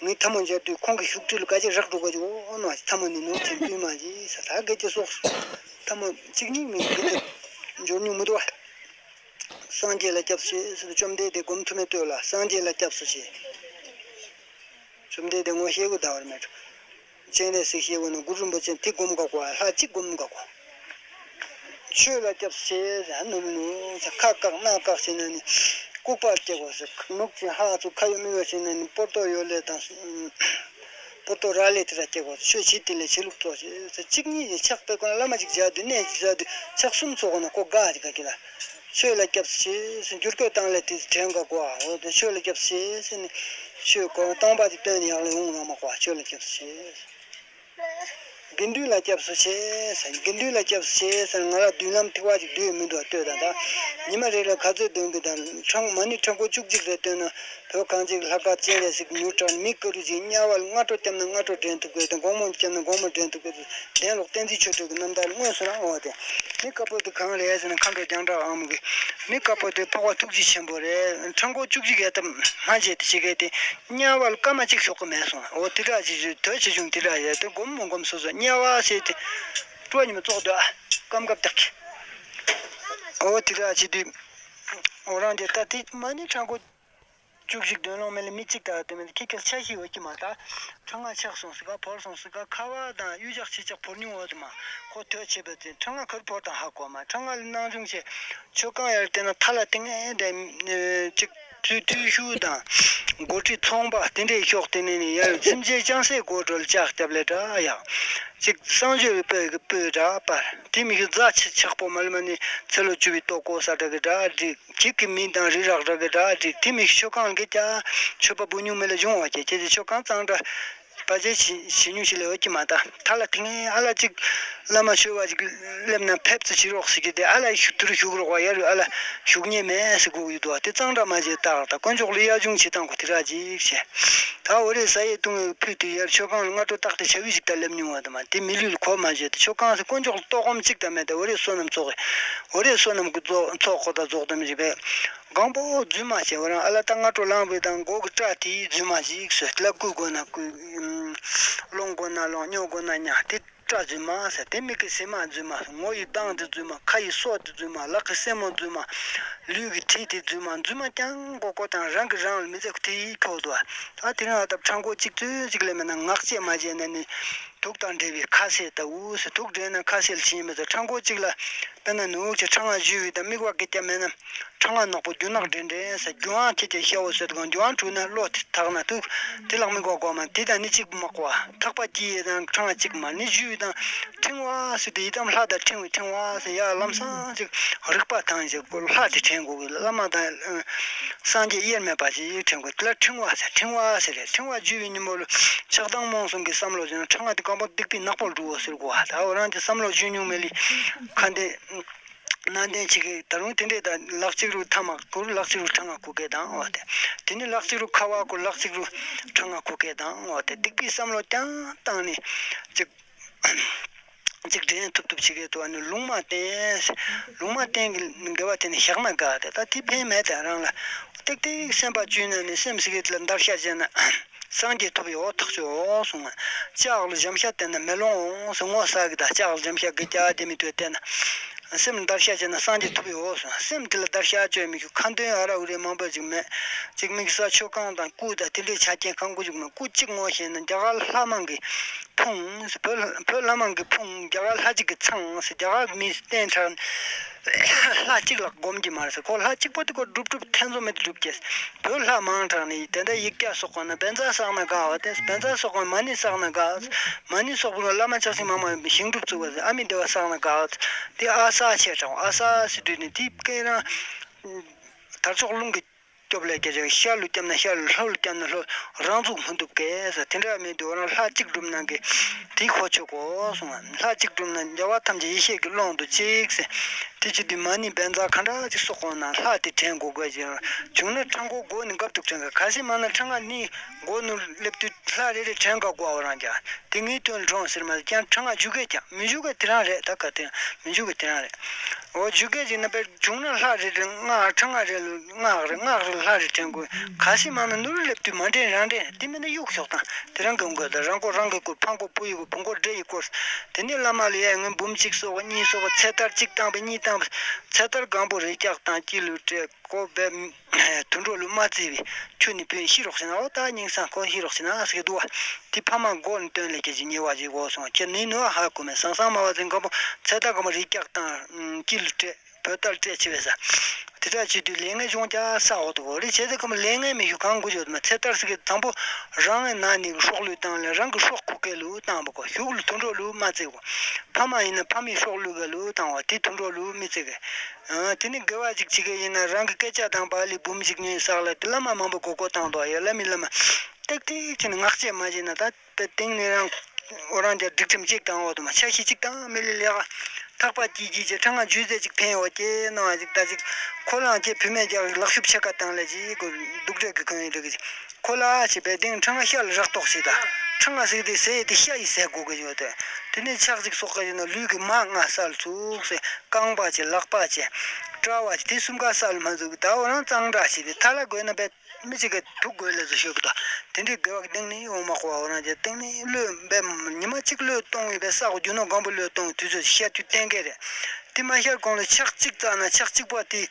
ངས་ཐ་མ་མཇལ་དུས་ཁོང་གི་བཞུགས་ཁྲི་ལ་ག་ཅི་རག་འགྲོ་ག་ཅི། འོ་ནུག་ཐ་མ་ནི་ནུག་ཅི་འདུས་མ་ཅི་ཟེར། ད་ག་ཅི་སོགས་ཐ་མ་གཅིག་ཉིད་མི་ག་ཅི་འབྱོར་མྱོང་མི་འདུག་སངས་རྒྱས་ལ་སྐྱབས་སུ་མཆི་ཟེར། བཅོམ་ལྡན་འདས་སྒོམ་ཐུབ་མེད་ལྟོས་ལ་སངས་རྒྱས་ལ་སྐྱབས་སུ་མཆི། བཅོམ་ལྡན་འདས་ངོ་ཤེས་གོ་ད་བར་མེད། སྤྱན་རས་གཟིགས་ཤེས་གོ་ན་གུ་རུ་རིན་པོ་ཆེ་དེ་སྒོམ་དགའ་གོ། ལྷ་གཅིག་སྒོམ་དགའ་གོ། ཆོས་ལ་སྐྱབས་སུ་མཆི་ཟེར། ནུབ་ནུབ་ཟེར། ཁ་བཀག་སྣ་བཀག་བྱས་ན་ནི་ལྐུགས་པར་སྐྱེ་གོ་ཟེར། ནུབ་ཀྱི་ལྷ་ཚོ་ཁ་ཡོད་མི་ཡོད་བྱས་ན་ནི་པོ་ཏོ་ཡོད་ལས་དང་པོ་ཏོ་ར་ལས་དེ་ར་སྐྱེ་གོ་ཟེར། ཆོས་བྱེད་དེ་ལས་བྱེད་ལུགས་གཙོ་ཆེ་ཟེར། གཅིག་གཉིས་ཀྱི་ཕྱག་དཔེ་ཀུན་བླ་མ་གཅིག་བྱ་དུས་གནས་གཅིག་བྱ་དུས་ཕྱག་གསུམ་ཚོགས་ན་ཁོ་དགའ་གཅིག་ག་གི་ལ། ཆོས་ལ་སྐྱབས་སུ་མཆི་ཟེར། འགྱུར་བཀོད་བཏང་ལས་དེ་དྲན་ག་གོ། འོ་དེ་ཆོས་ལ་སྐྱབས་སུ་མཆི་ཟེར་ནས་ཆོས་གོ་སྟོང་པ་དེ་སྟོན་ནས་ཡག་ལས་འོང་རང་མ་གོ། ཆོས་ལ་སྐྱབས་སུ་མཆི་ཟེར། དགེ་འདུན་ལ་སྐྱབས་སུ་མཆི་ཟེར། དགེ་འདུན་ལ་སྐྱབས་སུ་མཆི་ཟེར། ང་ལ་མདུན་ལམ་ཐིག་བ་ཅིག་བསྡུས་མི་འདུག་ལྟོས་དང་ད། ཉི་མ་རེ་ལ་ག་ཚོད་འདོན་གི་དང་། ཕྲེང་མ་ཎི་ཕྲེང་སྐོར་བཅུ་གཅིག་རེ་བཏོན་ན་བོད་གངས་ཅན་ལྷ་སྐལ་སྤྱན་རས་གཟིགས་མྱུར་དྲག་མི་དཀའ་རུ་ཅིག་དམྱལ་བ་ལ་སྔ་དྲོ་བསྐྱབས་ན་སྔ་དྲོ་འདྲེན་ཐུབ་གི་དང་། དགོང་མོ་བསྐྱབས་ན་དགོང་མོ་འདྲེན་ཐུབ་གི་དང་། དེ་ལོག་བསྟན་འཛིན་ཆོས་སྒྲོན་གྱི་རྣམ་ཐར་དངོས་སུ་རང་འོ་དེ། མི་དཀར་པོ་དེ་གང་རེད་ཟེར་ན་མཁའ་འགྲོ་རྒྱང་གྲགས་ཨ་མ་གི། མི་དཀར་པོ་དེ་འཕགས་པ་ཐུགས་རྗེ་ཆེན་པོ་རེད། ཕྲེང་སྐོར་བཅུ་གཅིག་ཡ་ཐབས་མ་བྱས་ཏེ་བྱེད་གི་དེ། དམྱལ་བ་ལ་སྐར་མ་གཅིག་ཞོག་གི་མེད་སོང་། འོ་དེ་འདྲ་བྱེད་རྒྱུ་དོལ་ཆེ་ཆུང་དེ་འདྲ་ཡོད་དེ་སྒོམ་མི་སྒོམ་སོ་སོ་དམྱལ་བ་ཟེར་དེ། སྤྲོ་ཉི་མ་ཙོག་དུ་ཨ་སྐམ་སྐབས་དག་གི། འོ་དེ་འདྲ་བྱེད་དུས། འོ་རང་དེ་ད་དེ་མ་ཎི་ཕྲེང་སྐོར་བཅུ་གཅིག་འདོན་ལོང་མེད་ལ་མི་གཅིག་དག་དེ་མེད་ཁྱི་ཁྱི་ཆ་ཤི་འོ་ཀྱི་མ་ད། ཕྲེང་བ་ཆག་སོང་ཟིག་ག་བོར་སོང་ཟིག་ག་ཁ་བ་དང་གཡུ་ལྕག་ཆེ་ལྕག་བོར་མྱོང་འོ་དེ་མ། ཁོ་དོལ་ཆེ་བ་དེ་ཕྲེང་བ་ཁར་བོར་དང་ཧ་གོ་མ། ཕྲེང་བ་ལ་སྣང་ཆུང་ཆེ། མཆོད་ཁང་ཡར་བལྟས་ན་ཐ་ལ་ཏིང་ངེ་འདྲ་ཅིག་ཚུལ་མཐུན་ཤུགས་དང་། སྒོ་ཁྲི་ཚོང་པ་དེ་འདྲའི་ཤོག་དེ་ནས་ནི་ཡར་སེམས་ཅན་ལྕང་སའི་སྒོ་དྲོལ་ལྕགས་རྒྱབ་ལས་འདྲ་ཡག་ཅིག་གསང་སྤྱོད་སྤོས་ཀྱི་སྤོས་འདྲ་པར་དེ་མི་གི་རྫ་ཆེ་ཆག་པོ་མ་ལུ་མ་ནི་ཚེ་ལོ་བཅུ་པའི་ལྟོ་གོ་ས་འདྲ་གི་འདྲ་འགྲིག་ཁྱེད་ཀྱི་མིང་དང་རི་རག་རག་གི་འདྲ་འགྲིག་དེ་མི་གི་མཆོད་ཁང་གི་ཀྱ་མཆོད་པ་འབུལ་མྱོང་མེད་ལ་བྱུང་བ་ཁྱེད་ཁྱེད་ཀྱི་མཆོད་ཁང་གཙང་སྦྲ། པ་ཅེ་བྱི་བྱི་ཉུ་ཞིག་ལས་འོ་ཀྱི་མ་ད་ཐ་ལ་ཐིང་ཨ་ལ་ཅིག་བླ་མ་ཆོས་བ་ཅིག་སླེབས་ན་ཕེབས་ཙི་བྱི་རོགས་ཟེར་གི་དེ་ཨ་ལ་ཞུ་དུར་ཞུགས་རོགས་བ་ཡ་རུ་ཨ་ལ་ཞུགས་ཉེ་མེད་ཟེར་གོ་ཡོད་དོ། དེ་གཙང་སྦྲ་མ་བྱེད་ད་ད་དཀོན་མཆོག་ལ་ཡ་ཆུང་ཆེ་དང་གོ་དེ་ར་ཅིག་བྱས། ད་འོ་རེ་ས་ཡི་དུང་ཕུད་དེ་ཡར་མཆོད་ཁང་ལ་སྔ་དྲོ་རྟག་ཏུ་བྱ་བའི་ཞིག་ད་སླེབས་མྱོང་བ་དུ་མ་དེ་མི་ལུས་ལ་གོ་མ་བྱེད་དེ་མཆོད་ཁང་ཟེར་དཀོན་མཆོག་ལ་ལྟོགས་སྐོམ་གཅིག་ད་མེད་དེ་འོ་རེ་བསོད་ནམས་ཚོགས་འོ་རེ་བསོད་ནམས་ཀྱི་ཚོགས་ཚོགས་ཁོ་ད་རྫོགས་དམ་ཞིག་རེད། གང་པོ་རྫུན་མ་བྱས་བ་རང་ཨ་ལ་ད་སྔ་དྲོ་ལངས་པའི་དང་མགོ་གི་སྐྲ་དེའི་རྫུན་མ་ཞིག་བཟོས་ལ་བསྐུས་དགོས་ན་བསྐུས། སློང་དགོས་ན་སློང་སྨྱོ་དགོས་ན་སྨྱོ་དེ་སྐྲ་རྫུན་མ་ཟེར་དེ་མིག་གི་སེན་མ་རྫུན་མ་ངོ་ཡི་མདངས་དེ་རྫུན་མ་ཁ་ཡི་སོ་དེ་རྫུན་མ་ལག་གི་སེན་མོ་རྫུན་མ་ལུས་ཀྱི་གྲི་དེ་རྫུན་མ་རྫུན་མ་རྐྱང་གོ་གོ་དང་རང་གི་རང་ལ་མི་ཚེ་ཁོ་དེའི་ཕོག་འདུག་ད་དེ་རིང་ཨ་ད་ཕྲང་གོ་གཅིག་ཙོན་གཅིག་ལས་མེད་ན་ངག་བཅད་མ་བྱས་ན་ནི། དུག་དང་འདྲེས་པའི་ཁ་ཟས་ལྟ་བུ་ཟེར། དུག་འདྲེས་ན་ཁ་ཟས་ལ་བྱིན་མི་ཚོ་ཕྲང་གོ་གཅིག་ལ། དཔེར་ན་ནུ་ཆེ་ཕྲེང་བ་བཞུས་པའི་དང་མིག་བ་སྐད་ཀྱ་མེད་ན། ཕྲེང་བ་ནག་པོ་རྒྱུ་ནག་འདྲེན་འདྲེན་ཟེར། རྒྱུ་ཨང་ཁྱེད་ཀྱི་ཤ་བོ་ཟེར་དུ་གང་རྒྱུ་ཨང་འཁྲུག་ན་བློ་དེ་དག་ན་དུག་དེ་ལག་མིག་བ་གོ་མ་དེ་དང་ནི་གཅིག་མ་གོ་བ་ཐག་པ་སྐྱེས་ཡས་དང་ཕྲེང་བ་གཅིག་མ་ནི་བཞུས་པའི་དང་ཕྲེང་བ་ཟེར་དུས་ཡི་དམ་ལྷ་དང་ཕྲེང་བའི་ཕྲེང་བ་ཟེར་ཡ་ལམ་སང་ཅིག་རིག་པ་དང་ཞིག་ལྷ་དེ་དྲན་དགོས་གི་བླ་མ་དང་སངས་རྒྱས་དབྱེར་མེད་པ་ཞིག་དྲན་དགོས་དེ་ལ་ཕྲེང་བ་ཟེར་ཕྲེང་བ་ཟེར་རེད། ཕྲེང་བ་བཞུས་པའི་ཉིན་མོ་ལ་ཆགས་སྡང་རྨོངས་གསུམ་གྱི་བསམ་བློ་བྱུང་ན་ཕྲེང་བ་དེ་གང་པོ་སྡིག་པའི་ནག་པོར་འགྲོ་འོ་ཟེར་གོ་བ་ད་འོ་རང་གི་བསམ་བློ་བྱུང་མྱོང་མེད་ལི་ཁ་འདོན། ནང་བསྟན་བྱེད་ཀྱི་ད་རུང་དེ་འདྲས་ད་ལག་གཅིག་རུ་ཐ་མག་བསྐུར་ལག་གཅིག་རུ་ཕྲེང་བ་བསྐུར་མཁན་དང་འོ་དེ། དེ་ནི་ལག་གཅིག་རུ་ཁ་བ་བསྐུར་ལག་གཅིག་རུ་ཕྲེང་བ་བསྐུར་མཁན་དང་འོ་དེ་སྡིག་པའི་བསམ་བློ་རྐྱང་བཏང་ནས་ཅིག་ཅིག་འདྲེན་ཐུབ་ཐུབ་བྱེད་མཁན་དུ་བ་ནི་ལུང་མ་བསྟན། ལུང་མ་བསྟན་གྱི་འགལ་བ་དེ་ནི་བཞག་ན་དགའ་དེ་ད་དེ་ཕན་མེད་དེ་རང་ལ་ཏིག་ཏིག་སེམས་པ་བཅོས་ན་ནི་སེམས་ཟེར་མཁན་དེ་ལ་འདར་ཤ་བྱས་ན། སངས་རྒྱས་ཐོབ་ཡོད་ཐག་ཆོད་གསུངས། ལྕགས་ལ་འཇམ་ཤ་བསྟེན་ན་མེ་ལོང་འོང་ཟེར་ངོ་ཟ་གི་ད་ལྕགས་ལ་འཇམ་ཤ་གི་རྒྱ་དེ་མི་ཐོས་བསྟེན་ན། སེམས་འདར་ཤ་བྱས་ན་སངས་རྒྱས་ཐོབ་ཡོད་གསུངས། སེམས་དེ་ལ་འདར་ཤ་བཅོས་མི་ཞུ་ཁ་འདོན་ཨ་ར་ཨུ་རེ་མང་པོ་ཅིག་མེད། ཅིག་དམིགས་བསལ་མཆོད་ཁང་དང་སྐུ་དང་དེ་འདྲའི་ཆ་རྐྱེན་ཁང་སྐུ་ཅིག་མེད། སྐུ་གཅིག་ངོ་ཤེས་ན་རྒྱ་གར་ལྷ་མང་གི་ཕུང་བོད་བོད་ལྷ་མང་གི་ཕུང་རྒྱ་གར་ལྷ་གཅིག་གི་ཚང་ཟེར་རྒྱ་གར་མི་བསྟན་དྲག་ལྷ་གཅིག་ལ་སྒོམ་གྱི་མ་རེད་ཟེར། ཁོ་ལྷ་གཅིག་པོ་དེ་ཁོ་སྒྲུབ་སྒྲུབ་ཐེ་ཚོམ་མེད་དུ་སྒྲུབ་ཀྱི། བོད་ལྷ་མང་དྲགས་ནས་དེ་འདྲ་ཡིག་བརྒྱ་སོགས་གོ་ན་བཛྲ་བསགས་ན་དགའ་བ་དེ་བཛྲ་སོགས་གོ་ན་མ་ཎི་བསགས་ན་དགའ། མ་ཎི་སོགས་པོ་བླ་མ་ཆགས་ཤིང་མ་མ་ཞིང་སྒྲུབ་བཙུགས་པ་ཨ་མི་བདེ་བ་བསགས་ན་དགའ། དེ་ཨ་ས་ཆེ་དྲགས་ཨ་ས་སི་དུས་ནས་དེ་སྐད་རང་ དར་ལྕོག་རླུང་གིས་སྐྱོབ་ལས་ཀྱི་ཤར་ལུ་བསྐྱབས་ན་ཤར་ལུ། ལྷོ་ལུ་བསྐྱབས་ན་ལྷོ། རང་ཚུགས་མི་ཐུབ་གས་ཟེར། དེ་འདྲ་མི་འདུག། རང་ལྷ་གཅིག་སྒྲུབ་ན་གི་དེ་ཁོ་ཆོད་གོ་གསུངས། ལྷ་གཅིག་སྒྲུབ་ན་རྒྱལ་བ་ཐམས་ཅད་ཡེ་ཤེས་ཀྱི་ཀློང་དུ་གཅིག་ཟེར། དེ་བྱེད་དུས་མ་ཎི་བཛྲ་ག་འདྲ་ཅིག་གསོག་དགོས་ན་ལྷ་དེ་དྲན་དགོས་དགོས་ཀྱི། བྱུང་ན་ཕྲེང་སྐོར་མགོ་ནས་འགབ་ཏུ་དྲན་དགོས། གལ་སྲིད་མ་ན་ཕྲེང་ང་གཉིས་མགོ་ནས་སླེབས་དུས་ལྷ་རེ་རེ་དྲན་དགའ་དགོས་པ་རང་ཀྱང་། དེ་ངའི་དོན་ལ་དྲངས་ཟེར་མ་ཟེར་ཀྱང་ཕྲེང་ང་འཇུག་གས་ཀྱང་མི་འཇུག་གས་དེ་རང་རེད། ད་ག་དེ་མི་འཇུག་གས་དེ་རང་རེད། འོ་འཇུག་གས་ཅིག་ན་པའི་བྱུང་ན་ལྷ་རེ་རེ་སྔགས། ཕྲེང་ང་རེ་ལ་སྔགས་རེ། སྔགས་རེ་ལྷ་རེ་དྲན་དགོས། གལ་སྲིད་མ་ན་ནོར་སླེབས་དུས་མ་དྲན་རང་དྲན། དེ་མིན་ན་གཡུག་ཞོག་དང་དེ་རང་གི་འོང་དགོས། ད་རང་སྐོར་རང་གི་སྐོར། ཕ་སྐོར་བུ་ཡི་སྐོར། བུ་སྐོར་འདྲེ་ཡི་སྐོར། དེ་ནས་བླ་མ་ལ་ཡ་ངས་འབུམ་གཅིག་གསོག་གཉིས་གསོག་ཚེ་ཐར་གཅིག་བཏང་བས་གཉིས་བཏང་བས། ཚེ་ཐར་སྒམ་པོ་རེ་བཀྱག་དང་དཀྱིལ་ལུས་སྤྲད། ཁོ་བས་དུད་འགྲོ་ལུ་མ་བརྩི་བས་ཁྱོད་ནི་བོད་ཤི་རོགས་ཟེར་ན། འོ་ད་སྙིང་སང་ཁོ་ཤི་རོགས་ཟེར་ན་ཟེར་གི་འདུག་བ། དེ་ཕ་མ་མགོ་ནས་སྟོན་ལས་ཀྱི་ཉེ་བ་ཅིག་འོ་སོང་ཁྱེད་ནི་ནུ་བ་ཧ་གོ་མེད། སང་སང་མ་བ་ཚེ་སྒམ་པོ་ཚེ་ཐར་སྒམ་པོ་རེ་བཀྱག་དང་དཀྱིལ་ལུས་སྤྲད། བོད་ལྟར་སྤྲད་ཆེ་བས་ས། དེ་འདྲ་བྱེད་དུས་ལས་ངན་གཞུང་རྒྱ་ས་འོག་ཏུ་གོ་རེ་བྱས་ཏེ་ཁོ་མོ་ལས་ངན་མི་ཞུ་གང་དགོས་ཡོད་མ། ཚེ་ཐར་ཟེར་གི་དང་པོ་རང་ངི་ན་ནི་སྲོག་བླུས་བཏང་ལས་རང་གི་སྲོག་ཁུག་གེ་ལུ་བཏང་བ་གོ། ཞུགས་ལུ་དུད་འགྲོ་ལུ་མ་བརྩི་གོ། ཕ་མ་ཡིན་ན་ཕ་མའི་སྲོག་བླུས་ག་ལུ་བཏང་བ་དེ་དུད་འགྲོ་ལུ་མི་བརྩི་གི། ཨ་དེ་ནི་དགེ་བ་ཅིག་བྱེད་གི་ཡིན་ན་རང་གི་སྐད་ཆ་དང་པ་ལི་འབུམ་ཞིག་ཉོས་བསགས་ལ་དེ་བླ་མ་མང་པོ་གོ་གོ་བཏང་དོ་ཡ་བླ་མའི་བླ་མ། ཏིག་ཏིག་ཅིག་ནི་ངག་བཅད་མ་བྱས་ན་ད། པའི་སྟེང་ནས་རང་། འོ་རང་རྒྱ་སྒྲིག་ཁྲིམས་གཅིག་དང་འོ་དུ་མ་ཆ་ཤས་གཅིག་དང་མི་ལི་ལེ་ག་ཐག་པ་གཅིག་གཅིག་བྱས་ཕྲེང་ང་ཇུས་རྫས་གཅིག་འཕེན་འོ་ཀྱེ་ནོ་ཨ་ཅིག་ད་ཅིག་ཁོ་ལའང་ཀྱེ་བུད་མེད་རྒྱ་ལག་ཤུབས་ཆེ་ཁ་བཏང་ལས་ཅིག་གོ་སྡུག་འདྲེ་གི་གང་ཡིན་འདྲ་གི་ཅིག་ཁོ་ལ་ཅི་པའི་སྟེང་ཕྲེང་ང་ཤ་ལ་རག་ཏོག་ཞིག་ད་ཕྲེང་ང་ཟིག་དེ་ཟས་དེ་ཤ་ཡི་ཟས་དགོས་གི་ཡོད་དེ། དེ་ནས་ཕྱག་ཅིག་སོག་གི་ཡིན་ན་ལུས་ཀྱི་མ་ལྔ་སལ་ཚུགས་སེ་རྐང་པ་ཅིག་ལག་པ་ཅིག་དཔྲལ་བ་ཅིག་དེ་གསུམ་ཀ་སལ་མ་ཚུགས་ད་འོ་རང་གཙང་སྦྲ་ཞིག་དེ་ཐ་ལ་དགོས་ན་པའི། མི་གཅིག་གིས་དུག་དགོས་ལས་བཟོ་ཤོད་གི་དོ། དེ་འདྲའི་དགེ་བ་གི་སྟེང་ནས་འོང་མ་གོ་བ་འོ་རང་གི་སྟེང་ནས་བློས་འབད་ཉི་མ་གཅིག་བློས་གཏོང་བའི་བས་ས་གོ་རྒྱུ་ནོར་སྒམ་པོ་བློས་གཏོང་བའི་དུས་ཚོད་ཤར་དུས་གཏན་འཁེལ་རེད། དེ་མ་ཤར་གོང་ལ་ཕྱག་གཅིག་བཙལ་ན་ཕྱག་གཅིག་པོ་དེ་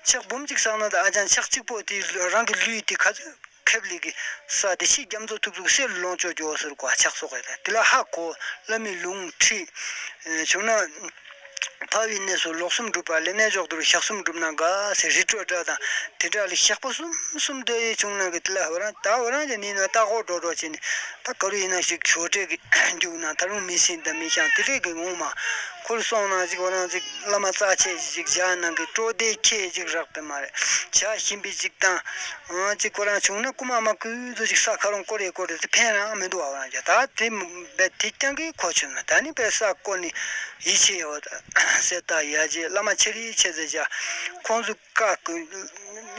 ཕྱག་འབུམ་གཅིག་བསགས་ན་ད་ཨ་ཅང་ཕྱག་གཅིག་པོ་དེ་རང་གི་ལུས་དེ་ག་ཚོད་ཁེབས་ལི་གི་ས་དེ་ཕྱི་རྒྱ་མཚོ་ཐུག་ཐུག་གསེར་ལོངས་སྤྱོད་རྒྱུ་བོ་ཟེར་གོ་ཕྱག་སོགས་རེད་དེ་ལ་ཧ་གོ་བླ་མའི་ལུང་ཁྲིད་བྱུང་ན། ཕ་བའི་གནས་སུ་ལོག་གསུམ་སྒྲུབ་པ་ལས་གནས་འཇོག་ཏུ་ཞག་གསུམ་སྒྲུབ་ན་དགའ་ཟེར་རི་ཁྲོད་འདྲ་དང་དེ་འདྲ་ལས་ཞག་པོ་གསུམ་གསུམ་སྡོད་ཡས་བྱུང་ན་གི་དེ་ལ་འོ་རང་ད་འོ་རང་གི་ནི་ན་ལྟ་སྐོར་འགྲོ་འགྲོ་བྱས་ནས་ད་ག་རུ་ཡིན་ན་ཞིག་ཞོ་འབྲས་ཀྱི་རྒྱུག་ན་ད་རུང་མི་སྲིན་དང་མི་ཤང་དེ་འདྲས་ཀྱི་ངོ་མ་ཁུར་སོང་ན་ཞིག་འོ་རང་ཞིག་བླ་མ་རྩ་ཆེ་ཞིག་བཞག་ན་གི་སྤྲོ་བདེ་ཁྱེད་ཞིག་རག་པས་མ་རེད་བྱ་ཞིམ་པའི་ཞིག་དང་ཅིག་ཁོ་རང་བྱུང་ན་རྐུ་མ་མ་རྐུ་ཚོ་ཞིག་ས་ཁ་རུང་སྐོར་ཡས་སྐོར་རེད་དེ་ཕན་རང་མི་འདུག་བ་འོ་རང་ཀྱང་ད་དེ་བས་དེ་རྐྱང་གི་གོ་ཆོད་ན་ད་ནི་བས་ས་བསྐོར་ནས། ཡིད་ཆེས་ཡོད། གསེར་རྟ་ཡ་རྗེ་བླ་མ་ཆེ་རིའི་ཆེ་ཟེར་བྱ། ཁོང་ཚོ་བཀའ་བཀོད།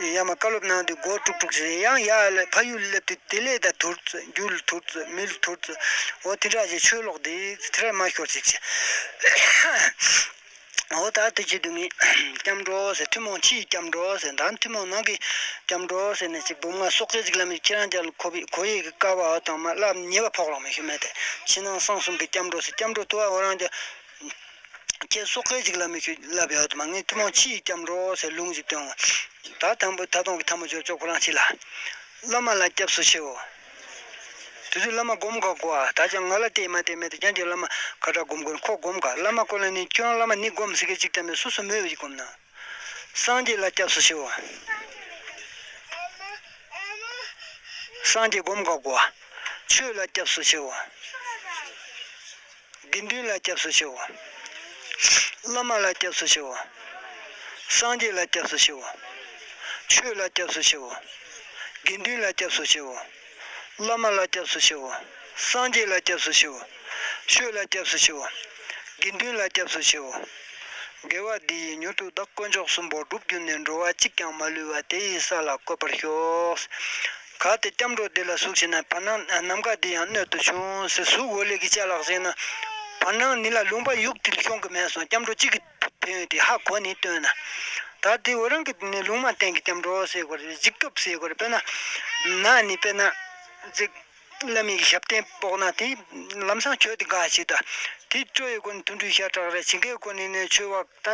ཡ་མ་བཀའ་སློབ་གནང་དུས་སྒོ་དཀྲུག་དཀྲུག་བྱེད་ཡང་ཡ་ལ་ཕ་ཡུལ་སླེབས་དུས་དེ་ལས་ད་དུར་ཚོད་རྒྱུ་ལ་དུར་ཚོད་མི་ལ་དུར་ཚོད་འོ་དེ་འདྲ་བྱས་ཆོས་ལོག་དེ་དེ་འདྲ་མ་ཤོར་ཅིག་བྱས། འོ་ད་དེ་བྱེད་དུས་ངས་སྐྱབས་འགྲོ་ཟེར་ཐུན་མོང་ཕྱིའི་སྐྱབས་འགྲོ་ཟེར་ད་ཐུན་མོང་ནང་གི་སྐྱབས་འགྲོ་ཟེར་ནས་ཅིག་འབུམ་ལྔ་སོགས་ཀྱི་ཅིག་ལ་མི་ཁྱེད་རང་ཅག་ལ་གོ་བའི་གོ་ཡས་ཀྱི་དཀའ་བ་དང་མ་བསླབ་ཉེས་པ་ཕོག་ལོག་མི་ཤོད་མེད་དེ་ཕྱི་ནང་གསང་གསུམ་གྱི་སྐྱབས་འགྲོ་ཟེར་སྐྱབས་འགྲོ་ཐུ་བ་འོ་རང་ཅག་ཁྱེད་སོགས་ཀའི་ཅིག་ལ་མི་ཤོད་ལབ་ཡོད་དུ་མ་ངས་ཐུན་མོང་ཕྱིའི་སྐྱབས་འགྲོ་ཟེར་ལུང་ཅིག་སྟོན། ད་དང་པོ་ད་དུང་གི་ཐ་མ་འབྱོར་ཆོག་ཁོ་རང་ཅི་ལ། བླ་མ་ལ་སྐྱབས་སུ་མཆིའོ། དེ་དུས་བླ་མ་སྒོམ་ག་གོ་ཨ་ད་ཅང་ང་ལ་བལྟས་མ་བལྟས་མེད་དེ་ཀྱང་ཀྱང་བླ་མ་ག་འདྲ་སྒོམ་དགོས་ཁོ་སྒོམ་ག་བླ་མ་ཁོ་ལ་ནི་ཁྱོད་བླ་མ་ནི་སྒོམ་ཟེར་གི་ཅིག་བལྟས་མེད་སོ་སོ་མོས་པའི་སྒོམ་ན། སངས་རྒྱས་ལ་སྐྱབས་སུ་མཆིའོ། སངས་རྒྱས་སྒོམ་ག་གོ་ཨ། ཆོས་ལ་སྐྱབས་སུ་མཆིའོ། དགེ་འདུན་ལ་སྐྱབས་སུ་མཆིའོ། བླ་མ་ལ་སྐྱབས་སུ་མཆིའོ། སངས་རྒྱས་ལ་སྐྱབས་སུ་མཆིའོ། ཆོས་ལ་སྐྱབས་སུ་མཆིའོ། དགེ་འདུན་ལ་སྐྱབས་སུ་མཆིའོ། བླ་མ་ལ་སྐྱབས་སུ་མཆིའོ། སངས་རྒྱས་ལ་སྐྱབས་སུ་མཆིའོ། ཆོས་ལ་སྐྱབས་སུ་མཆིའོ། དགེ་འདུན་ལ་སྐྱབས་སུ་མཆིའོ། དགེ་བ་འདི་ཡིས་མྱུར་དུ་བདག་དཀོན་མཆོག་གསུམ་པོ་སྒྲུབ་གྱུར་ནས། འགྲོ་བ་གཅིག་ཀྱང་མ་ལུས་པ། དེ་ཡི་ས་ལ་བཀོད་པར་ཤོག། གལ་ཏེ་སྐྱབས་འགྲོ་འདི་ལ་ཟུག་བྱས་ན། བར་སྣང་ནམ་མཁའ་འདི་ཡང་སྣོད་དུ་ཆུང་ཟེར་ཟུག་འོ་ལེ་གི་ཅ་ལག་ཟེར་ན། བར་སྣང་ནི་ལ་ལུང་པ་ཡུག་དེ་ལ་ཤོང་གི་མེད་སོང་སྐྱབས་འགྲོ་གཅིག་གི་ཕན་ཡོན་དེ་ཧ་གོ་ནས་སྟོན་ན། ད་དེ་འོ་རང་གི་ནི་ལུང་མ་བསྟན་གི་སྐྱབས་འགྲོ་ཟེར་དགོས་རེད་འཇིགས་སྐབས་ཟེར་དགོས་རེད་དཔེར་ན། ན་ནི་དཔེར་ན། འཇིགས། བླ་མའི་ཞབས་བརྟན་ཕོག་ན་དེ་ལམ་སང་ཆོས་དེ་འགའ་ཞིག་དང་། དེ་སྤྲོ་བའི་སྒོ་ནས་དུད་འགྲོའི་ཤ་ཁྲག་རེད། བྱིང་གའི་སྒོ་ནས་ནི་ཆོས་བ་ད་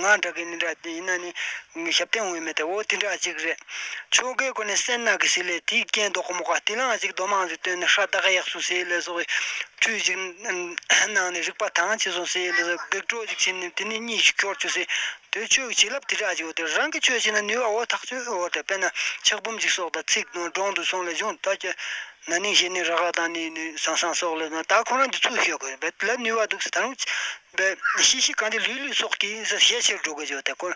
ང་འདྲ་གི་ནི་འདྲ་དེ་ཡིན་ན་ནི་ཞབས་བརྟན་འོས་མེད་དེ་འོ་དེ་འདྲ་ཅིག་རེད། ཆོ་གའི་སྒོ་ནས་སེར་སྣ་གི་ཟིལ་ལས་དེའི་རྐྱེན་ལྡོག་གི་མོ་ག་དེ་ལའང་ཅིག་རྡོ་མང་ཅིག་བཏོན་ནས་ཧྲ་ད་ག་ཡག་སུ་ཟིལ་ལས་སོགས་ཀྱི་ཁྲུས་ཅིག་གནང་ནས་རིག་པ་དྭངས་ཆེ་སོང་ཟིལ་ལས་སོགས་སྒེག་སྒྲོ་ཅིག་བྱིན་ནས་དེ་ནས་གཉིད་ཅིག་ཁྱོར་ཆུ་ཟིལ། དེ་ཆོས་ཀྱི་བྱིན་རླབས་དེ་འདྲ་ཅིག་འོ་དེ་རང་གི་ཆོས་བྱས་ན་ནུས་པ་འོ་ཐག་ཆོད་འོ་དེ་དཔེར་ན་ཕྱག་འབུམ་ཅིག་སོགས་དང་ཚིག་དང་གྲོང་དུ་སོང་ལས་བྱུང་ད་ཀྱི་ན་ནིང་གཞེས་ནིང་ར་ག་དང་ནི་ནི་སང་སང་སོགས་ལས་ན་ད་ཁོ་རང་གི་ཚུལ་ཤོད་དགོས་རེད་ལ་ནུས་པ་འདུག་ཟེར་ད་རུང་ པས་ཤི་ཤི་གང་ཅི་ལུས་ལུས་སྲོག་གི་ཟེར་ཞལ་ཕྱེར་འགྲོ་དགོས་ཀྱི་ཡོད་དེ། ཁོ་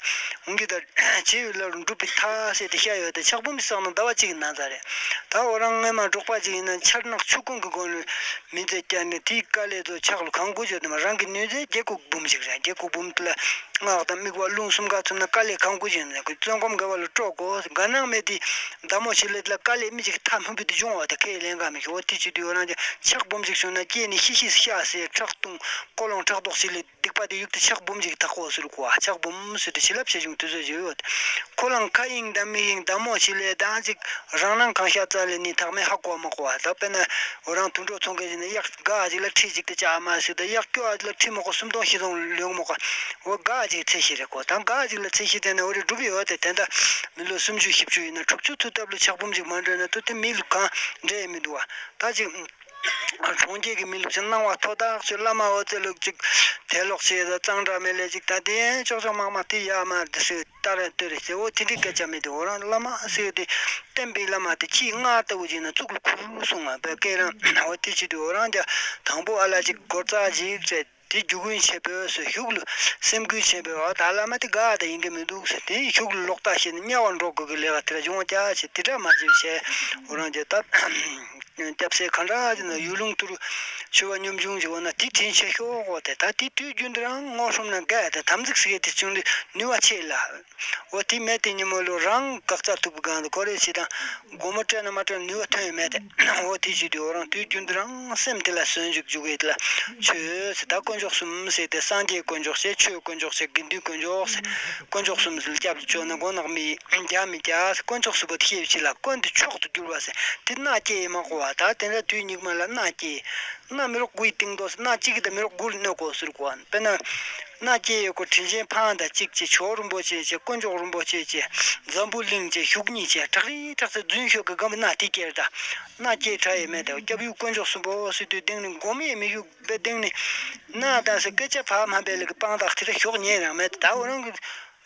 འོང་གི་ད་བྱེ་བའི་ལ་རུ་འགྲུབ་པའི་མཐའ་ཟེར་ཏེ་བཤད་ཡོད་དེ། ཕྱག་འབུམ་བསགས་ན་ཟླ་བ་གཅིག་ན་ཚར་རེད། ད་འོ་རང་སྔོན་མ་འབྲོག་པ་ཅིག་ཡིན་ན་ཆར་ནག་ཆུ་ཁུང་གི་སྒོ་ནས་མི་ཚེ་བསྐྱལ་ནས་དེའི་དཀའ་ལས་ཚོ་ཕྱག་ལ་གང་དགོས་བྱས་དེ་མ། རང་གི་ནུས་རྩལ་རྒྱལ་ཁུག་འབུམ་ཞིག་རེད། རྒྱལ་ཁུག་འབུམ་དེ་ལ་སྔགས་དང་དམིགས་པ་རླུང་གསུམ་ཀ་ཚུད་ན་དཀའ་ལས་གང་དགོས་བྱས་ན་ཁོས་བཙོན་ཁང་དགའ་བ་ལ་སྤྲོད་དགོས། དགའ་སྣང་མེད་དེ་མདའ་མོ་ཆེ་ལེ་ལ་དཀའ་ལས་མི་ཅིག་ཐག་སྨིན་པོ་དེ་བྱུང་བ་དེ་ཁས་ལེན་ག་མི་ཤེས། འོ་དེ་བྱེད་དུས་འོ་རང་ཅག་ཕྱག་འབུམ་ཞིག་བྱུང་ན་སྐྱེས་ནས་ཤི་ཤི་ཤ་ཟེར་ཁྲག་འཐུང་ཀོ་ལོང་ཕྲག་དོག་ཞིག་ལས། སྡིག་པ་དེ་ཡུག་དེ་ཕྱག་འབུམ་ཞིག་དག་གོ་ཟེར་གོ། ཕྱག་འབུམ་ཟེར་དུས་བྱིན་རླབས་ཆེ་ཆུང་དུས་ཚོད་ཞིག་ཡོད། ཁོ་རང་ཁ་གཡེང་དང་མིག་གཡེང་དང་མོ་ཆེ་ལས་དང་ཅིག་རང་སྣང་གང་ཤར་རྩ་ལས་ནི་ཐག་མེད་ཧ་གོ་མ་གོ་བ། ད་དཔེར་ན་འོ་རང་དུད་འགྲོ་ཚོང་མཁན་ཞིག་ནི་གཡག་འགའ་ཅིག་ལ་ཁྲི་གཅིག་དེ་བཅག་མ་ཟེར། ད་གཡག་སྐྱོ་བ་ཅིག་ལ་ཁྲི་མང་པོ་སུམ་སྟོང་བཞི་སྟོང་ལོན་མ་གོ། འོ་འགའ་ཅིག་ཚད་གཞི་རེད་གོ། ད་འགའ་ཅིག་ལ་ཚད་གཞི་དེ་ནི་འོ་རེ་སྒྲུབ་ཡོད་དེ། དེ་འདྲ་མི་ལོ་སུམ་ཅུ་བཞི་བཅུ་ཡིན་ན་དྲུག་ཅུ་ཐུབ་ཐབས་ལ་ཕྱག་འབུམ་ཞིག་མ་འགྲོ་ན་ད་དེ་མི་ལུགས་གང་འདྲ་ཡང་མི་འདུག་བ། ད་ཅིག་གྲོང་ཁྱེར་གྱི་མི་ལུགས་ཅིག་སྣང་བ་མཐོ་ཐག་ཆོད། བླ་མ་འོ་ཙེ་ལུགས་ཅིག་དད་ལོག་བྱས་ད་གཙང་སྦྲ་མེད་ལས་ཅིག་ད་དེ་ཅོག་ཅོག་མག་མག་དེ་ཡ་མ་དེ་སུས་ལྟ་ར་ལྟོས་རེ་ཟེར། འོ་དེ་འདྲའི་སྐད་ཆ་མེད་དེ། འོ་རང་བླ་མ་ཟེར་དེ་བསྟན་པའི་བླ་མ་དེ་ཁྱིའི་རྔ་ལྟ་བུ་ཅིག་ན་གཙུག་ལ་ཁུར་སོང་ང་བས་སྐད་རང་། འོ་དེ་བྱེད་དུས་འོ་རང་ཅག་དང་པོ་ཨ་ལ་ཅིག་སྒོ་རྩ་ཅིག་བཙལ། དེ་རྒྱུ་ཀུན་ཆེ་བོས་སུ་ཤུགས་ལ་སེམས་ཀུན་ཆེ་བོས། འོ་ད་བླ་མ་དེ་དགའ་ད་ཡིན་གི་མི་འདུག་ཟེར། དེ་ཤུགས་ལ་ལོག་ལྟ་ཞེས་ནས་དམྱལ་བར་འགྲོ་དགོས་ཀྱི་ལས་ཀ་དེ་འདྲ་བྱུང་བ་ཅག་ཆེ་དེ་འདྲ་མ་བྱེད་བྱས། འོ་རང་ཅག་ད་སྐྱབས་སེ་ག་འདྲ་ཅིག་ན་ཡུལ་ལུང་དུར་ཆུ་བ་སྙོམས་ཆུང་ཅིག་འོ་ན་དེ་དྲིན་ཆེ་ཤོག་འོ་དེ་ད་དེ་དུས་རྒྱུན་དུ་རང་ངོ་ཤོམ་ན་དགའ་དེ་དམ་ཚིག་ཟེར་གི་དེ་བྱུང་དུས་ནུས་པ་ཆེ་ལ། འོ་དེ་མེད་དེ་ཉིན་མོ་ལོ་རང་དགག་རྩ་ཐུབ་གི་གང་དུ་ཁོ་རེ་ཞིག་དང་། སྒོར་མོ་སྤྲད་ན་མ་སྤྲད་ན་ནུས་པ་ཐོན་ཡོད་མེད་དེ། འོ་དེ་བྱེད་དུས་འོ་རང་དུས་རྒྱུན་དུ་རང་སེམས་དེ་ལ་ཟོན་འཇུག་འཇུག་གི་དེ་ལ་ཆོས་ཟེར། ད་དཀོན་མཆོག་གསུམ་ཟེར་ཏེ་སངས་རྒྱས་དཀོན་མཆོག་ཟེར། ཆོས་དཀོན་མཆོག་ཟེར། དགེ་འདུན་དཀོན་མཆོག་ཟེར། དཀོན་མཆོག་གསུམ་ཟེར་སྐྱབས་སུ་མཆི་ན་མགོ་ནག་མི་རྒྱ་མི་རྒྱ་ཟེར། དཀོན་མཆོག་གསུམ་པོ་དེ་ཤེས་བྱེད་ལ་དཀོན་དུ་མཆོག་ཏུ་གྱུར་པ་ཟེར། དེ་མནའ་སྐྱེལ་ཡི་མ་གོ་བ། ད་དེ་འདྲ་དུས་སྙིགས་མ་ལ་མནའ་སྐྱེལ། མནའ་མི་རོགས་དགུའི་སྟེང་དུ་མནའ་གཅིག་གིས་ད་མི་རོགས་དགུ་ལ་གནོད་དགོས་ཟེར་གོ། དཔེར་ན། མནའ་སྐྱེལ་ཡོད་གོ། དྲིན་ཆེན་ཕ་དང་གཅིག་བྱས། ཇོ་བོ་རིན་པོ་ཆེ་བྱས། དཀོན་མཆོག་རིན་པོ་ཆེ་བྱས། འཛམ་བུ་གླིང་བྱས། ཞུགས་གཉིས་བྱས། ཁྲག་རིལ་ཁྲག་རྩ་རྫུན་ཤོད་ཀྱི་སྒམ་པོ་མནའ་དེ་སྐྱེལ་ད། མནའ་སྐྱེལ་དྲ་ཡས་མེད་དེ། སྐྱབས་ཡུལ་དཀོན་མཆོག་གསུམ་པོ་ཟེར་དུས་སྟེང་ནས་སྒོམ་ཡས་མི་ཞུགས་པའི་སྟེང་ནས། མནའ་དང་ཟེར་སྐད་ཆ་ཕ་མ་འབད་ལ་གི་སྤང་དག་དེ་ར་ཞོག་ཉན་རང་མེད་དེ། ད་འོ་རང་གི་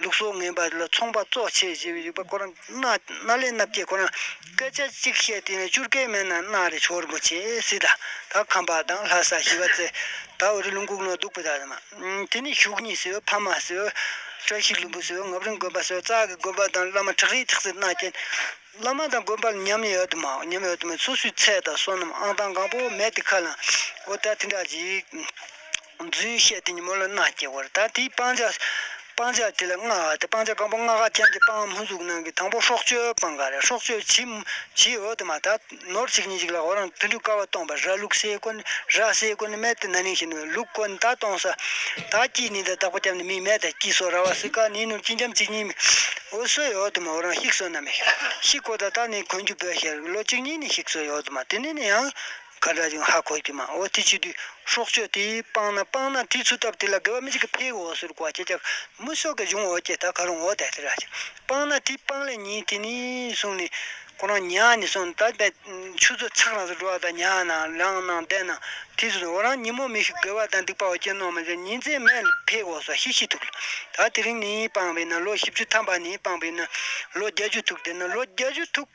ལུགས་སྲོལ་ངན་པ་ལ་ཚོང་པ་གཙོ་ཆེ་ཞེས་པའི་ཡུལ་པ་ཁོ་རང་མནའ་མནའ་ལས་མནའ་སྐྱེལ། ཁོ་རང་སྐད་ཆ་གཅིག་བཤད་དེ་ནས་བཅུ་སྐད་མེད་ན་མནའ་རེ་ཇོ་བོ་རིན་པོ་ཆེ་ཟེར་ད། ད་ཁམས་པ་དང་ལྷ་ས་ཞི་བ་རྩེ་ད་འོ་རེ་ལུང་ཁུག་ནང་འདུག་པའི་ད་དེ་མ། དེ་ནས་ཞུགས་གཉིས་ཟེར། ཕ་མ་ཟེར། བཀྲ་ཤིས་ལྷུན་པོ་ཟེར། ངག་དབང་དགོན་པ་ཟེར། རྩ་གི་དགོན་པ་དང་བླ་མ་ཁྲག་རིལ་ཁྲག་རྩའི་མནའ་སྐྱེལ། བླ་མ་དང་དགོན་པ་ལ་ཉམས་ཡོད་དུ་མ་ཉམས་ཡོད་དུ་མ། སོ་སོའི་ཚེ་དང་བསོད་ནམས་ཨང་དང་གང་པོ་མེད་དེ་ཁ་ལ། འོ་ད་དེ་འདྲ་ཅིག་རྫུན་བཤད་དེ་ཉིན་མོ་ལ་མནའ་སྐྱེལ་བར། ད་དེའི་སྤང་བྱ་སྤང་བྱ་དེ་ལ་མངའ་བ་དེ་སྤང་བྱ་གང་པོ་མངའ་ཁ་ཅན་གྱི་སྤང་མུ་ཟུག་ནང་གི་དང་པོ་སྲོག་གཅོད་སྤང་ག་རེད། སྲོག་གཅོད་བྱིས་བྱིས་ཡོད་དུ་མ། ད་ནོར་གཅིག་གཉིས་ཅིག་ལ་འོ་རང་དུད་འགྲོ་ཀ་བ་གཏོང་པ་ར་ལུག་ཟེར་གོ་ནི་ར་ཟེར་གོ་ནི་མེད་དེ་ན་ནིང་བཞིན་ལུག་གོ་ནི་ད་གཏོང་ས་ད་སྐྱིད་ནི་ད་བདག་པོ་བརྒྱབ་ནི་མི་མེད་དེ་སྐྱིད་སོ་ར་བ་སི་ཀ་ནི་ནོར་ཅི་འཇམ་གཅིག་གཉིས་མི། འོ་སོ་ཡོད་དུ་མ། འོ་རང་ཤིག་སོ་ན་མེ་ཤིག་གོ་ད་ད་ནི་གོན་རྒྱུ་བོད་ཤར་ལོ་གཅིག་གཉིས་ནི་ཤིག་སོ་ཡོད་དུ་མ། དེ་ནི་ནི་ཡང་ག་འདྲ་ཅིག་ཧ་གོ་གི་མ། འོ་དེ་བྱེད་དུས་སྲོག་གཅོད་དེ་སྤང་ན་སྤང་ན་དེ་ཚུ་སྟབས་དེ་ལ་དགེ་བ་མི་ཅིག་གི་ཕེ་འོ་ཟེར་གོ་ཅེ་ཅག་མི་སོགས་ཀྱི་གཞུང་འོ་ཅེ་ད་ག་རུང་འོ་དེ་དེ་ར་ཅིག་སྤང་ན་དེ་སྤང་ལས་ཉིན་དེ་ནི་སོང་ནི་ཁོ་རང་ཉ་ནི་སོང་ད་བས་ཆུ་ཚོད་ཚག་རང་སུ་འགྲོ་བ་ད་ཉ་ན་ལང་ནང་བསྡད་ན། དེ་ཚོ་འོ་རང་ཉིན་མོ་མི་ཤིག་དགེ་བ་དང་སྡིག་པ་བ་སྐྱེ་ནོ་མ་ཟེར་ཉིན་མཚན་མེད་ལ་ཕེ་འོ་སོ་ཤི་ཤི་ཐུག་ལ། ད་དེ་རིང་ནི་སྤང་བས་ན་ལོ་བཞི་བཅུ་ཐམ་པ་ནི་སྤང་བས་ན་ལོ་བརྒྱད་ཅུ་ཐུག་དེ་ན་ལོ་བརྒྱད་ཅུ་ཐུག་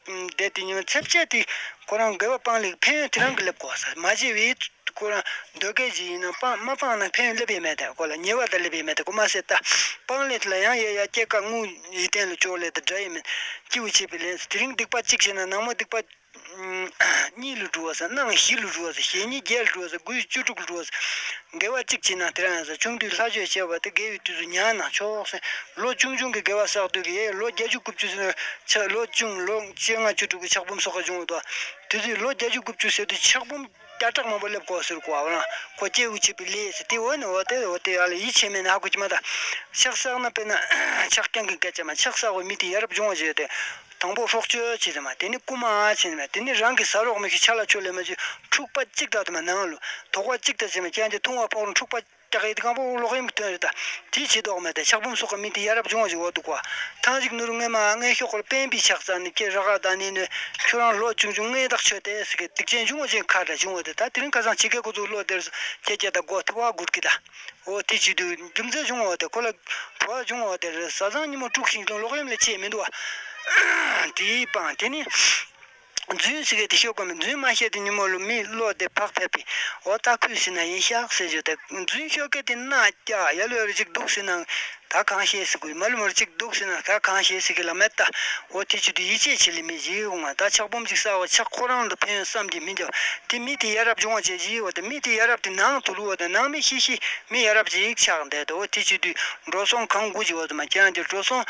བསྡད་དེ་ཉིན་ཚེ་བཅད་དེ་ཁོ་རང་དགེ་བ་སྤང་ལེགས་ཕན་ཡོན་དེ་རང་གི་སླེབས་དགོས་ས་མ་བྱས་བས་ཁོ་རང་འདོད་སྐད་ཅིག་ཡིན་ན་སྤང་མ་སྤང་ན་ཕན་ཡོན་སླེབས་ཡས་མེད་དེ་ཁོ་ལ་ཉེ་བ་དང་སླེབས་ཡས་མེད་དེ་ཁོ་མ་ཟེར་ད་སྤང་ལེགས་ལ་ཡང་ཡ་ཡ་སྐྱེ་ཀ་དངུལ་ཡིད་བརྟན་ལ་ཅོག་ལེ་དང་འདྲ་ཡས་མེད་སྐྱིད་པོ་བྱེད་པའི་ལན་དེ་རིང་སྡིག་པ་གཅིག་བྱས་ན་ནངས་མོ་སྡིག་པ། གཉིས་ལ་འགྲོ་བ་ཟེར། གནངས་བཞི་ལ་འགྲོ་བ་ཟེར། གཞེས་ནིང་བརྒྱད་ལ་འགྲོ་བ་ཟེར། དགུ་བཅུ་དྲུག་ལ་འགྲོ་བ་ཟེར། དགེ་བ་གཅིག་བྱས་ན་དེ་རང་ཡང་ཟེར། ཆུང་དུས་ལྷ་ཆོས་བྱས་པ་དེ་དགེ་བའི་དུས་སུ་ཉལ་ན་ཆོག་ཟེར། ལོ་ཆུང་ཆུང་གི་དགེ་བ་བསགས་དུས་ཀྱི་ལོ་བརྒྱད་ཅུ་དགུ་བཅུ་ཟེར་ན་ཆ་ལོ་ཆུང་ལོ་བཅོ་ལྔ་བཅུ་དྲུག་གི་ཕྱག་འབུམ་སོགས་ཀ་བྱུང་བ་དང་། དེ་དུས་ལོ་བརྒྱད་ཅུ་དགུ་བཅུ་ཟེར་དུས་ཕྱག་འབུམ་བརྒྱ་ཕྲག་མང་པོ་སླེབས་དགོས་ཟེར་གོ་བ་རང་ཁོ་སྐྱེ་བོ་བྱེད་པའི་ལས་ཟེར་དེ་འོ་ནི་འོ་དེ་འོ་དེ་ཡ་ལ་ཡིད་ཆེས་མེད་ན་ཧ་གོ་གི་མ་ད། ཕྱག་བསགས་ན་དཔེར་ན་ཕྱག་རྐྱང་གི་སྐད་ཆ་མ་ཕྱག་བསགས་པའི་མི་དེ་ཡ་རབས་འབྱུང་བ་བྱས་ཏེ། དང་པོ་སྲོག་གཅོད་བྱེད་དེ་མ། དེ་ནི་རྐུ་མ་བྱེད་དེ་མ། དེ་ནི་རང་གི་ཟ་རོགས་མི་ཤི་ཆ་ལ་ཆོ་ལེ་མ་བྱེད་འཁྲུག་པ་གཅིག་དག་དེ་མ་ནང་ལོ་དོགས་པ་གཅིག་དག་བྱེད་མ་ཅན་གྱི་འཐུང་བ་ཕོག་རུང་འཁྲུག་པ་རྒྱག་ཡི་དེ་གང་པོ་ལོག་གཡེམ་གྱི་དོན་རེད་ད། དེའི་ཆེད་དོགས་མེད་དེ་ཕྱག་འབུམ་སོགས་ཀྱི་མི་དེ་ཡ་རབས་འབྱུང་བ་ཞིག་འོ་འདུག་གོ། ཐང་ཞིག་ནུ་རུ་སྔོན་མ་སྔོན་ཤོག་ཁོར་དཔོན་པའི་ཕྱག་རྩ་ནི་ཁྱེད་ར་ག་ད་ནི་ནི་ཁྱོད་རང་ལོ་ཆུང་ཆུང་སྔོན་ཐག་ཆོད་དེ་ཟེར་གི་སྡིག་ཅན་འབྱུང་བ་ཅན་ཁ་འདྲ་འབྱུང་བ་དེ་ད་དེ་རིང་ཁ་སང་ཕྱི་རྒྱལ་ཁོ་ཚོ་ལོ་དེར་ཁྱེད་ཀྱ་ད་སྒོ་ཐུ་བ་སྒུར་གི་ད། འོ་དེ་བྱེད་དུས་རྒྱུ་མཚན་བྱུང་བ་དེ་ཁོ་ལ་བྲོ་བ་བྱུང་བ་དེ་རེད། བཟའ་ཚང་ཉིན་མོ་དཀྲུག་ཤིང་དང་ལོག་གཡེམ་ལས་ཆེ་མི་འདུག་བ། དེའི་སྤང་དེ་ནི་ རྫུན་ཟེར་གི་དེ་ཤོད་དགོས་མེད། རྫུན་མ་བཤད་དེ་ཉིན་མོ་ལ་མི་བློ་བདེ་བག་ཕེབས་པའི་འོ་ད་ཁུལ་ཟིན་ན་ཡིན་ཤག་ཟེར་བརྗོད་དེ་རྫུན་ཤོད་གི་དེ་ན་ཀྱ་ཡ་ལོ་ཡ་ལོ་ཅིག་འདུག་ཟིན་ན་ད་གང་བཤད་ཟེར་དགོས། མ་ལུས་མོར་ཅིག་འདུག་ཟིན་ན་ད་གང་བཤད་ཟེར་གི་ལ་མེད་ད། འོ་དེ་ཆུ་དུ་ཡིད་ཆེས་ཆེ་ལི་མི་བྱེད་འོང་ང་། ད་ཕྱག་སྦོམ་ཅིག་ཟ་བ་ཕྱག་ཁོ་རང་ལ་ཕན་ཡོན་བསམ་གྱི་མི་འཇོག་དེ་མི་དེ་ཡ་རབས་འབྱུང་བ་བྱེད་ཀྱི་འོ་དེ་མི་དེ་ཡ་རབས་དེ་ནང་དུ་ལུས་འོ་དེ་ནང་མི་ཤི་ཤི་མི་ཡ་རབས་ཅིག་ཆགས་འདས་དོ། འོ་དེ་ཆུ་དུ་འགྲོ་སོང་གང་དགོས་ཀྱི་འོ་དེ་མ་ཁྱེད་རང་གི་འགྲོ་སོང་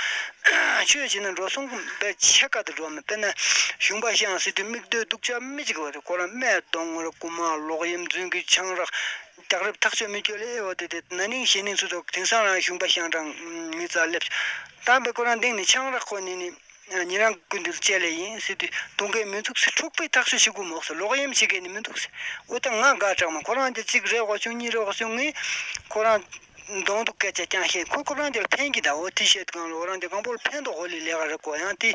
ཆོས་བྱས་ན་འགྲོ་སོང་དཔེ་ཆེ་ཀ་དུ་འགྲོ་མི་དཔེར་ན་གཞུང་པ་ཤང་སྲིད་དུ་མིག་ལྟོས་སྡུག་ཅག་མི་གཅིག་བ་དེ་ཁོ་རང་སྨད་གཏོང་ངོར་རྐུ་མ་ལོག་གཡེམ་རྫུན་གྱི་ཆང་རག་རྒྱག་རེབ་ཐག་ཆོད་མི་སྐྱོ་ལེ་བ་དེ་དེ་ན་ནིང་གཞེས་ནིང་ཚུ་དོ་དེང་སང་རང་གཞུང་པ་ཤང་གྲང་མི་ཙ་སླེབས་དམ་པའི་ཁོ་རང་སྟེང་ནས་ཆང་རག་ཁོ་ནི་ནི་ཉེ་རང་ཀུན་དུ་བཅད་ལེ་ཡིན་སྲིད་དུ་གཏོང་མཁན་མི་འདུག་སྲིད་འཁྲུག་པའི་ཐག་ཆོད་བྱེད་དགོས་མོག་སྲིད་ལོག་གཡེམ་བྱེད་མཁན་ནི་མི་འདུག་སྲིད་འོ་ད་ང་དགའ་དྲག་མ་ཁོ་རང་དེ་གཅིག་རེ་བ་བྱུང་གཉིས་རེ་བ་བྱུང་ངས་ཁོ་རང་གདོང་དུ་སྐད་ཆ་རྐྱང་བཤད་ཁོ་ཁོ་རང་དེ་ལ་ཕན་གྱི་ད་འོ་དེ་བཤད་གང་ལ་འོ་རང་དེ་གང་པོ་ལ་ཕན་ཐོགས་འོ་ལི་ལས་ཀ་རེད་གོ་ཡང་དེ་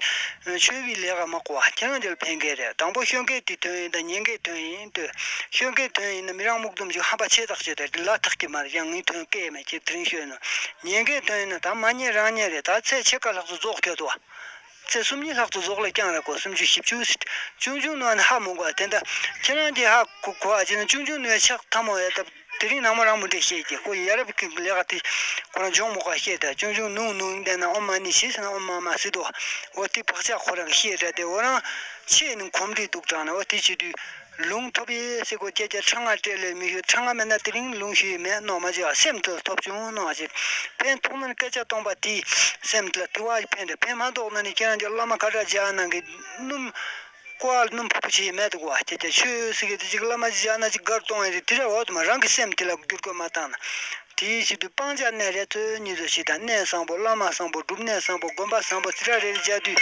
ཆོས་བི་ལས་ཀ་མ་གོ་བ་ཁྱེད་རང་དེ་ལ་ཕན་གི་རེད། དང་པོ་ཤོད་མཁན་དེ་དོན་ཡིན་ད་ཉན་མཁན་དོན་ཡིན་ལྟོས། ཤོད་མཁན་དོན་ཡིན་ན་མི་རང་སྨུག་སྡོམ་ཞིག་ཧམ་པ་ཆེ་ཐག་ཆོད་དེ་ལ་ཐག་གི་མར་ཡང་ངའི་དོན་སྐད་མེད་ཁྱེད་དེ་རིང་ཤོད་ན་ཉན་མཁན་དོན་ཡིན་ན་ད་མ་ཉན་རང་ཉན་རེད། ད་ཚེ་ཕྱེད་ཀ་ལྷག་ཏུ་རྫོགས་ཁྱོད་དོ། ཚེ་སུམ་གཉིས་ལྷག་ཏུ་རྫོགས་ལ་རྐྱང་ར་གོ་སུམ་ཅུ་བཞི་བཅུ་ཅུང་ཅུང་ནུས་ནི་ཧ་མོ་གོ་དེ་འདྲ་ཁྱེད་རང་གི་ཧ་གོ་གོ་ཨ་ཅེ་ན་ཅུང་ཅུང་ནུས་ཆག་ཐ་མོ་ཡ་ད་དེ་རིང་ནང་མ་རང་མུ་འདྲེ་ཤེས་ཀྱི་ཁོ་ཡ་རབས་ཀྱི་ལས་ཀ་དེ་ཁོ་རང་ཇོང་མོ་ག་ཤེས་ད་ཅུང་ཅུང་ནུང་ནུང་ཡིན་དེ་ན་ཨོ་མ་ནི་ཤེས་ཟེར་ན་ཨོ་མ་མ་སི་དོ་འོ་དེ་བག་ཆགས་ཁོ་རང་གི་ཤེས་ར་དེ་འོ་རང་ཆེས་ནི་གོམས་འདྲིས་འདུག་དྲང་ན་འོ་དེ་བྱེད་དུས། ལུང་ཐོབ་ཡེ་སི་གོ་ཀྱེ་ཀྱེ་ཁྲང་ང་སྤྲེལ་ལེ་མི་ཤོད་ཁྲང་ང་མེད་ན་དེ་རིང་ལུང་ཤི་ཡེ་མེད་ནོ་མ་ཅི་ཨ་སེམས་ཐོབ་ཐོབ་བྱུང་ནོ་ཨ་ཅི་ཕན་ཐོགས་ན་སྐད་ཆ་སྟོང་པ་དེ་སེམས་ལ་དེ་བ་ཕན་དེ་ཕན་མ་ཐོགས་ན་ནི་ཁྱེད་རང་ཅག་བླ་མ་ཁ་གྲག་ཇག་ནང་གི་སྣུམ་ཀོ་བ་སྣུམ་ཕུ་ཕུ་ཆེ་ཡེ་མེད་དུ་གོ་ཨ་ཀྱེ་ཀྱེ་ཆོས་སི་གི་དེ་ཅིག་བླ་མ་ཇག་ན་ཅིག་གར་གཏོང་ཡེ་དེ་དེ་ར་འོ་དུ་མ་རང་གི་སེམས་དེ་ལ་བསྒྱུར་བཀོད་མ་བཏང་ན། དེའི་ཕྱིར་དུ་སྤང་བྱ་གནས་རེ་ཚོད་གཉིས་སུ་ཞིག་དང་གནས་བཟང་པོ་བླ་མ་བཟང་པོ་སྒྲུབ་གནས་བཟང་པོ་དགོན་པ་བཟང་པོ་ཚེ་རབས་རེ་རེ་བྱ་དུས་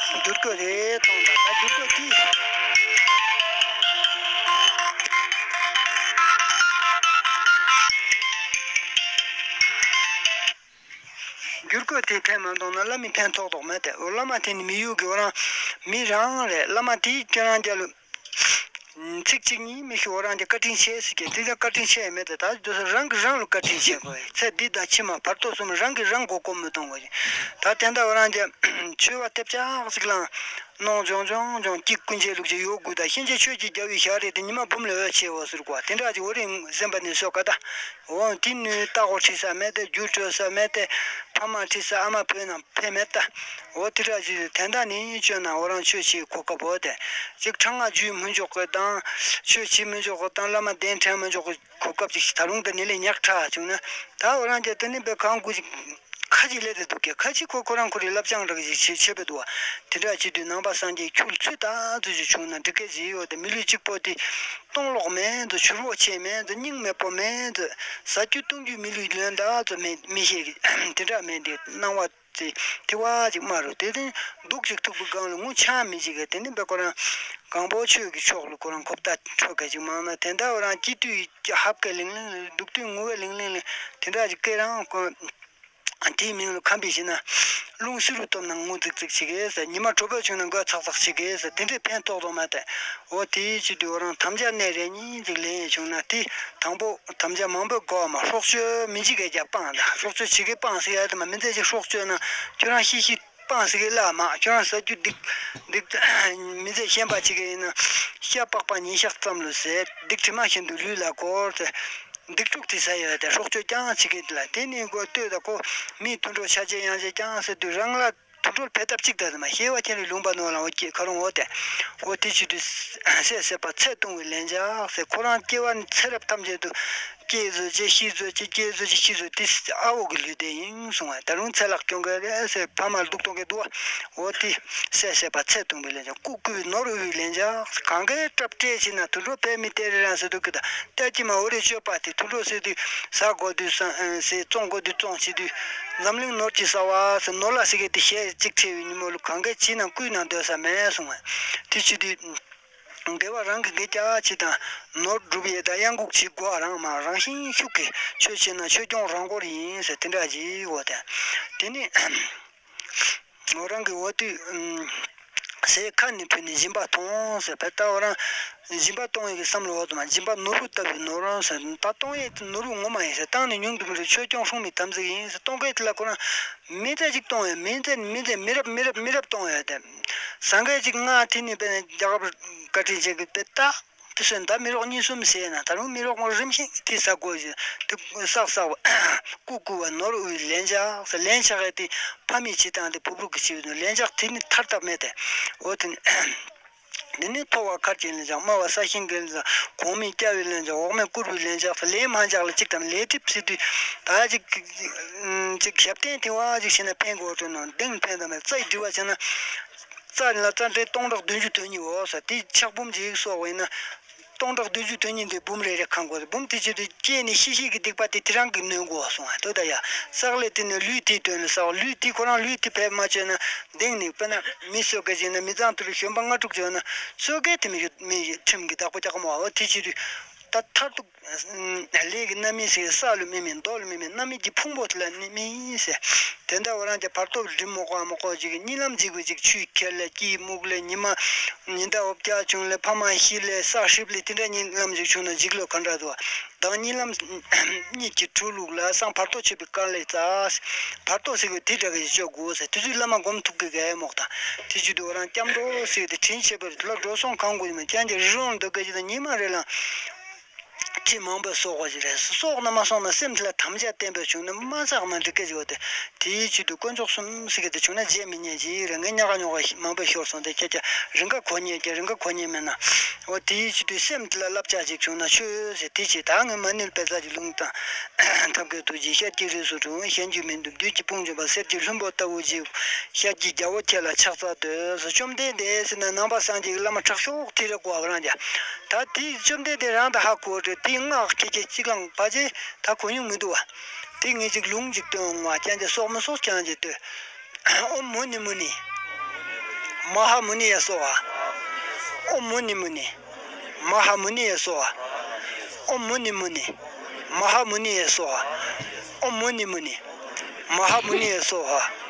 བསྒྱུར་བཀོད་རེ་གཏོང་དང་ད་བསྒྱུར་བཀོད་དེ། བསྒྱུར་བཀོད་དེ་ཕན་མ་གཏོང་ན་བླ་མའི་ཕན་ཐོགས་ཐོགས་མེད་དེ་བླ་མ་དེ་ནི་མི་ཡུལ་གྱི་འོ་རང་མི་རང་རེད། བླ་མ་དེའི་ཁྱོད་རང་རྒྱ་ལུ། ཚིག་གཅིག་གཉིས་མི་ཤོད་འོ་རང་གི་བཀའ་དྲིན་ཆེ་ཟེར་གྱི་དེ་ལ་བཀའ་དྲིན་ཆེ་མེད་དེ་ད་དུས་སུ་རང་གིས་རང་ལ་བཀའ་དྲིན་ཆེ་དགོས་ཚེ་འདི་དང་ཕྱི་མ་བར་དོ་གསུམ་རང་གིས་རང་མགོ་སྐོར་མི་གཏོང་དགོས་ད་དེ་འདྲ་འོ་རང་གི་ཆོས་བ་ཐེབས་ཆག་ཅིག་ལང་གནོང་ལྗོང་ལྗོང་ལྗོང་གཅིག་ཀུན་མཇལ་ལུགས་ཀྱི་ཡོད་དགོས་ད་ཤན་ཆེ་ཆོས་ཀྱི་རྒྱལ་བའི་ཞག་རེད་དེ་ཉི་མ་འབུམ་ལ་འོད་ཆེ་འོ་ཟེར་གོ་དེ་འདྲ་ཅིག་འོ་རིང་གཟན་པ་ནས་སོ་ཀ་ད་འོ་དེ་ནུས་ལྟ་གོ་ཁྲིད་ས་མེད་དེ་རྒྱུ་སྤྲོད་ས་མེད་དེ་ཕ་མ་ཁྲིད་ས་ཨ་མ་བུ་ནང་ཕེ་མེད་ད། འོ་དེ་འདྲ་ཞིག་དེ་འདྲ་ནི་བཅོས་ན་འོ་རང་ཆོས་བྱེད་གོ་སྐབས་འོ་དེ། གཅིག་ཁྲང་ང་རྒྱུས་མི་འཇོག་གི་དང་། ཆོས་བྱེད་མི་འཇོག་གི་དང་བླ་མ་གདན་དྲན་མི་འཇོག་གི་གོ་སྐབས་ཅིག་ད་རུང་དེ་ནི་ལས་ཉག་ཕྲ་བྱུང་ན། ད་འོ་རང་གི་དེ་ནི་བེ་གང་དགོས་ཅིག་ཁ་ཅིག་ལས་དེ་འདུག་གི་ཁ་ཅིག་ཁོ་ཁོ་རང་ཁོ་རའི་བསླབ་སྦྱང་རག་ཅིག་བྱེད་ཆོད་པའི་འདུག་བ། དེ་འདྲ་བྱེད་དུས་ནང་པ་སངས་རྒྱས་ཁྱུར་ཚུད་ད་ཚུད་ཅིག་བྱུང་ན་འགྲིག་གི་ཅིག་ཡོད་དེ་མི་ལུས་གཅིག་པོ་དེ། སྟོང་ལོག་མེད་ཚོ་ཕྱུར་བོ་ཆེ་མེད་ཚོ་སྙིང་མེད་པོ་མེད་ཚོ་ཟ་རྒྱུ་བཏུང་རྒྱུ་མི་ལུས་ལོན་ད་ཚོ་མེད་མི་ཤེས་གི་དེ་འདྲ་མེད་དེ་སྣང་བ་ཚེ་དེ་བ་ཅིག་སྨྲ་རུ་དེ་དེ་སྡུག་ཅིག་ཐུག་པའི་སྒང་ལ་ངུ་ཆ་མི་བྱེད་གི་དེ་ནི་བེ་ཁོ་རང་གང་པོ་ཆོས་ཀྱི་ཕྱོགས་ལ་ཁོ་རང་གོ་བརྡ་འཕྲོད་གི་ཅིག་མང་ན་དེ་འདྲ་བ་རང་སྐྱིད་དུས་ཧབ་ཀའི་ལིང་ལིང་ལིང་སྡུག་དུས་ངུ་བའི་ལིང་ལིང་ལིང་དེ་འདྲ་ཅིག་སྐད་རང་ཁོ། དེའི་མིང་ལ་ཁམས་པའི་ཞིག་ན། རླུང་བསིལ་རུ་བཏུམས་ན་ངུ་ཙིག་ཙིག་བྱེད་གི་ཟེར། ཉི་མ་དྲོ་པོ་བྱུང་ན་མགོ་ཚག་ཚག་བྱེད་གི་ཟེར། དེ་འདྲའི་ཕན་ཐོགས་ཐོགས་མ་སྟེ། འོ་དེའི་ཕྱིར་དུ་འོ་རང་དམ་བཅའ་གནས་རེ་གཉིས་ཅིག་ལེན་ཡས་བྱུང་ན་དེ་དང་པོ་དམ་བཅའ་མང་པོས་གོ་བ་མ་སྲོག་གཅོད་མི་བྱེད་གི་རྒྱ་སྤང་ད་སྲོག་གཅོད་བྱེད་གི་སྤང་ཟེར་ཡ་དེ་མ་མི་ཚེ་ཅིག་སྲོག་གཅོད་ན་ཁྱོད་རང་ཤི་ཤི་སྤང་ཟེར་གི་ལ་མ་ཁྱོད་རང་ཟ་རྒྱུ་སྡིག་སྡིག་མི་ཚེ་ཤན་པ་བྱེད་གི་ཡིན་ན་ཤ་པགས་པ་ཉིན་ཞག་ཙམ་ལོ་ཟེར་སྡིག་དྲི་མ་བཞིན་དུ་ལུས་ལ་འཁོར་ཟེར། སྡིག་སྒྲུབ་དེ་ཟ་ཡོད་དེ་སྲོག་གཅོད་ཀྱང་བྱེད་ཀྱི་འདུག་ལ་དེ་ནི་མགོ་ལྟོས་དང་ཁོ་མིའི་དུད་འགྲོ་ཆ་བྱད་ཡང་བྱེད་ཀྱང་ཟེར་དུས་རང་ལ་དུད་འགྲོར་ཕན་ཐབས་གཅིག་དང་མ་ཤེས་པ་ཁྱེད་རིགས་ལུང་པ་ནོར་ལ་འོ་སྐྱེས་ཁ་རུང་འོ་དེ་འོ་དེ་ཆུ་དུས་སད་སད་པ་ཚེ་ཐུང་བའི་ལན་ཆགས་ཟེར་ཁོ་རང་སྐྱེ་བ་ནི་ཚེ་རབས་ཐམས་ཅད་དུ་སྐྱེས་བཟོ་ཅེས་ཤི་བཟོ་ཅེས་སྐྱེས་བཟོ་ཅེས་ཤི་བཟོ་དེ་ཨ་འོ་གི་ལུས་བསྡད་ཡིན་གསུང་བ་ད་རུང་ཚེ་ལྷག་སྐྱོང་གི་རེད་ཟེར་ཕ་མར་སྡུག་གཏོང་གི་འདུག་བ་འོ་དེ་སད་སད་པ་ཚེ་ཐུང་བའི་ལན་ཆགས་ཀུ་ཀུའི་ནོར་འོས་པའི་ལན་ཆགས་གང་གའི་སྐྲ་བྲེགས་ཕྱིན་ན་དུད་འགྲོ་བས་མི་སྟེར་རེ་རང་ཟེར་དུས་ཀི་ད། ལྟ་ཅི་མ་འོ་རེ་སྤྱོད་པ་དེ་དུད་འགྲོ་ཟེར་དུས་ཟ་དགོས་དུས་ཟ་ཟེར་བཙོང་དགོས་དུས་བཙོང་བྱེད་དུས་འཛམ་གླིང་ནོར་གྱིས་ཟ་བ་ཟེར་ནོར་ལ་ཟེར་གི་དེ་ཞེ་གཅིག་ཁྲེལ་བའི་ཉིན་མོ་ལུ་གང་གའི་ཇི་ནང་ཀུའི་ནང་སྡོད་ས་མེད་གསུང་བས་དེ་བྱེད་དུས་དགེ་བ་རང་གི་དགེ་རྒྱ་ཆེ་དང་ནོར་སྒྲུབ་ཡས་དང་གཡང་འགུགས་བྱེད་དགོས་རང་མ་རང་བཞིན་ཤུགས་ཀྱིས་ཆོས་བྱེད་ན་ཆོས་སྐྱོང་རང་འཁོར་ཡིན་ཟེར་དེ་འདྲ་ཅིག་འོ་དེ་དེ་ནི། མོ་རང་གི་འོ་དུས། ཟས་ཁ་ནས་ཕུད་ནས་སྦྱིན་པ་གཏོང་ཟེར། བས་ད་འོ་རང་སྦྱིན་པ་གཏོང་ཡས་ཀྱི་བསམ་བློ་བ་དུ་མ། སྦྱིན་པ་ནོར་བུ་ལྟ་བུའི་ནོར་ཟེར། ད་གཏོང་ཡས་དེ་ནོར་བུ་ངོ་མ་ཡིན་ཟེར། བཏང་ནས་ཉུང་དུ་མི་རུང་ཆོས་སྐྱོང་སྲུང་མའི་དམ་ཚིག་ཡིན་ཟེར། གཏོང་མཁན་དེ་ལ་ཁོ་རང་མི་ཚེ་གཅིག་གཏོང་ཡས། མི་ཚེ་མི་ཚེ་མི་རབས་མི་རབས་མི་རབས་གཏོང་ཡས་དེ། ཟང་ངེ་གཅིག་སྔ་ཐིག་ནས་དཔེར་ན་རྒྱལ་ཁབ་བཀའ་དྲིན་ཅན་གྱི་དཔེ་ད། དེ་སོན་ད་མི་རོགས་གཉིས་གསུམ་ཟེར་ན། ད་རུང་མི་རོགས་མོ་རིམ་བཞིན་དེ་ཟ་དགོས་ཞེས། དེ་བསགས་བསགས་པ། རྐུ་རྐུ་བ་ནོར་འུའི་ལན་ཆགས་ཟེར། ལན་ཆགས་ཡས་དེ་ཕ་མས་བྱས་བཏང་སྟེ་ཕུབ་རུག་གི་བྱས་པའི་ལན་ཆགས་དེ་ནི་ཐར་ཐབས་མེད་དེ། འོ་དེ་ནི། འདི་ནི་མཐོ་བ་མཁར་གྱི་ལན་ཆགས། དམའ་བ་ས་ཞིང་གི་ལན་ཆགས། གོང་མས་བསྐྱལ་བའི་ལན་ཆགས། འོག་མས་བསྐུར་བའི་ལན་ཆགས་ཟེར། ལན་མ་ཆགས་ལ་གཅིག་དང་ལས་སྒྲིབ་ཟེར་དུས། ད་ཅིག་ཅིག་ཞབས་བརྟན་དེ་བ་ཅིག་བྱས་ན་ཕན་གོ་དྲན་ནོ། གདེང་ཕན་དང་མེད་རྩ་ཡི་སྒྲིབ་པ་བྱས་ན། རྩ་ལ་རྩ་འགྲེལ་སྟོང་ཕྲག་བདུན་ཅུ་དོན་གཉིས་འོ་ཟེར། དེ་ཕྱག་འབུམ་ཅིག་སོགས་པ་ཡིན་ན། སྟོང་ཕྲག་བདུན་ཅུ་དོན་གཉིས་འདི་འབུམ་རེ་རེ་གང་དགོས། འབུམ་དེ་ཅི་དུ་སྐྱེས་ནས་ཤི་ཤི་གི་སྡིག་པ་དེ་དེ་རང་གིས་ནོན་དགོས་གསུང་བ། དོ་ད་ཡ། བསགས་ལས་དེ་ནི་ལུས་དེའི་དོན་ལ་བསགས། ལུས་དེ་ཁོ་རང་ལུས་དེ་ཕལ་མ་བྱས་ན། གདེང་ནི་དཔེར་ན་མི་གསོད་མཁན་ཅིག་ན། མི་གཙང་དུ་ལ་གཞོན་པ་ལྔ་དྲུག་བྱས་ན། གསོད་མཁན་དེ་མི་མི་ཁྲིམས་ཀྱི་བདག་པོ་རྒྱག་གི་མ་བ། དེ་ཅི་དུ་ད་མཐར་ཐུག་ལས་ཀྱི་རྣམ་སྨིན་ཟེར། ས་ལ་དམིགས་མིན་རྡོ་ལ་དམིགས་མིན་རྣམ་སྨིན་གྱི་ཕུང་པོ་དེ་ལ་དམིགས་མིན་ཟེར། དེ་འདྲ་བ་རང་གི་བར་དོ་འགྲིམ་མོ་ཀ་མོ་ཀ་ཅིག་གཉིད་ལམ་འཇིག་པའི་ཅིག་ཆུ་ཁྱེར་ལས་སྐྱིད་སྨུག་ལས་ཉི་མ་ཉི་ཟླ་འོབ་ཀྱག་བྱུང་ལས་ཕ་མ་ཤི་ལས་ས་ཧྲིབ་ལས་དེ་འདྲ་གཉིད་ལམ་ཅིག་བྱུང་ན་འཇིག་ལོ་ག་འདྲ་འདུག་དང་གཉིད་ལམ་གཉིད་ཀྱི་འཁྲུལ་ལུགས་ལ་སང་བར་དོ་ཆོད་པའི་དཀའ་ལས་རྩ། བར་དོ་ཟེར་བའི་དེ་འདྲ་གི་ཅིག་གོ་ཟེར། དེ་ཚོའི་བླ་མ་སྒོམ་ཐུབ་གི་གས་མོག་དང་། དེ་ཅི་འདུག་རང་སྐྱབས་འགྲོ་ཟེར་དེ་དྲིན་ཆེ་བར་ལ་འགྲོ་སོང་གང་དགོས་ཡིན་མ་ཀྱང་ཀྱང་རི་རོང་འདུག་གི་ཅི་དང་ཉི་མ་རེ་ལ། ཁྲི་མང་པོ་གསོག་པ་ཞིག་རེད། གསོག་ན་མ་གསོག་ན་སེམས་དེ་ལ་དམ་བཅའ་བརྟན་པོ་བྱུང་ན་མ་བསགས་ན་འགྲིག་གི་ཡོད་དེ། དེའི་ཆེད་དུ་དཀོན་མཆོག་གསུམ་ཟེར་གི་དེ་བྱུང་ན་བརྗེད་མི་ཉན་གྱི་རེད། ངས་ཉག་ག་ཉོག་ག་མང་པོ་ཤོར་སོང་དེ། ཁྱེད་ཀྱ་རིང་ག་གོ་ཉན་གྱི་རིང་ག་གོ་ཉན་མེད་ན། འོ་དེའི་ཆེད་དུ་སེམས་དེ་ལ་བསླབ་བྱ་ཞིག་བྱུང་ན་ཆོས་ཟེར་དེ་བྱེད། ད་ངས་མ་ཎི་དཔེ་ཚ་གྱི་ལུང་དང་། ཐབས་མཁས་ཐུགས་རྗེས་ཤར་གྱི་རིགས་སུ་འཁྲུངས། གཞན་རྒྱུད་མི་འདུམ་བདུད་ཀྱི་དཔུང་འཇོམས་པ། གསེར་གྱི་ལྷུན་པོ་ལྟ་བུ་ཞིག་ཤར་གྱི་རྒྱལ་པོ་ཁྱེད་ལ་ཕྱག་འཚལ་འདོད་ཟེར། བཅོམ་ལྡན་འདས་ཟེར་ན་ནང་པ་སངས་རྒྱས་ཀྱི་བླ་མ་དྲག་ཤོས་དེ་རེད་གོ་བ་རང་རྒྱ། ད་དེ་བཅོམ་ལྡན་འདས་རང་ད་ཧ་གོ་རེད། དེ་སྔགས་ཁྱེད་ཀྱིས་གཅིག་ལང་བ་ཅེ་ད་གོ་མྱོང་མི་འདུག་བ། དེ་ངས་ཅིག་ལུང་ཅིག་སྟོན་འོང་བ། ཀྱང་ཅེ་སོགས་མི་སོགས་ཀྱང་ཅེ་ལྟོས། ཨོཾ་མུ་ནི་མུ་ནི། མ་ཧཱ་མུ་ནི་ཡེ་སྭཱ་ཧཱ། ཨོཾ་མུ་ནི་མུ་ནི། མ་ཧཱ་མུ་ནི་ཡེ་སྭཱ་ཧཱ། ཨོཾ་མུ་ནི་མུ་ནི། མ་ཧཱ་མུ་ནི་ཡེ་སྭཱ་ཧཱ། ཨོཾ་མུ་ནི་མུ་ནི། མ་ཧཱ་མུ་ནི་ཡེ་སྭཱ་ཧཱ།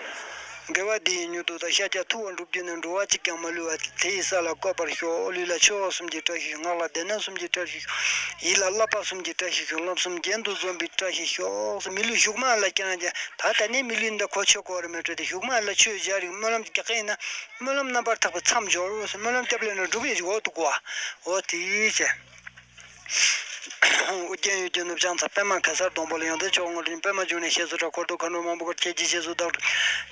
དགེ་བ་འདི་ཡིས་མྱུར་དུ་བདག་ཤཱཀྱ་ཐུབ་པ་འགྲུབ་གྱུར་ནས། འགྲོ་བ་གཅིག་ཀྱང་མ་ལུས་པ། དེ་ཡི་ས་ལ་བཀོད་པར་ཤོག་ལུས་ལ་མཆོད་པ་གསུམ་གྱི་བཀྲ་ཤིས་ཤོག་ངག་ལ་བདེ་གནས་གསུམ་གྱི་བཀྲ་ཤིས་ཤོག་ཡིད་ལ་བསླབ་པ་གསུམ་གྱི་བཀྲ་ཤིས་ཤོག་བསླབ་གསུམ་རྒྱུན་དུ་འཛོམས་པའི་བཀྲ་ཤིས་ཤོག་མི་ལུས་གཞུག་མ་ལ་ཀྱང་ཀྱང་། ད་ད་ནས་མི་ལུས་འདི་ཁོ་ཆོས་གོ་ར་མེད་འགྲོ་དེ། གཞུག་མ་ལ་ཆོས་བཞག་རིགས་སྨོན་ལམ་རྒྱག་གི་ཡིན་ན། སྨོན་ལམ་རྣམ་པར་དག་པའི་མཚམས་སྦྱོར་ཟེར། སྨོན་ལམ་སྐྱབས་ལས་ནི་སྒྲུབ་པའི་འོག་ཏུ་གོ། འོ་དེའི་ཕྱིར། ཨོ་རྒྱན་ཡུལ་གྱི་ནུབ་བྱང་མཚམས། པདྨ་གེ་སར་སྡོང་པོ་ལ། ཡང་དག་ཆོས་དབང་ལུས་ཡིན། པདྨ་འབྱུང་གནས་ཞེས་སུ་གྲགས། འཁོར་དུ་མཁའ་འགྲོ་མང་པོ་བསྐོར། ཁྱེད་ཀྱི་རྗེས་སུ་བདག་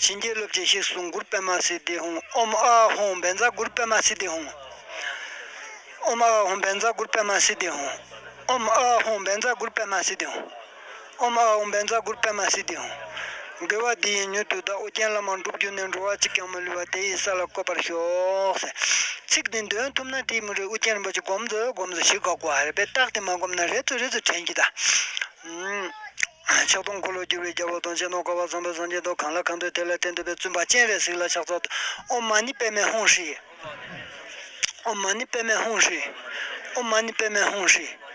སྒྲུབ། བྱིན་གྱིས་རློབ་ཅིང་གཤེགས་སུ་འགུར། པདྨ་སིདྡྷི་ཧཱུྃ། ཨོཾ་ཨཱཿཧཱུྃ་བཛྲ་གུར་པདྨ་སིདྡྷི་ཧཱུྃ། ཨོཾ་ཨཱཿཧཱུྃ་བཛྲ་གུར་པདྨ་སིདྡྷི་ཧཱུྃ། ཨོཾ་ཨཱཿཧཱུྃ་བཛྲ་གུར་པདྨ་སིདྡྷི་ཧཱུྃ། ཨོཾ་ཨཱཿཧཱུྃ་བཛྲ་གུར་པདྨ་སིདྡྷི་ཧཱུྃ། དགེ་བ་འདི་ཡིས་མྱུར་དུ་བདག་ཨོ་རྒྱན་བླ་མ་འགྲུབ་གྱུར་ནས། འགྲོ་བ་གཅིག་ཀྱང་མ་ལུས་པ། དེ་ཡི་ས་ལ་བཀོད་པར་ཤོག་ཟེར། ཚིག་འདི་འདོན་ཐུབ་ན་དེ་མི་རེད། ཨོ་རྒྱན་རིན་པོ་ཆེ་སྒོམ་མཛོད་སྒོམ་མཛོད་ཞིག་ག་གོ་བ་རེད་པས། རྟགས་དེ་མ་སྒོམ་ན་རེ་ཚོད་རེ་ཚོད་དྲན་གྱི་ད། ཕྱག་སྟོང་འཁོར་ལོས་སྒྱུར་བའི་རྒྱལ་པོ་དང་། ཆེ་མཐོང་བསྐལ་པ་བཟང་པོའི་སངས་རྒྱས་དང་། གང་ལ་གང་འདུལ་དེ་ལ་དེ་འདུལ་བའི། བཙུན་པ་སྤྱན་རས་གཟིགས་ལ་ཕྱག་འཚལ་ཏོ། ཨོཾ་མ་ཎི་པདྨེ་ཧཱུྃ་ཧྲཱིཿ། ཨོཾ་མ་ཎི་པདྨེ་ཧཱུྃ་ཧྲཱིཿ། ཨོཾ་མ་ཎི་པདྨེ་ཧཱུྃ་ཧྲཱིཿ།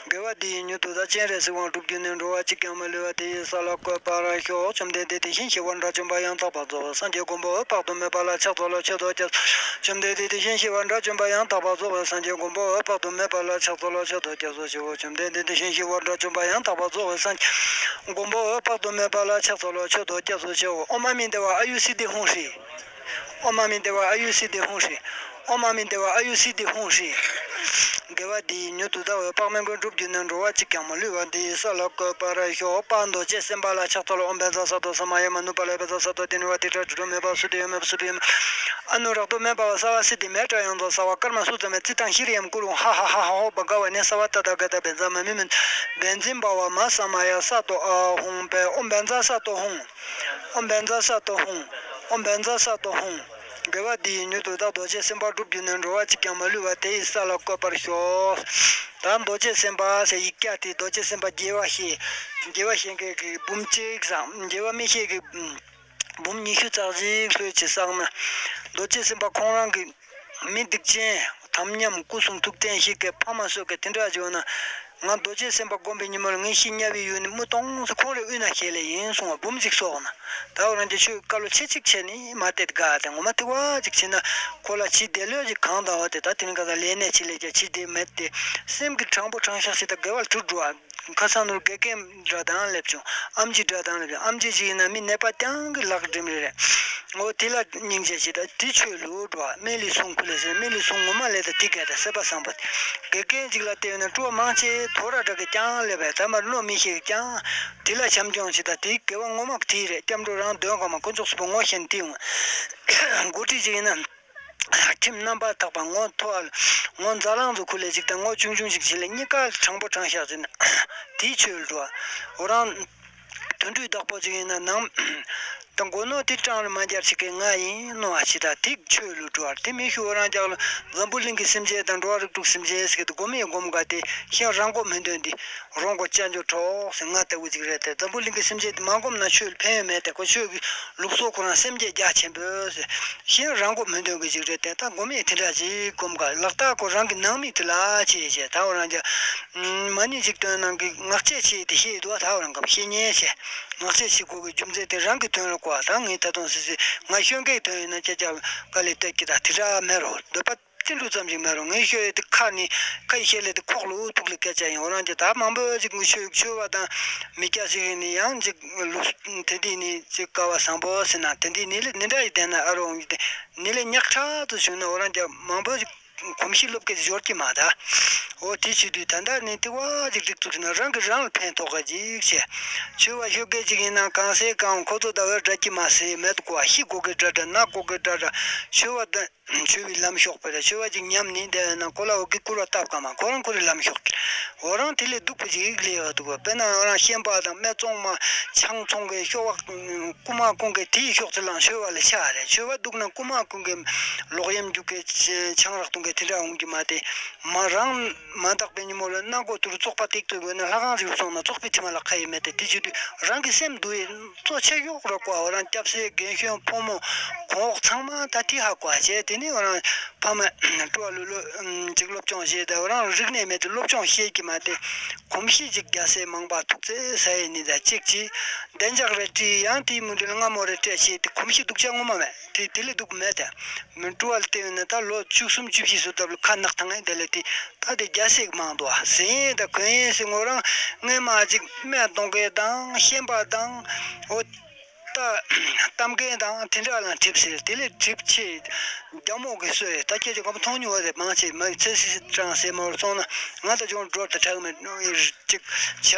དགེ་བ་འདི་ཡིས་མྱུར་དུ་བདག་སྤྱན་རས་གཟིགས་དབང་འགྲུབ་གྱུར་ནས། འགྲོ་བ་གཅིག་ཀྱང་མ་ལུས་པ། དེ་ཡི་ས་ལ་བཀོད་པར་ཤོག་བཅོམ་ལྡན་འདས་དེ་བཞིན་གཤེགས་པ་དགྲ་བཅོམ་པ་ཡང་དག་པར་རྫོགས་པའི་སངས་རྒྱས་མགོན་པོ་འོད་དཔག་ཏུ་མེད་པ་ལ་ཕྱག་འཚལ་ལོ། མཆོད་དོ་སྐྱབས་སུ། བཅོམ་ལྡན་འདས་དེ་བཞིན་གཤེགས་པ་དགྲ་བཅོམ་པ་ཡང་དག་པར་རྫོགས་པའི་སངས་རྒྱས་མགོན་པོ་འོད་དཔག་ཏུ་མེད་པ་ལ་ཕྱག་འཚལ་ལོ། མཆོད་དོ་སྐྱབས་སུ་མཆིའོ། བཅོམ་ལྡན་འདས་དེ་བཞིན་གཤེགས་པ་དགྲ་བཅོམ་པ་ཡང་དག་པར་རྫོགས་པའི་སངས་རྒྱས་མགོན་པོ་འོད་དཔག་ཏུ་མེད་པ་ལ་ཕྱག་འཚལ་ལོ། མཆོད་དོ་སྐྱབས་སུ་མཆིའོ། ཨོཾ་ཨ་མི་དྷེ་ཝ་ཨ་ཡུ་སིདྡྷི་ཧཱུྃ་ཧྲཱིཿ། ཨོཾ་ཨ་མི་དྷེ་ཝ་ཨ་ཡུ་སིདྡྷི་ཧཱུྃ་ཧྲཱིཿ། ཨོཾ་ཨ་མི་དྷེ་ཝ་ཨ་ཡུ་སིདྡྷི་ཧཱུྃ་ཧྲཱིཿ། དགེ་བ་འདི་ཡིས་མྱུར་དུ་བདག་འོད་དཔག་མེད་མགོན་འགྲུབ་གྱུར་ནས། འགྲོ་བ་གཅིག་ཀྱང་མ་ལུས་པ། དེ་ཡི་ས་ལ་བཀོད་པར་ཤོག་དཔལ་རྡོ་རྗེ་སེམས་དཔའ་ལ་ཕྱག་འཚལ་ལོ། ཨོཾ་བཛྲ་ས་ཏྭ་ས་མ་ཡ་མ་ནུ་པཱ་ལ། བཛྲ་ས་ཏྭ་དྷི་ནི་ཝ་ཏི་ཏྲ་ཏྲི་ཏྲོ་མེ་པ་སུ་ཏི་ཡོ་མེ་པ་སུ་ཏི་ཡོ་མེ། ཨ་ནུ་རཀྟོ་མེ་པ་བ་ས་བ་སིདྡྷི་མེ་ཏྲ་ཡོ་ཛ་ས་བ་ཀརྨ་སུ་ཙ་མེ་ཙི་ཏང་ཤྲི་ཡམ་ཀུ་རུ་ཧ་ཧ་ཧ་ཧ་ཧོ་བྷ་ག་བ་ནེ་ས་བ་ཏ་ཐཱ་ག་ཏ་བཛྲ་མ་མི་མི་བཛྲ་བྷ་ཝ་མ་ས་མ་ཡ་ས་ཏྭ་ཨཱཿཧཱུྃ་ཕཊ། ཨོཾ་བཛྲ་ས་ཏྭ་ཧཱུྃ། ཨོཾ་བཛྲ་ས་ཏྭ་ཧཱུྃ། ཨོཾ་བཛྲ་ས་ཏྭ་ཧཱུྃ། དགེ་བ་འདི་ཡིས་མྱུར་དུ་བདག་རྡོ་རྗེ་སེམས་དཔའ་འགྲུབ་གྱུར་ནས། འགྲོ་བ་གཅིག་ཀྱང་མ་ལུས་པ། དེ་ཡི་ས་ལ་བཀོད་པར་ཤོག་ད་རྡོ་རྗེ་སེམས་དཔའ་ཟེར་ཡིག་བརྒྱ་དེ་རྡོ་རྗེ་སེམས་དཔའ་དགེ་བ་བཤད། དགེ་བ་བཤད་མཁན་གྱི་འབུམ་གཅིག་བསགས། དགེ་བ་མི་བཤད་མཁན་འབུམ་ཉི་ཤུ་རྩ་གཅིག་ལྷོད་ཅིག་བསགས་ན། རྡོ་རྗེ་སེམས་དཔའ་ཁོང་རང་གི་མི་སྡིག་ཅན་དམ་ཉམས་སྐུ་གསུང་ཐུགས་བརྟན་བཤིག་མཁན་ཕ་མ་གསོད་མཁན་དེ་འདྲ་བྱུང་ན། ང་རྡོ་རྗེ་སེམས་དཔའ་བསྒོམས་པའི་ཉིན་མོར་ངའི་ཤི་དམྱལ་བའི་ཡུལ་ནི་མི་སྟོང་ཟེར་ཁོང་རའི་དབུས་ན་ཞལ་ལས་ཡིན་གསུང་བ་འབུམ་གཅིག་གསོག་ན། ད་འོ་རང་རྒྱལ་ཆོས་བཀའ་སློབ་ཆེ་གཅིག་བྱས་ནས་མ་བལྟས་དགའ་སྟེ་ངོ་མ་ཐིག་བ་གཅིག་བྱས་ན། ཁོ་ལ་ཇི་བདེ་ལོས་ཅིག་གང་དང་བ་དེ་ད་དེ་རིང་ཁ་སང་ལས་གནས་ཆེ་ལས་རྒྱ་ཆེ་དེ་མེད་དེ། སེམས་ཀྱི་དྲང་པོ་དྲང་བཞག་ཞིག་དང་དགེ་བ་དྲུག་འགྲོ་བ། ཁ་སང་ནོར་དགེ་རྒན་འདྲ་དང་སླེབས་བྱུང་། ཨམ་ཆི་འདྲ་དང་སླེབས་བྱུང་། ཨམ་ཆི་ཞིག་ཡིན་ན་མི་ནད་པ་རྐྱང་གི་ལག་འགྲིམ་རེ་རེད། འོ་དེ་ལ་སྙིང་རྗེ་ཞིག་དང་དེ་ཆོས་ལུགས་འགྲོ་བ་སྨན་བླའི་སྲུང་ཁུ་ལས་ཟེར་སྨན་བླའི་སྲུང་ངོ་མ་ལས་དང་དེ་གས་དང་སྲིད་པ་བཟང་པོ། དགེ་རྒན་ཅིག་ལ་བལྟས་ཡོད་ན་སྤྲོ་བ་མང་ཆེ་དོ་ར་འདྲ་གི་རྐྱང་སླེབས་པས་ད་མར་གནོད་མི་ཤེས་ཀྱང་། དེ་ལ་བྱམས་སྐྱོང་ཞིག་དང་དེའི་དགེ་བ་ངོ་མ་དེ་རེད། སྐྱབས་འགྲོ་རང་དོན་གང་མ་དཀོན་མཆོག་གསུམ་པོ་ངོ་ཤེས་ན་དེ་འོང་། འགོ་ཁྲིད་ཅིག་ཡིན་ན། ཁྲིམས་རྣམ་པར་དག་པ་ངོ་མཐོ་བ། ངོ་འཛའ་ལང་ཚོ་ཁུ་ལས་ཅིག་དང་ངོ་ཆུང་ཆུང་ཞིག་བྱེད་ལས་གཉིས་ཀ་དྲང་པོ་དྲང་བཞག་ཟིན། དེའི་ཆོས་ལ་འགྲོ་བ། འོ་རང་། དོན་འགྲུས་བདག་པོ་ཅིག་ཡིན་ན་ནང་། དང་མགོ་ནོར་དེ་སྤྲང་ལ་མ་འགྱར་ཞིག་གི་ང་ཡིན་ནོ་བ་ཞིག་དང་དེ་ཆོས་ལ་འགྲོ་བ་དེ་མི་ཤུ་འོ་རང་རྒྱག་ལ་འཛམ་བུ་གླིང་གི་སེམས་ཅན་དང་འགྲོ་བ་རིགས་དྲུག་སེམས་ཅན་ཟེར་གི་དེ་སྒོམ་ཡས་སྒོམ་ག་དེ་ཤེས་རང་མགོ་མི་འདོན་དེ། རོང་གོ་ཅན་ཇོ་གྲོགས་ཟེར་ང་ལྟ་བུ་ཅིག་རེད་དེ་འཛམ་བུ་གླིང་གི་སེམས་ཅན་དེ་མ་སྒོམ་ན་ཆོས་ལ་ཕན་ཡོད་མེད་དེ་ཁོ་ཆོས་ཀྱི་ལུགས་སྲོལ་ཁོ་རང་སེམས་བསྐྱེད་རྒྱ་ཆེན་པོས་ཟེར་ཤེས་རང་མགོ་མི་འདོན་གི་ཅིག་རེད་དེ་ད་སྒོམ་ཡས་དེ་འདྲ་ཅིག་སྒོམ་ག་ལག་རྟགས་ཁོ་རང་གི་ནང་མི་དེ་ལ་ཆེ་ཆེ་ད་འོ་རང་རྒྱ་མ་ཎི་ཅིག་བཏོན་ནང་གི་ངག་བཅད་ཆེ་དེ་ཤེས་འདུག་ད་འོ་རང་གམ་ཤེས་ཉེན་ཆེ་ངག་བཅད་ཆེ་ཁོ་གི་རྒྱུ་མཚན་དེ་རང་གི་དོན་ལ་གོ་བ་ད་ངས་ད་དུང་སི་སི་ང་ཤོད་མཁན་དོན་ཡིན་ན་ཅ་ཅ་ག་ལས་བལྟས་ཀྱི་ད་དེ་འདྲ་མེད་རོ་འདོད་པ། ཅི་འདྲ་ཙམ་ཞིག་མེད་རུང་ངའི་ཤོད་ཡས་དེ་ཁ་ནི་ཁ་ཡི་ཤེས་ལས་དེ་ཁོག་ལུ་ཐུག་ལུ་སྐད་ཆ་ཡིན། འོ་རང་གི་ད་མང་པོ་ཅིག་ངུ་ཤོད་ཤོད་བ་དང་མི་སྐྱ་ཞིག་ཡིན་ནི་ཡང་ཅིག་ལུ་དེ་དེ་ནི་ཅིག་ཀ་བ་བཟང་པོ་ཟེར་ན་དེ་འདི་ནི་ལས་ནི་འདྲ་ཡི་དེ་ན་ཨ་རོང་གི་དེ་ནི་ལས་ཉག་ཕྲ་ཙམ་བྱུང་ན་འོ་རང་གི་མང་པོ་ཅིག་གོམས་གཤིས་སློབ་སྐད་འབྱོར་གྱི་མ་ད། འོ་དེ་བྱེད་དུས་ད་ལྟ་ནི་དེ་བ་ཅིག་སྒྲིག་ཐུབ་ན་རང་གི་རང་ལ་ཕན་ཐོགས་ག་ཅིག་བྱས། ཤོད་བ་ཤོད་སྐད་ཅིག་ཡིན་ན་གང་སེ་གང་ཁོ་ཚོ་ད་བར་འདྲ་གྱི་མ་ཟེར་མེད་དུ་གོ་བ་ཤི་གོ་གི་འདྲ་འདྲ་ན་གོ་གི་འདྲ་འདྲ་ཤོད་བ་དང་། ཆོས་པའི་ལམ་ཤོག་པ་རེད། ཆོས་པ་ཅིག་ཉམས་ནི་དེ་ན་ཁོ་ལ་འོ་གི་སྐུར་བ་བཏབ་ག་མ་ཁོ་རང་ཁོ་རའི་ལམ་ཤོག་གི་འོ་རང་དེ་ལས་སྡུག་པ་ཅིག་ལས་ཡོད་འདུག་ག་དཔེར་ན་འོ་རང་ཤན་པ་དང་སྨད་བཙོང་མ་ཆང་འཚོང་གི་ཤོག་བ་རྐུ་མ་རྐུ་གི་དེའི་ཤོག་ཚུལ་ལང་ཆོས་པ་ལས་ཆ་རེད། ཆོས་པ་སྡུག་ན་རྐུ་མ་རྐུ་གི་ལོག་གཡེམ་རྒྱུག་གི་ཆང་རག་འཐུང་གི་དེ་འདྲ་འོང་གི་མ་དེ་མ་རང་མ་དག་པའི་ཉིན་མོ་ལ་སྣ་སྒོ་དུར་བཙོག་པ་ཏིག་ཏུ་དགོས་ན་ལྷ་ཁང་ཞིག་སོང་ན་བཙོག་པའི་ཁྲི་མ་ལ་ཁ་ཡི་མེད་དེ་དེ་བྱེད་དུས་རང་གི་སེམས་འདུལ་ཡི་གཙོ་ཆེ་ཤོས་རོགས་པ་འོ་རང་སྐྱབས་སའི་རྒན་གཞོན་ཕོ་མོ་གོང་འོག་ཚང་མ་ད་ཐི་ཧ་གོ་བྱས་དེ་ནི་འོ་རང་ཕ་མ་སྤྲོ་བ་ལུ་ལུ་ཅིག་སློབ་སྦྱོང་བྱས་ཏེ་འོ་རང་རིག་གནས་མེད་དུ་སློབ་སྦྱོང་བྱེད་ཀྱི་མ་དེ་གོམས་གཤིས་ཅིག་རྒྱ་སེ་མང་པ་ཐུག་ཚེ་ས་ཡི་ནི་ད་ཅིག་ཅི་བདེ་འཇགས་རེ་བྲིས་ཡང་དེའི་མུ་འབྲེལ་སྔ་མོ་རེ་སྤྲད་བྱས་དེ་གོམས་གཤིས་སྡུག་ཅག་ངོ་མ་མེད་དེ་དེ་ལས་སྡུག་མེད་དེ་མི་སྤྲོ་བ་ལ་བལྟས་ཡོད་ན་ད་ལོ་བཅུ་གསུམ་བཅུ་བཞི་སུ་ད་ལུ་ཁ་ནག་ཐང་ཨེ་དེ་ལས་དེ། ད་དེ་རྒྱ་སེ་མང་དུ་ཟིན་དང་གོན་ཡིན་སེ་ངོ་རང་སྔས་མ་ཅིག་སྨད་གཏོང་མཁན་དང་ཤན་པ་དང་འོ་ད་གཏམ་མཁན་དང་དེ་འདྲ་ལ་གྲིབ་ཟེར་དེ་ལས་གྲིབ་ཆེ་རྒྱ་མོ་གི་སོས་ད་ཁྱེད་ཀྱི་གོམ་མཐོང་མྱོང་བ་རེད་མང་ཆེ་མ་ཚེ་སི་ཀྲང་སེ་མ་བར་སོང་ན་ང་ད་ཅུང་འགྲོ་ད་དྲག་མེད་ཅིག་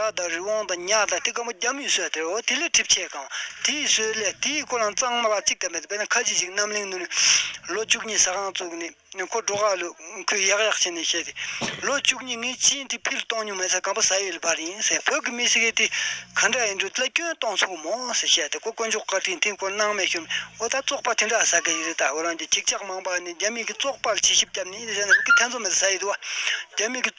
བྱ་དང་རི་བོང་དང་ཉ་དང་དེ་གོམ་རྒྱ་མོའི་སོས་དེ་འོ་དེ་ལས་གྲིབ་ཆེ་གང་དེའི་སོས་ལས་དེའི་ཁོ་རང་གཙང་མ་བ་ཅིག་ད་མེད་དཔེར་ན་ཁ་ཅིག་ཅིག་རྣམ་གླིང་ནུ་ལོ་བཅུ་གཉིས་ས་ཁང་བཙུགས་ནས། ཁོ་འགྲོ་ག་ལུ་ཁོས་ཡག་ཡག་བྱས་ནས་བཤད་དེ། ལོ་བཅུ་གཉིས་ངའི་ཅིན་དེ་ཕིལ་གཏོང་མྱོང་མེད་ས་གང་པོ་ས་ཡོད་ལ་བར་ཡིན་ཟེར་བོད་ཀྱི་མི་ཟེར་མཁན་དེ་ག་འདྲ་ཡིན་འགྲོ་དེ་ལ་སྐྱོན་གཏོང་ཚུགས་མོ་ཟེར་བཤད་དེ་ཁོ་དཀོན་མཆོག་བཀའ་དྲིན་དེ་ཁོ་སྣང་མེད་ཤོར་འོ་ད་བཙོག་པ་དེ་འདྲ་ཟ་གི་ཡོད་རེད་ད་འོ་རང་གི་ཅིག་ཅག་མང་པ་ནི་རྒྱ་མི་གི་བཙོག་པ་ལ་ཆེ་ཞིབ་བརྒྱབ་ནི་ཟེར་ན་འུ་གི་ཐན་ཚོ་མེད་ས་ཡོད་དུ་བ་རྒྱ་མི་གི་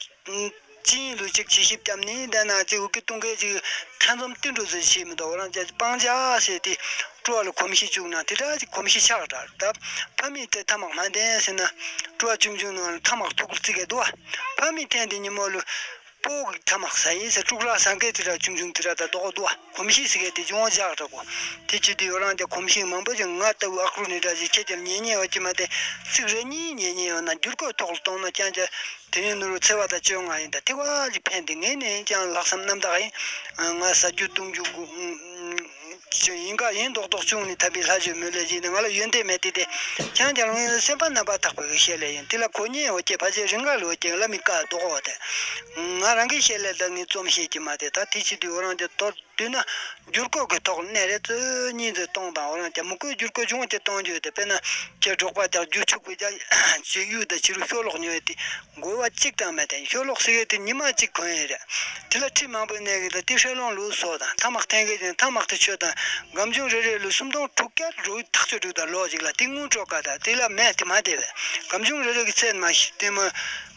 ཅིན་ལུ་ཅིག་ཇི་ཞིབ་བརྒྱབ་ནི་འདི་ན་ཅིག་འུ་གི་ཏུང་གེ་ཅིག་ཐན་ཚོམ་ཏི་འགྲོ་ཟེར་ཤེས་མི་འདུག་འོ་རང་ཅག་སྤང་བྱ་ཟེར་ཏེ་སྤྲོ་བ་ལ་གོམས་གཤིས་བཅུག་ན་དེ་འདྲ་ཅིག་གོམས་གཤིས་ཆགས་འདྲ་ད་ཕ་མི་དེ་ཐ་མག་མ་འདན་ཟེར་ན་སྤྲོ་བ་ཆུང་ཆུང་ནང་ལ་ཐ་མག་ཐུག་ལ་བརྩི་གི་འདུག་བ། ཕ་མི་འཐེན་དེ་ཉིན་མོ་ལུ་སྤོ་གི་ཐ་མག་ཟ་ཡིན་ཟེར་དཀྲུག་ར་ཟ་མཁན་དེ་འདྲ་ཆུང་ཆུང་དེ་འདྲ་ད་རྡོག་འདུག་བ། གོམས་གཤིས་ཟེར་མཁན་དེ་ཅུང་བཞག་འདྲ་གོ། དེ་ཅི་དུས་འོ་རང་ཅག་གོམས་གཤིས་མང་པོ་ཅིག་ང་ལྟ་བུ་ཨ་ཁུ་རུ་ནི་འདྲ་ཞིག་ཁྱེད་ཀྱང་ཉན་ཉན་ཡོད་ཀྱི་མ་དེ་ཚིག་རེ་གཉིས་ཉན་ཉན་ཡོད་ན་བསྒྱུར་བཀོད་ཐོག་ལ་གཏོང་ན་ཀྱང་ཀྱང་། དེ་ནས་ནོར་བུ་ཚེ་བ་དང་བཅོ་ལྔ་ཡིན་ད་ཐིག་བ་ཅིག་ཕན་དེ་ངས་ནས་ཀྱང་ལྷག་བསམ་རྣམ་དག་ཡིན། ང་ཟ་རྒྱུ་བཏུང་རྒྱུ་ཡིན་ག་ཡིན་རྡོག་རྡོག་ཅུང་ནས་ཐབས་པའི་ལྷ་ཆོས་མོས་ལས་ཀྱིས་ནི་ང་ལ་ཡོན་ཏན་མེད་དེ་དེ་ཀྱང་ཀྱང་ངའི་སེམས་པ་རྣམ་པར་དག་པའི་གི་བཤད་ལས་ཡིན་དེ་ལ་གོ་ཉེན་འོ་ཀྱེ་ཕ་ཆེ་རིང་ག་ལོ་ཀྱེ་བླ་མའི་བཀའ་ལྡོག་འོ་དེ་ང་རང་གི་བཤད་ལས་ད་ངས་རྩོམ་བཤད་ཀྱི་མ་དེ་ད་དེ་ཕྱི་དུས་འོ་རང་ཀྱང་དོར། དུས་ན་བསྒྱུར་བཀོད་ཀྱི་ཐོག་གནས་རེ་རྩོད་གཉིས་རྩོད་གཏོང་དང་འོ་རང་ཀྱང་མི་དགོས་བསྒྱུར་བཀོད་བྱུང་བ་དེ་གཏོང་རྒྱུ་དེ་དཔེར་ན་ཁྱེད་འབྲོག་པ་ཀྱང་རྒྱུ་ཕྱུག་པའི་ཀྱང་ཅི་གཡུ་དང་ཕྱི་རུ་ཤོ་ལོག་ཉོས་ཏེ་དགོས་པ་གཅིག་དང་མེད་དེ་ཤོ་ལོག་ཟེར་གི་དེ་ཉི་མ་གཅིག་གོན་ཡི་རེད། དེ་ལ་ཁྲི་མང་པོའི་གནས་གི་དང་དེ་ཧྲེ་ལོང་ལུགས་སོགས་དང་ཐ་མག་འཐེན་གི་དེ་ཐ་མག་དེ་ཆོད་དང་སྒམ་ཆུང་རེ་རེ་ལུ་སུམ་སྟོང་དྲུག་བརྒྱ་རུ་ཐག་ཆོད་དྲུག་དང་ལོ་གཅིག་ལ་དེ་དངུལ་སྤྲོད་ག་དང་དེ་ལ་མེད་དེ་མ་དེ་བས་སྒམ་ཆུང་རེ་རེ་གི་ཚད་མ་ཤི་དེ་མ།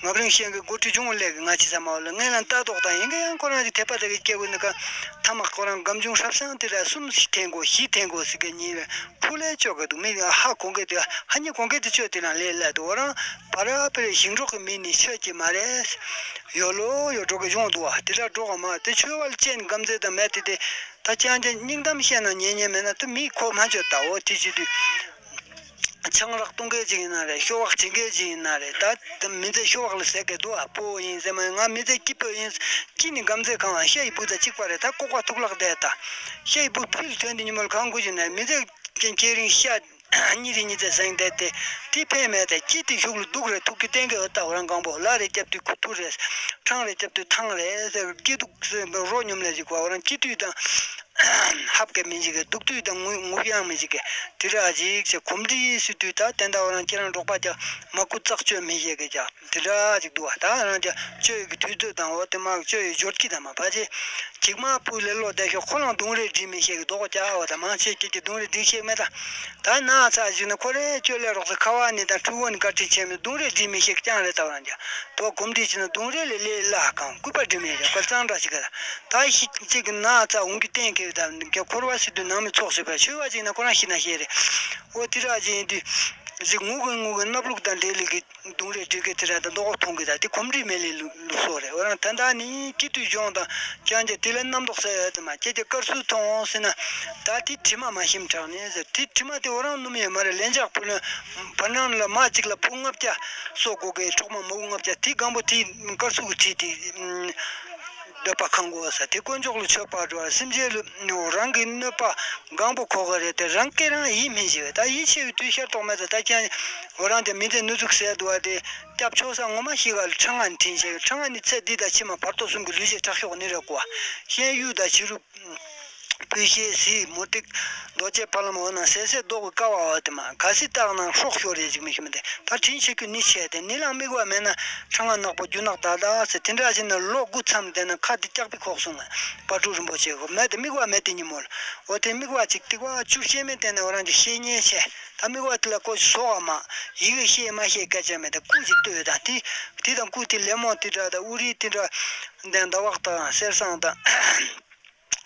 ང་རང་ཤེས་གི་འགོ་ཁྲིད་ཆུང་ངུ་ལས་གི་ང་ཅི་ས་མ་བ་ལ་ངས་ལ་ལྟ་རྟོག་དང་ཡིན་གི་ཡང་ཁོ་རང་གི་དད་པ་དེ་གི་སྐྱེ་བོ་ནི་ཀ་ཐ་མག་ ཁོ་རང་སྒམ་ཆུང་ཧྲབ་སང་དེ་ལ་གསུམ་ཞིག་འཐེན་དགོས་བཞི་འཐེན་དགོས་ཟེར་གི་ཉིན་རེ་ཕུ་ལས་བཅོ་གི་འདུག་མི་ཧ་གོ་གི་དེ་ཧ་ཉི་གོ་གི་དེ་བཅོ་དེ་རང་ལས་སླ་འདུག་འོ་རང་བ་ར་པེ་རེ་ཞིང་འབྲོག་གི་མི་ནི་ཆོད་ཀྱི་མ་རེད། ཡོ་ལོ་ཡོ་འགྲོ་གི་སྦྱོང་འདུག་བ་དེ་འདྲ་འགྲོ་གི་མ་དེ་ཆོས་བ་ལ་ཅན་སྒམ་ཚད་དང་མེད་དེ་དེ་ད་ཅང་ཅང་སྙིང་གཏམ་བཤད་ན་ཉན་ཉན་མེད་ན་དེ་མི་ཁོ་མ་བཅོ་ད་འོ་དེ་བྱེད་དུས། ཆང་རག་བཏུང་མཁན་ཅིག་ཡིན་ན་རེད། ཤོ་བག་བྱེད་མཁན་ཅིག་ཡིན་ན་རེད། ད་མི་ཚེ་ཤོ་བག་ལ་ཟེར་གི་འདུག་ཨ། སྤོ་བོ་ཡིན་ཟེར་མ་ཡིན། ང་མི་ཚེ་སྐྱིད་པོ་ཡིན། སྐྱིད་ནི་སྒམ་ཚད་གང་ཤ་ཡི་བུ་དང་གཅིག་པ་རེད། ད་ལྐོག་པ་ཐུག་ལག་བསྡད་ད། ཤ་ཡི་བུ་ཕུལ་ཐོན་དེ་ཉི་མོར་གང་དགོས་ཀྱི་ན་མི་ཚེ་སྐྱེ་རིང་ཤ་གཉིད་རེ་གཉིད་ཚེ་ཟེང་བསྡད་དེ་དེ་ཕན་མེད་དེ་སྐྱིད་དེ་ཤུགས་ལ་སྡུག་རེད། ཐུག་གི་བསྟན་གི་འོ་ད་འོ་རང་གང་པོ་ལ་རེ་རྒྱབ་དུས་ཁུ་ཐུར་རེད། ཁྲང་རེ་རྒྱབ་དུས་ཐང་རེད་ཟེར་སྐྱིད་སྡུག་ཟེར་རོ་སྙོམ་ལས་ཅིག་གོ་འོ་རང་སྐྱིད་དུས་དང་། ཧབ་ཀྱི་མི་འཇིག་གི་སྡུག་དུས་དང་ངུ་ངུ་ཡང་མི་འཇིག་གི་དེ་ར་ཅིག་ཅེ་གོམས་འདྲིས་སུ་དུས་ད་དེ་འདྲ་བ་རང་ཁྱེད་རང་འབྲོག་པ་ཀྱང་མ་སྐུ་ཙག་བཅོས་མི་ཤེས་གི་ཀྱང་དེ་འདྲ་ཅིག་འདུག་བ། ད་རང་ཀྱང་བཅོས་ཡོད་གི་དུས་ཚོད་དང་འོ་དེ་མ་བཅོས་ཡོད་འབྱོར་གྱི་དང་མ་ཕ་ཅེ་ཅིག་མ་ཕུ་ལེ་ལོ་བསྡད་ཤོག་ཁོ་རང་རྡུང་རེས་སྒྲིག་མི་ཤེས་གི་རྡོག་ཀྱ་བ་ད་མང་ཆེ་ཀྱེ་ཀྱེ་རྡུང་རེས་སྒྲིག་ཤེས་མེད་ད། ད་ན་ཚ་ཞིག་ན་ཁོ་རེ་བཅོས་ལེ་རོགས་སུ་ཁ་བ་ནི་དང་ཕྲུ་གུ་ནི་བཀའ་དྲིན་ཆེ་མི་རྡུང་རེས་སྒྲིག་མི་ཤེས་ཀྱང་རེད་ད་བ་རང་ཀྱང་དོ་གོམས་འདྲིས་བྱས་ན་རྡུང་རེས་ལས་ལས་སླ་གང་སྐུད་པ་སྒྲིག་མི་ཤེས་ཁོ་གཙང་སྦྲ་ཞིག་ག་ད་ཤི་གཅིག་གི་ན་ཚ་འོང་གི་གཏན་འཁེལ་དང་འདི་འཁོར་བ་སྲིད་དུ་ནང་མི་ཚོགས་ཞེས་པ་ཆོས་བ་ཅིག་ན་ཁོ་རང་ཤི་ན་ཤེས་རེད། འོ་དེ་ར་ཅིག་ཡིན་དུས་ཅིག་ངུ་གི་ངུ་གི་སྣབས་ལུག་དང་འབྲེལ་ལི་གི་རྡུང་རེས་སྒྲིག་གི་དེ་ར་དང་རྡོག་ཐོང་གི་ད་དེ་གོམས་འདྲིས་མེད་ལི་ལུགས་སོགས་རེད། འོ་རང་ད་ལྟ་ནི་སྐྱིད་དུས་སྦྱོང་དང་ཅང་ཅེ་དེ་ལ་རྣམ་རྟོག་ཟེར་ཡོད་དེ་མ་ཁྱེད་ཀྱི་དཀར་སུ་ཐོང་ཟེར་ན་ད་དེ་དྲི་མ་མ་ཞིམ་དྲག་ནས་ཟེར་དེ་དྲི་མ་དེ་འོ་རང་སྣུམ་ཡོད་མ་རེད། ལན་ཆགས་ཕུ་ལོན་བར་སྣང་ལ་མ་གཅིག་ལ་ཕུ་ལྔ་བརྒྱ་གསོ་དགོས་གི་གྲོག་མ་མོ་ལྔ་བརྒྱ་དེ་སྒང་པོ་དེ་དཀར་སུ་གི་དྲི་དེ། འདོད་པ་ཁེངས་དགོས་ས་དེ་དཀོན་མཆོག་ལ་མཆོད་པ་འགྲོ་བ་སེམས་ཅན་ལ་རང་གི་གནོད་པ་གང་པོ་ཁོ་ག་རེད་དེ་རང་སྐད་རང་ཡིད་སྨིན་བྱེད་པ་ད་ཡིད་ཆེས་པའི་དུས་ཤར་ཐོག་མེད་ད་ད་ཀྱང་འོ་རང་དེ་མི་ཚེ་ནུ་ཟུག་ཟད་འདུག་བ་དེ་སྐྱབས་ཆོག་ས་ངོ་མ་ཤི་ག་ལ་ཁྲང་ང་ནི་དྲིན་ཆེ་ཁྲང་ང་ནི་ཚེ་འདི་དང་ཕྱི་མ་བར་དོ་གསུམ་གྱི་ལུས་ཅན་དྲག་ཤོག་ནི་རེད་གོ་ཤེན་གཡུ་དང་བྱི་རུ། སྤོས་ཤེལ་གཟི་མུ་ཏིག་རྡོ་རྗེ་ཕ་ལམ་འོ་ན་ཟེར་ཟེར་རྡོག་གི་ཀ་བ་བ་དེ་མ་ག་སྲིད་བཏགས་ན་སྲོག་ཤོར་རེ་ཅིག་མི་ཤེས་མི་དེ་ད་དྲིན་ཆེ་རྒྱུ་ནི་ཆེ་དེ་ནི་ལང་མིག་བ་མེད་ན་ཁྲང་ང་ནག་པོ་རྒྱུ་ནག་ད་ད་ཟེར་དེ་འདྲ་ཞིག་ན་ལོ་དགུ་མཚམས་བསྡད་ན་ཁ་དེ་སྐྱག་པའི་ཁོག་སོང་ང་པ་ཕྲུག་རིན་པོ་ཆེ་གོ་མེད་དེ་མིག་བ་མེད་དེ་ཉིན་མོ་ལ་འོ་དེ་མིག་བ་ཅིག་ཏིག་བ་བཅུ་ཤེས་མེད་དེ་ན་འོ་རང་གི་ཤེས་ཉེན་ཆེ་ད་མིག་བ་དེ་ལ་ཀོ་ཞིག་སོག་བ་མ་ཡི་གེ་ཤེས་མ་ཤེས་སྐད་ཆ་མེད་དེ་སྐུ་ཅིག་ལྟོས་དང་དེ་དེ་དང་སྐུ་དེ་ལེ་མོ་དེ་འདྲ་ད་ཨུ་རི་དེ་འདྲ་འདན་ཟླ་བག་དང་གསེར་སྲང་དང་།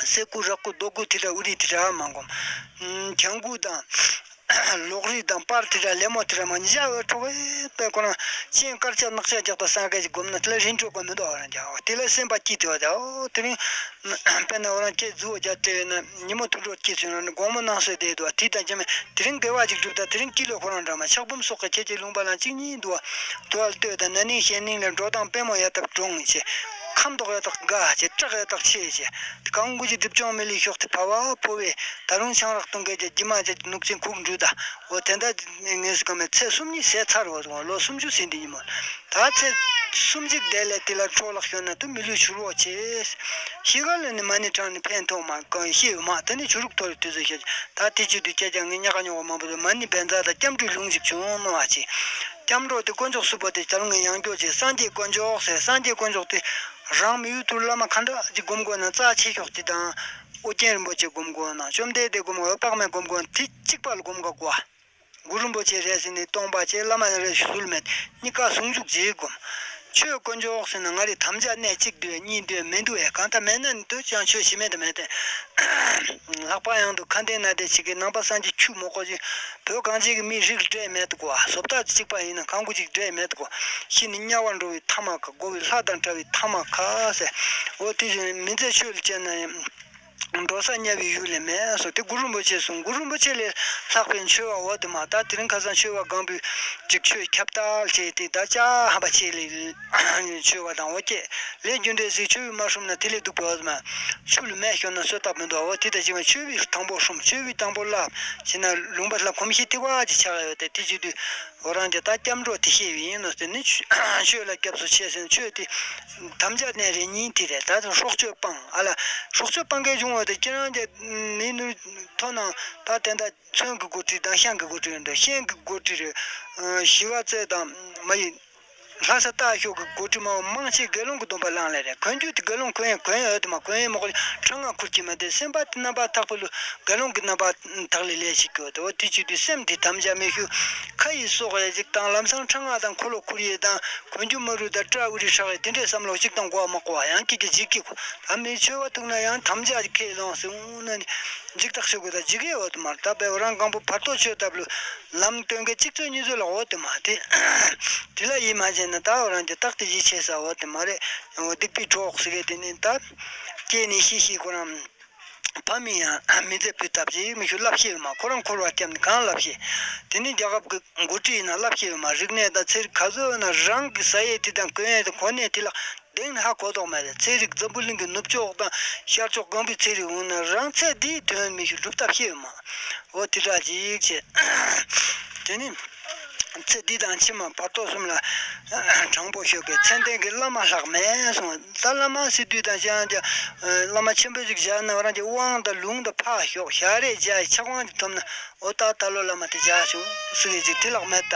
སེ་ཀུ་ར་ཀུ་རྡོ་ཀུ་དེ་འདྲ་ཨུ་རི་དེ་འདྲ་མ་གོམས། གྱང་ཀུ་དང་། ལོག་རི་དང་པར་དེ་འདྲ་ལེ་མོ་དེ་འདྲ་མ་འཇའ་འོད་འཕྲོ་བའི་དཔེ་ཁོ་རང་ཅན་དཀར་ཆ་ནག་ཆ་རྒྱག་ཏུ་ས་ག་ཅིག་གོམས་ན་དེ་ལ་རིན་འཕྲོད་གོ་མི་འདུག་འོ་རང་ཀྱང་འོ་དེ་ལ་སེམས་པ་སྐྱིད་དེ་བ་ད་འོ་དེ་རིང་དཔེར་ན་འོ་རང་ཁྱེད་གཟུ་བ་རྒྱ་དེ་ཡོད་ན་ཉི་མོ་ཐུག་འཕྲོ་སྐྱིད་ཚུལ་ན་དགོང་མོ་ནང་སོས་བསྡད་འདུག་དེ་དང་རྒྱ་མེད་དེ་རིང་དགེ་བ་ཅིག་སྒྲུབ་ད་དེ་རིང་སྐྱིད་ལོས་ཁོ་རང་འདྲ་མ་ཕྱག་འབུམ་སོགས་ཀྱི་ཁྱེད་ཀྱི་ལུང་པ་ལ་གཅིག་གཉིས་འདུག་བ། དུ་བ་ལྟོས་དང་ན་ནིང་གཞེས་ནིང་ལས་འགྲོ་སྟངས་དཔེ་མོ་ཡ་ཐབས་གྲོང་ངི་ཆེ། ཁམས་དོག་ཡ་ཐག་འགའ་ཆེ་སྐྲག་ཡ་ཐག་ཆེ་ཆེ། གང་དགོས་ཀྱི་སྒྲིབ་སྦྱོང་མི་ལུས་ཤོག་དེ་བ་བ་ཕོ་བས་ད་རུང་ཆང་རག་གཏོང་མཁན་གྱི་རྒྱུ་མ་ཅན་ནུག་ཅན་ཁུག་འབྲུ་ད་འོ་དེ་འདྲ་ངས་སུ་ག་མེད་ཚེ་གསུམ་གཉིས་ཟད་ཚར་བ་སོང་ལོ་སུམ་ཅུ་ཟིན་དེ་ཉིན་མོ་ད་ཚེ་གསུམ་གཅིག་བསྡད་ལས་དེ་ལ་འཕྲོ་བརླག་ཤོར་ན་དུ་མི་ལུས་ཕྱུར་བོ་ཆེ། ཤི་ག་ལ་ནི་མ་ཎི་བགྲངས་ནས་ཕན་ཐོགས་མ་གང་ཤེས་ཡོད་མ་དེ་ནི་ཆུ་རུག་ཐོར་དུས་ཚོད་ཤེས་ད་དེ་ཅི་དུས་སྐྱེ་ཀྱང་ངས་ཉག་ག་ཉོག་ག་མང་པོ་དུ་མ་ཎི་བན་ཛ་དང་སྐྱབས་འགྲོའི་ལུང་ཅིག་བྱུང་གནང་བ་ཆེ། སྐྱབས་འགྲོ་དེ་དཀོན་མཆོག་གསུམ་པོ་དེ་ད་རུང་ངས་ཡང་སྐྱོར་བྱས་སངས་རྒྱས་དཀོན་མཆོག་ཟེར་སངས་རྒྱས་དཀོན་མཆོག་དེ་རང་མི་ཡུལ་དུ་བླ་མ་ག་འདྲ་ཅིག་སྒོམ་དགོས་ན་རྩ་ཆེ་ཤོག་དེ་དང་ཨོ་རྒྱན་རིན་པོ་ཆེ་སྒོམ་དགོས་ན་བཅོམ་ལྡན་འདས་སྒོམ་དགོས་དཔག་མེད་སྒོམ་དགོས་ན་དེ་གཅིག་པ་ལ་སྒོམ་དགའ་དགོས། གུ་རུ་རིན་པོ་ཆེ་རེད་ཟེར་ནས་སྟོང་པ་ཆེ་བླ་མ་རེད་ཟུར་མེད་གཉིས་ཀ་ཟུང་འཇུག་རྗེས་སྒོམ། ཆོས་དཀོན་མཆོག་ཟེར་ན་ང་རེ་དམ་བཅའ་གནད་གཅིག་འདུས་གཉིས་འདུས་མི་འདུག་ཨེ་གང་ལྟར་མེད་ན་ནི་དུ་ཅང་ཆོས་ཞི་མེད་དུ་མེད་དེ། ལྷག་པར་ཡང་དུ་ཁ་འདོན་ན་དེ་ཆེ་གི་ནང་པ་སངས་རྒྱས་ཆོས་མོ་ཀོ་ཅིག་བོད་གངས་ཅན་གྱི་མིའི་རིགས་འདྲེས་མེད་དུ་གོ་བ་བཟོ་ལྟ་གཅིག་པ་ཡིན་ན་གང་དགོས་ཅིག་འདྲེས་མེད་དུ་གོ་ཤི་ནི་དམྱལ་བར་འགྲོ་བའི་ཐ་མ་ཁ་འགོ་བའི་ལྷ་དང་བྲལ་བའི་ཐ་མ་ཁ་ཟེར། འོ་དེ་བཞིན་མི་ཚེ་ཆོས་ལ་སྤྱད་ན་ཡང་འགྲོ་ས་དམྱལ་བའི་ཡུལ་ལས་མེད་སོ་དེ་གུ་རུ་རིན་པོ་ཆེ་གསུངས། གུ་རུ་རིན་པོ་ཆེ་ལས་ལྷག་པའི་ཆོས་བ་འོ་དེ་མ་ད་དེ་རིང་ཁ་སང་ཆོས་བ་སྒང་པོའི་ཅིག་ཆོས་ཁྱབ་བརྡལ་བྱས་ཏེ་ད་ཅག་ཧམ་པ་ཆེ་ལས་ཆོས་བ་དང་འོ་སྐྱེ་ལས་རྒྱུ་འབྲས་ཟིག་ཆོས་བའི་མ་སྲུང་ན་དེ་ལས་སྡུག་པའོ་ཟེར་མ། ཆུ་ལ་མེ་ཤོར་ན་སོ་ཐག་མི་འདུག་འོ་དེ་ལྟ་ཅི་མ་ཆོས་བའི་དང་པོ་སྲུང་ཆོས་བའི་དང་པོ་བསླབ་བྱས་ན་ལུང་པ་ལ་གོམས་གཤིས་ཐིག་པ་ཅིག་ཆགས་ཡོད་དེ་དེ་བྱེད་དུས་འོ་རང་གི་ད་སྐྱབས་འགྲོ་དེ་ཤེས་པའི་ཡིན་ནོ་ཟེར་ནི་ཆོས་ལ་སྐྱབས་སུ་མཆི་ཟེར་ན་ཆོས་དེ་དམ་བཅའ་གནད་རེ་གཉིས་དེ་རེད། ད་སྲོག་གཅོད་སྤང་ཨ་ལ་སྲོག་གཅོད་སྤང་མཁན་བྱུང་བ་དེ་ཁྱེད་རང་གི་མི་ནུས་ཐོ་ནང་ད་དེ་འདྲ་ཚོན་གི་འགོ་ཁྲིད་དང་ཤང་གི་འགོ་ཁྲིད་འདྲ་ཤན་གི་འགོ་ཁྲིད་རེད། ཞི་བ་རྩེ་དང་མ་ཡིན། ལྷ་ས་སྟག་ཤོག་གི་འགོ་ཁྲིད་མང་པོ་མང་ཆེ་དགེ་སློང་གི་སྡོམ་པ་བླངས་ལེ་རེད། གོན་རྒྱུ་དེ་དགེ་སློང་གོན་ཡང་གོན་ཡོད་དུ་མ་གོན་ཡང་མ་གོན་ཁྲ་ང་ཁུར་གྱི་མ་དེ་སེམས་པ་དེ་རྣམ་པར་དག་པ་ལུ་དགེ་སློང་གི་རྣམ་པ་དག་ལས་ལས་ཤིག་གི་འོ་དེ་འོ་དེ་བྱེད་དུས་སེམས་དེ་དམ་བཅའ་མི་ཤུ་ཁ་ཡི་སོགས་ཡ་ཅིག་དང་ལམ་སང་ཁྲ་ང་དང་འཁོར་ལོ་ཁུར་ཡས་དང་གོན་རྒྱུ་མ་རུ་དང་སྐྲ་འུ་རི་ཧྲག་ཡས་དེ་འདྲའི་བསམ་བློ་ཅིག་དང་གོ་བ་མ་གོ་བ་ཡང་ཀི་ཀི་འཇིག་གི་གོ་ད་མི་ཆོས་བ་ཐུག་ན་ཡང་དམ་བཅའ་ཁས་ལོངས་སེ་འུ་ན་ནི་འཇིག་ཐག་ཆོད་གི་ད་འཇིག་གི་འོ་དུ་མ་ད་པའི་འོ་རང་གང་པོ་བར་དོ་ཆོས་ལྟ་བུ་ལུ། ལམ་སྟོན་མཁན་གཅིག་ཚོད་གཉིས་ཚོད་ལ་འོ་དེ་མ་དེ། དེ་ལ་ཡིད་མ་ཆེས་ན་ད་འོ་རང་གི་རྟགས་དེ་ཡིད་ཆེས་ས་འོ་དེ་མ་རེད། འོ་སྡིག་པའི་གྲོགས་ཟེར་མཁན་དེ་ནི་ད། སྐྱེས་ནས་ཤི་ཤི་ཁོ་རང་། ཕ་མི་ཡང་མི་ཚེ་ཕུད་ཐབས་ཀྱི་མི་ཤུ་བསླབ་ཤེས་ཡོད་མ་ཁོ་རང་འཁོར་བ་སྐྱབས་ནས་གང་བསླབ་ཤེས། དེ་ནི་རྒྱལ་ཁབ་ཀྱི་འགོ་ཁྲིད་ཡིན་ན་བསླབ་ཤེས་ཡོད་མ་རིག་གནས་དང་ཚེ་རིག་ག་ཚོད་ཡོད་ན་རང་གི་ཟ་ཡས་དེ་དང་གོན་ཡས་དེ་གོ་གནས་དེ་ལ། གདེང་ནས་ཧ་གོ་དོགས་མ་རེད། ཚན་རིག་འཛམ་བུ་གླིང་གི་ནུབ་ཕྱོགས་དང་ཤར་ཕྱོགས་གང་པོའི་ཚན་རིག་འོང་ན་རང་ཚད་འདིའི་དོན་མི་ཤེས་སྒྲུབ་ཐབས་ཤེས་ཡོད་མ། འོ་དེ་འདྲ་ཅིག་བྱས། དེ་ནི། ཚེ་འདི་དང་ཕྱི་མ་བར་དོ་གསུམ་ལ། དྲང་པོ་ཤོད་དགོས་མཚན་ལྡན་གྱི་བླ་མ་ལྷག་མེད་གསུངས། ད་བླ་མ་ཟེར་དུས་དང་ཅང་ཀྱང་། བླ་མ་ཆེན་པོ་ཅིག་བཞག་ན་རང་གི་དབང་དང་ལུང་དང་ཕར་ཞོག་ཞག་རེ་བརྒྱ་ཡི་ཕྱག་དབང་ཅིག་ཐོབ་ན། འོ་ད་ད་ལོ་བླ་མ་དེ་བྱ་བྱུང་ཟེར་གི་ཅིག་དེ་ལག་མེད་ད།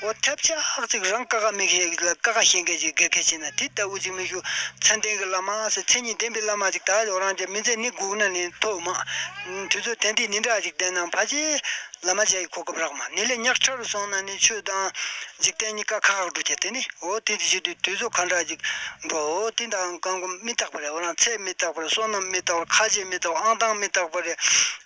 འོ་ཐབས་ཆག་ཅིག་རང་ཀ་ཁ་མི་ཤེས་ལ་ཀ་ཁ་ཤེས་མཁན་ཅིག་དགེ་རྒན་བྱས་ན་དེ་ལྟ་བུ་ཅིག་མི་ཞུ། མཚན་ལྡན་གྱི་བླ་མ་ཟེར་མཚན་ཉིད་ལྡན་པའི་བླ་མ་ཅིག་ད་འོ་རང་གི་མི་ཚེ་ནི་སྒུག་ན་ནི་ཐོབ་མ། དུས་ཚོད་དེ་འདི་ནི་འདྲ་ཅིག་བསྟན་ན་ཕ་ཆེ་བླ་མ་བྱ་ཡི་གོ་སྐབས་རག་མ་ནི་ལས་ཉག་ཕྲ་རུ་སོང་ན་ནི་ཆོས་དང་འཇིག་རྟེན་གཉིས་ཀ་ཁ་ཁ་འགྲོ་ཆེ་དེ་ནི་འོ་དེ་དེ་བྱེད་དུས་དུས་ཚོད་ག་འདྲ་ཅིག་འགྲོ་འོ་དེ་དང་གང་གོ་མི་རྟག་པ་རེད། འོ་རང་ཚེ་མི་རྟག་པ་རེད། བསོད་ནམས་མི་རྟག་པ་རེད། ཁ་རྗེ་མི་རྟག་པ་ཨང་དང་མི་རྟག་པ་རེད།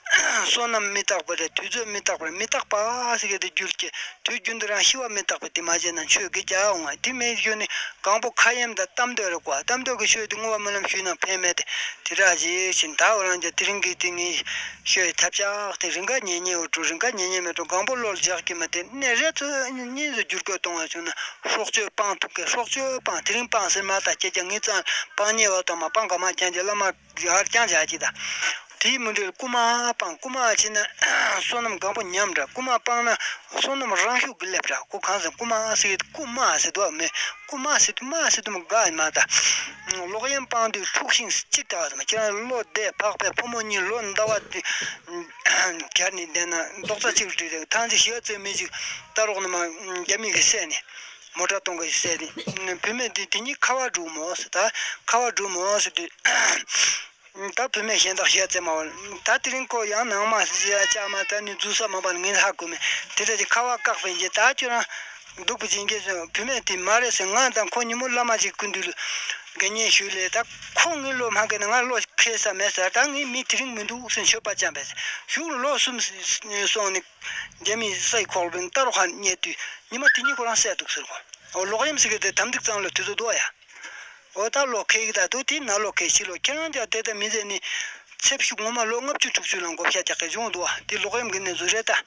བསོད་ནམས་མི་རྟག་པ་རེད། དུས་ཚོད་མི་རྟག་པ་རེད། མི་རྟག་པ་ཟེར་གི་དེ་རྒྱུར་སྐྱེ་དུས་རྒྱུན་དུ་རང་ཤི་བ་མི་རྟག་པ་དེ་མ་བྱས་ན་ཆོས་གི་རྒྱ་འོང་བ་དེ་མེད་རྒྱུ་ནི་གང་པོ་ཁ་ཡེམ་དང་གཏམ་འདོད་རེད་གོ་གཏམ་འདོད་ཀྱི་ཆོས་དེ་བསྔོ་བ་སྨོན་ལམ་ཞུས་ན་ཕན་མེད་དེ་དེ་འདྲ་ཞིག་བཞིན་ད་འོ་རང་རྒྱ་དེ་རིང་གི་དེ་ངས་ཤོད་ཐབས་ཆག་དེ་རིང་ག་ཉེ་ཉེ་འུ་ཀྲུ་རིང་ག་ཉེ་ཉེ་མེད་འགྲོ་གང་པོ་བློ་ལ་འཇགས་ཀྱི་མ་དེ་གནས་རེ་ཚོ་གཉིས་སུ་བསྒྱུར་བཀོད་གཏོང་བ་བྱུང་ན་སྲོག་གཅོད་སྤང་ཐུབ་མཁན་སྲོག་གཅོད་སྤང་དེ་རིང་སྤང་ཟེར་མ་ད་ཁྱེད་ཀྱང་ངའི་རྩང་སྤང་ཉེ་བ་དང་མ་སྤང་ག་མ་ཀྱང་གྱི་བླ་མ། ཡར་རྐྱང་བྱ་གཅིག་དང་། དེའི་མུ་འབྲེལ་རྐུ་མ་སྤང་རྐུ་མ་བྱས་ན་བསོད་ནམས་གང་པོ་ཉམས་འདྲ་རྐུ་མ་སྤང་ན་བསོད་ནམས་རང་ཤུགས་ཀྱིས་སླེབས་འདྲ་རྐུ་གང་ཟེར་རྐུ་མ་ཟེར་རྐུ་མ་ཟེར་དུ་མེད་རྐུ་མ་ཟེར་དུ་མ་ཟེར་དུ་མ་དགའ་མ་ད། ལོག་གཡེམ་སྤང་དུས་འཁྲུག་ཤིང་གཅིག་ད་བ་ཟེར་མ་ཁྱེད་རང་ལོ་བདེ་བག་ཕེབས་ཕོ་མོ་གཉིས་ལོ་ཟླ་བ་དེ་གྱར་ནས་བསྡད་ན་རྡོག་རྩ་གཅིག་བསྒྲིལ་རེད་ཐང་ཅིག་ཞི་བ་རྩེ་མི་ཅིག་ལྟ་རོགས་ནི་མ་རྒྱ་མི་གི་བསད་ནས་མོ་ཊ་གཏོང་གི་བསད་ནས་བུད་མེད་འདི་དེ་གཉིས་ཁ་བ་འགྲོ་མོ་ཟེར་ད་ཁ་བ་འགྲོ་མོ་ཟེར་དུས། ད་བུད་མེད་གཞན་དག་ཞལ་རྩེ་མ་བ། ད་དེ་རིང་ཁོ་ཡང་ནང་མ་ཟེར་ཡ་ཅག་མ་ད་ནི་རྫུ་ས་མ་པ་ངས་ཧ་གོ་མེད་དེ་འདྲ་ཅིག་ཁ་བ་བཀག་པའི་རྗེས་ད་ཁྱོད་རང་སྡུག་པོ་ཅན་གྱི་བུད་མེད་དེ་མ་རེད་ཟེར་ང་དང་ཁོ་ཉིན་མོ་བླ་མ་ཅིག་སྐུ་མདུན་ལ་དགེ་བསྙེན་ཞུས་ལས་ད་ཁོ་ངའི་བློ་མ་གས་ན་ང་བློ་ཁེལ་ས་མེད་ཟེར་ད་ངའི་མི་དེ་རིང་མི་འདུག་ཟེར་མཆོད་པ་བཅངས་པས་ཞུགས་ལོ་གསུམ་སོང་ནས་རྒྱ་མིའི་སའི་ཁོག་པའི་ལྟ་རོགས་ཁ་རྙེད་དུས་ཉི་མ་དེ་གཉིས་ཁོ་རང་བསད་འདུག་ཟེར་གོ་ལོག་གཡེམ་ཟེར་གི་དེ་དམ་ཚིག་གཙང་ལོ་དུས་ཚོད་འདུག་ཡ། འོ་ད་ལོ་ཁེ་ཡིག་ད་དུ་དེ་ན་ལོ་ཁེ་ཕྱི་ལོ་ཁྱེད་རང་ཅག་དེ་ལྟ་མི་ཟེར་ནི། ཚེ་ཕྱུགས་ངོ་མ་ལོ་ལྔ་བཅུ་དྲུག་ཅུ་ལ་བགོ་བཤའ་རྒྱག་གི་བྱུང་འདུག་བ་དེ་ལོག་གཡེམ་གི་གནས་ཚུལ་རེད་ད།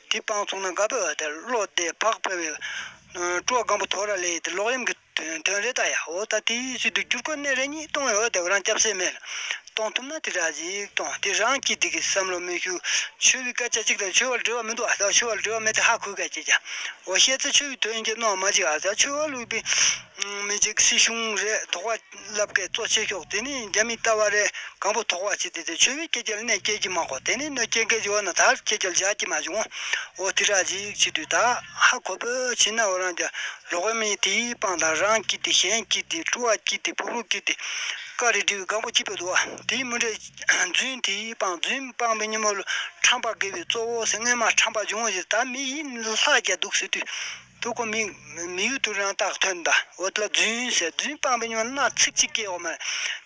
དེ་སྤང་ཚུགས་ན་དགའ་པོ་ཡོད་དེ་བློ་བདེ་བག་ཕེབས་ཡོད། སྤྲོ་བ་སྒམ་པོ་དོ་ར་ལས་དེ་ལོག་གཡེམ་གི་དོན་དོན་རེད་ད་ཡ་འོ་ད་དེའི་ཚུལ་དུ་བསྒྱུར་བཀོད་གནས་རེ་གཉིས་གཏོང་ཡོད་དེ་རང་སྐྱབས་སེ་མེད་ལ། གཏོང་ཐུབ་ན་དེ་ར་ཅིག་གཏོང་དེ་རང་སྐྱིད་དེ་གི་བསམ་བློ་མི་ཞུ། ཆོས་པའི་སྐད་ཆ་གཅིག་དང་ཆོས་པ་ལ་འབྲེལ་བ་མི་འདུག་ཨ་ད་ཆོས་པ་ལ་འབྲེལ་བ་མེད་དེ་ཧ་གོ་ག་ཅེས་ཀྱང་། འོ་བཤད་ཚེ་ཆོས་པའི་དོན་གྱི་གནོང་མ་ཅིག་ཨ་ད་ཆོས་པ་ལུགས་པའི་མི་གཅིག་སྲིད་གཞུང་རེད་དོགས་པ་ལབ་མཁན་གཙོ་ཆེ་ཤོག་དེ་ནི་རྒྱ་མི་ལྟ་བ་རེད་གང་པོ་དོགས་པ་བྱེད་དེ་དེ་ཆོས་པའི་སྐད་ཆ་ལ་གནས་སྐྱེལ་གྱི་མ་གོ་དེ་ནི་གནས་སྐྱེལ་མཁན་ཅིག་འོ་ན་ད་སྐད་ཆ་ལ་བཞག་གི་མ་བྱུང་། འོ་དེ་ར་ཅིག་བྱེད་དུས་ད་ཧ་གོ་བོ་བྱེད་ན་འོ་རང་ཀྱང་ལོག་པའི་མི་དེའི་སྤང་དང་རང་སྐྱིད་དེ་གཞན་སྐྱིད་དེ་སྤྲོ་བ་སྐྱིད་དེ་ཕུག་ཕུག་སྐྱིད་དེ་བཀའ་རེ་འདྲི་བའི་གང་པོ་སྐྱིད་པོ་འདུག་ཨ་དེའི་མུ་འབྲེལ། རྫུན་དེའི་སྤང་རྫུན་སྤངས་པའི་ཉིན་མོ་ལ་ཁྲམ་པ་དགེ་བའི་གཙོ་བོ་ཟེར་སྔས་མ་ཁྲམ་པ་བྱུང་བ་ཞིག་ད་མི་ཡིན་ལྷ་རྒྱ་འདུག་ཟེར་དུས་དུ་ཁོ་མི་མི་ཡུལ་དུ་རང་རྟགས་ཐོན་ད་འོ་དེ་ལ་རྫུན་ཟེར་རྫུན་སྤངས་པའི་ཉིན་མོ་སྣ་ཚིག་གཅིག་སྐྱེ་བ་མ་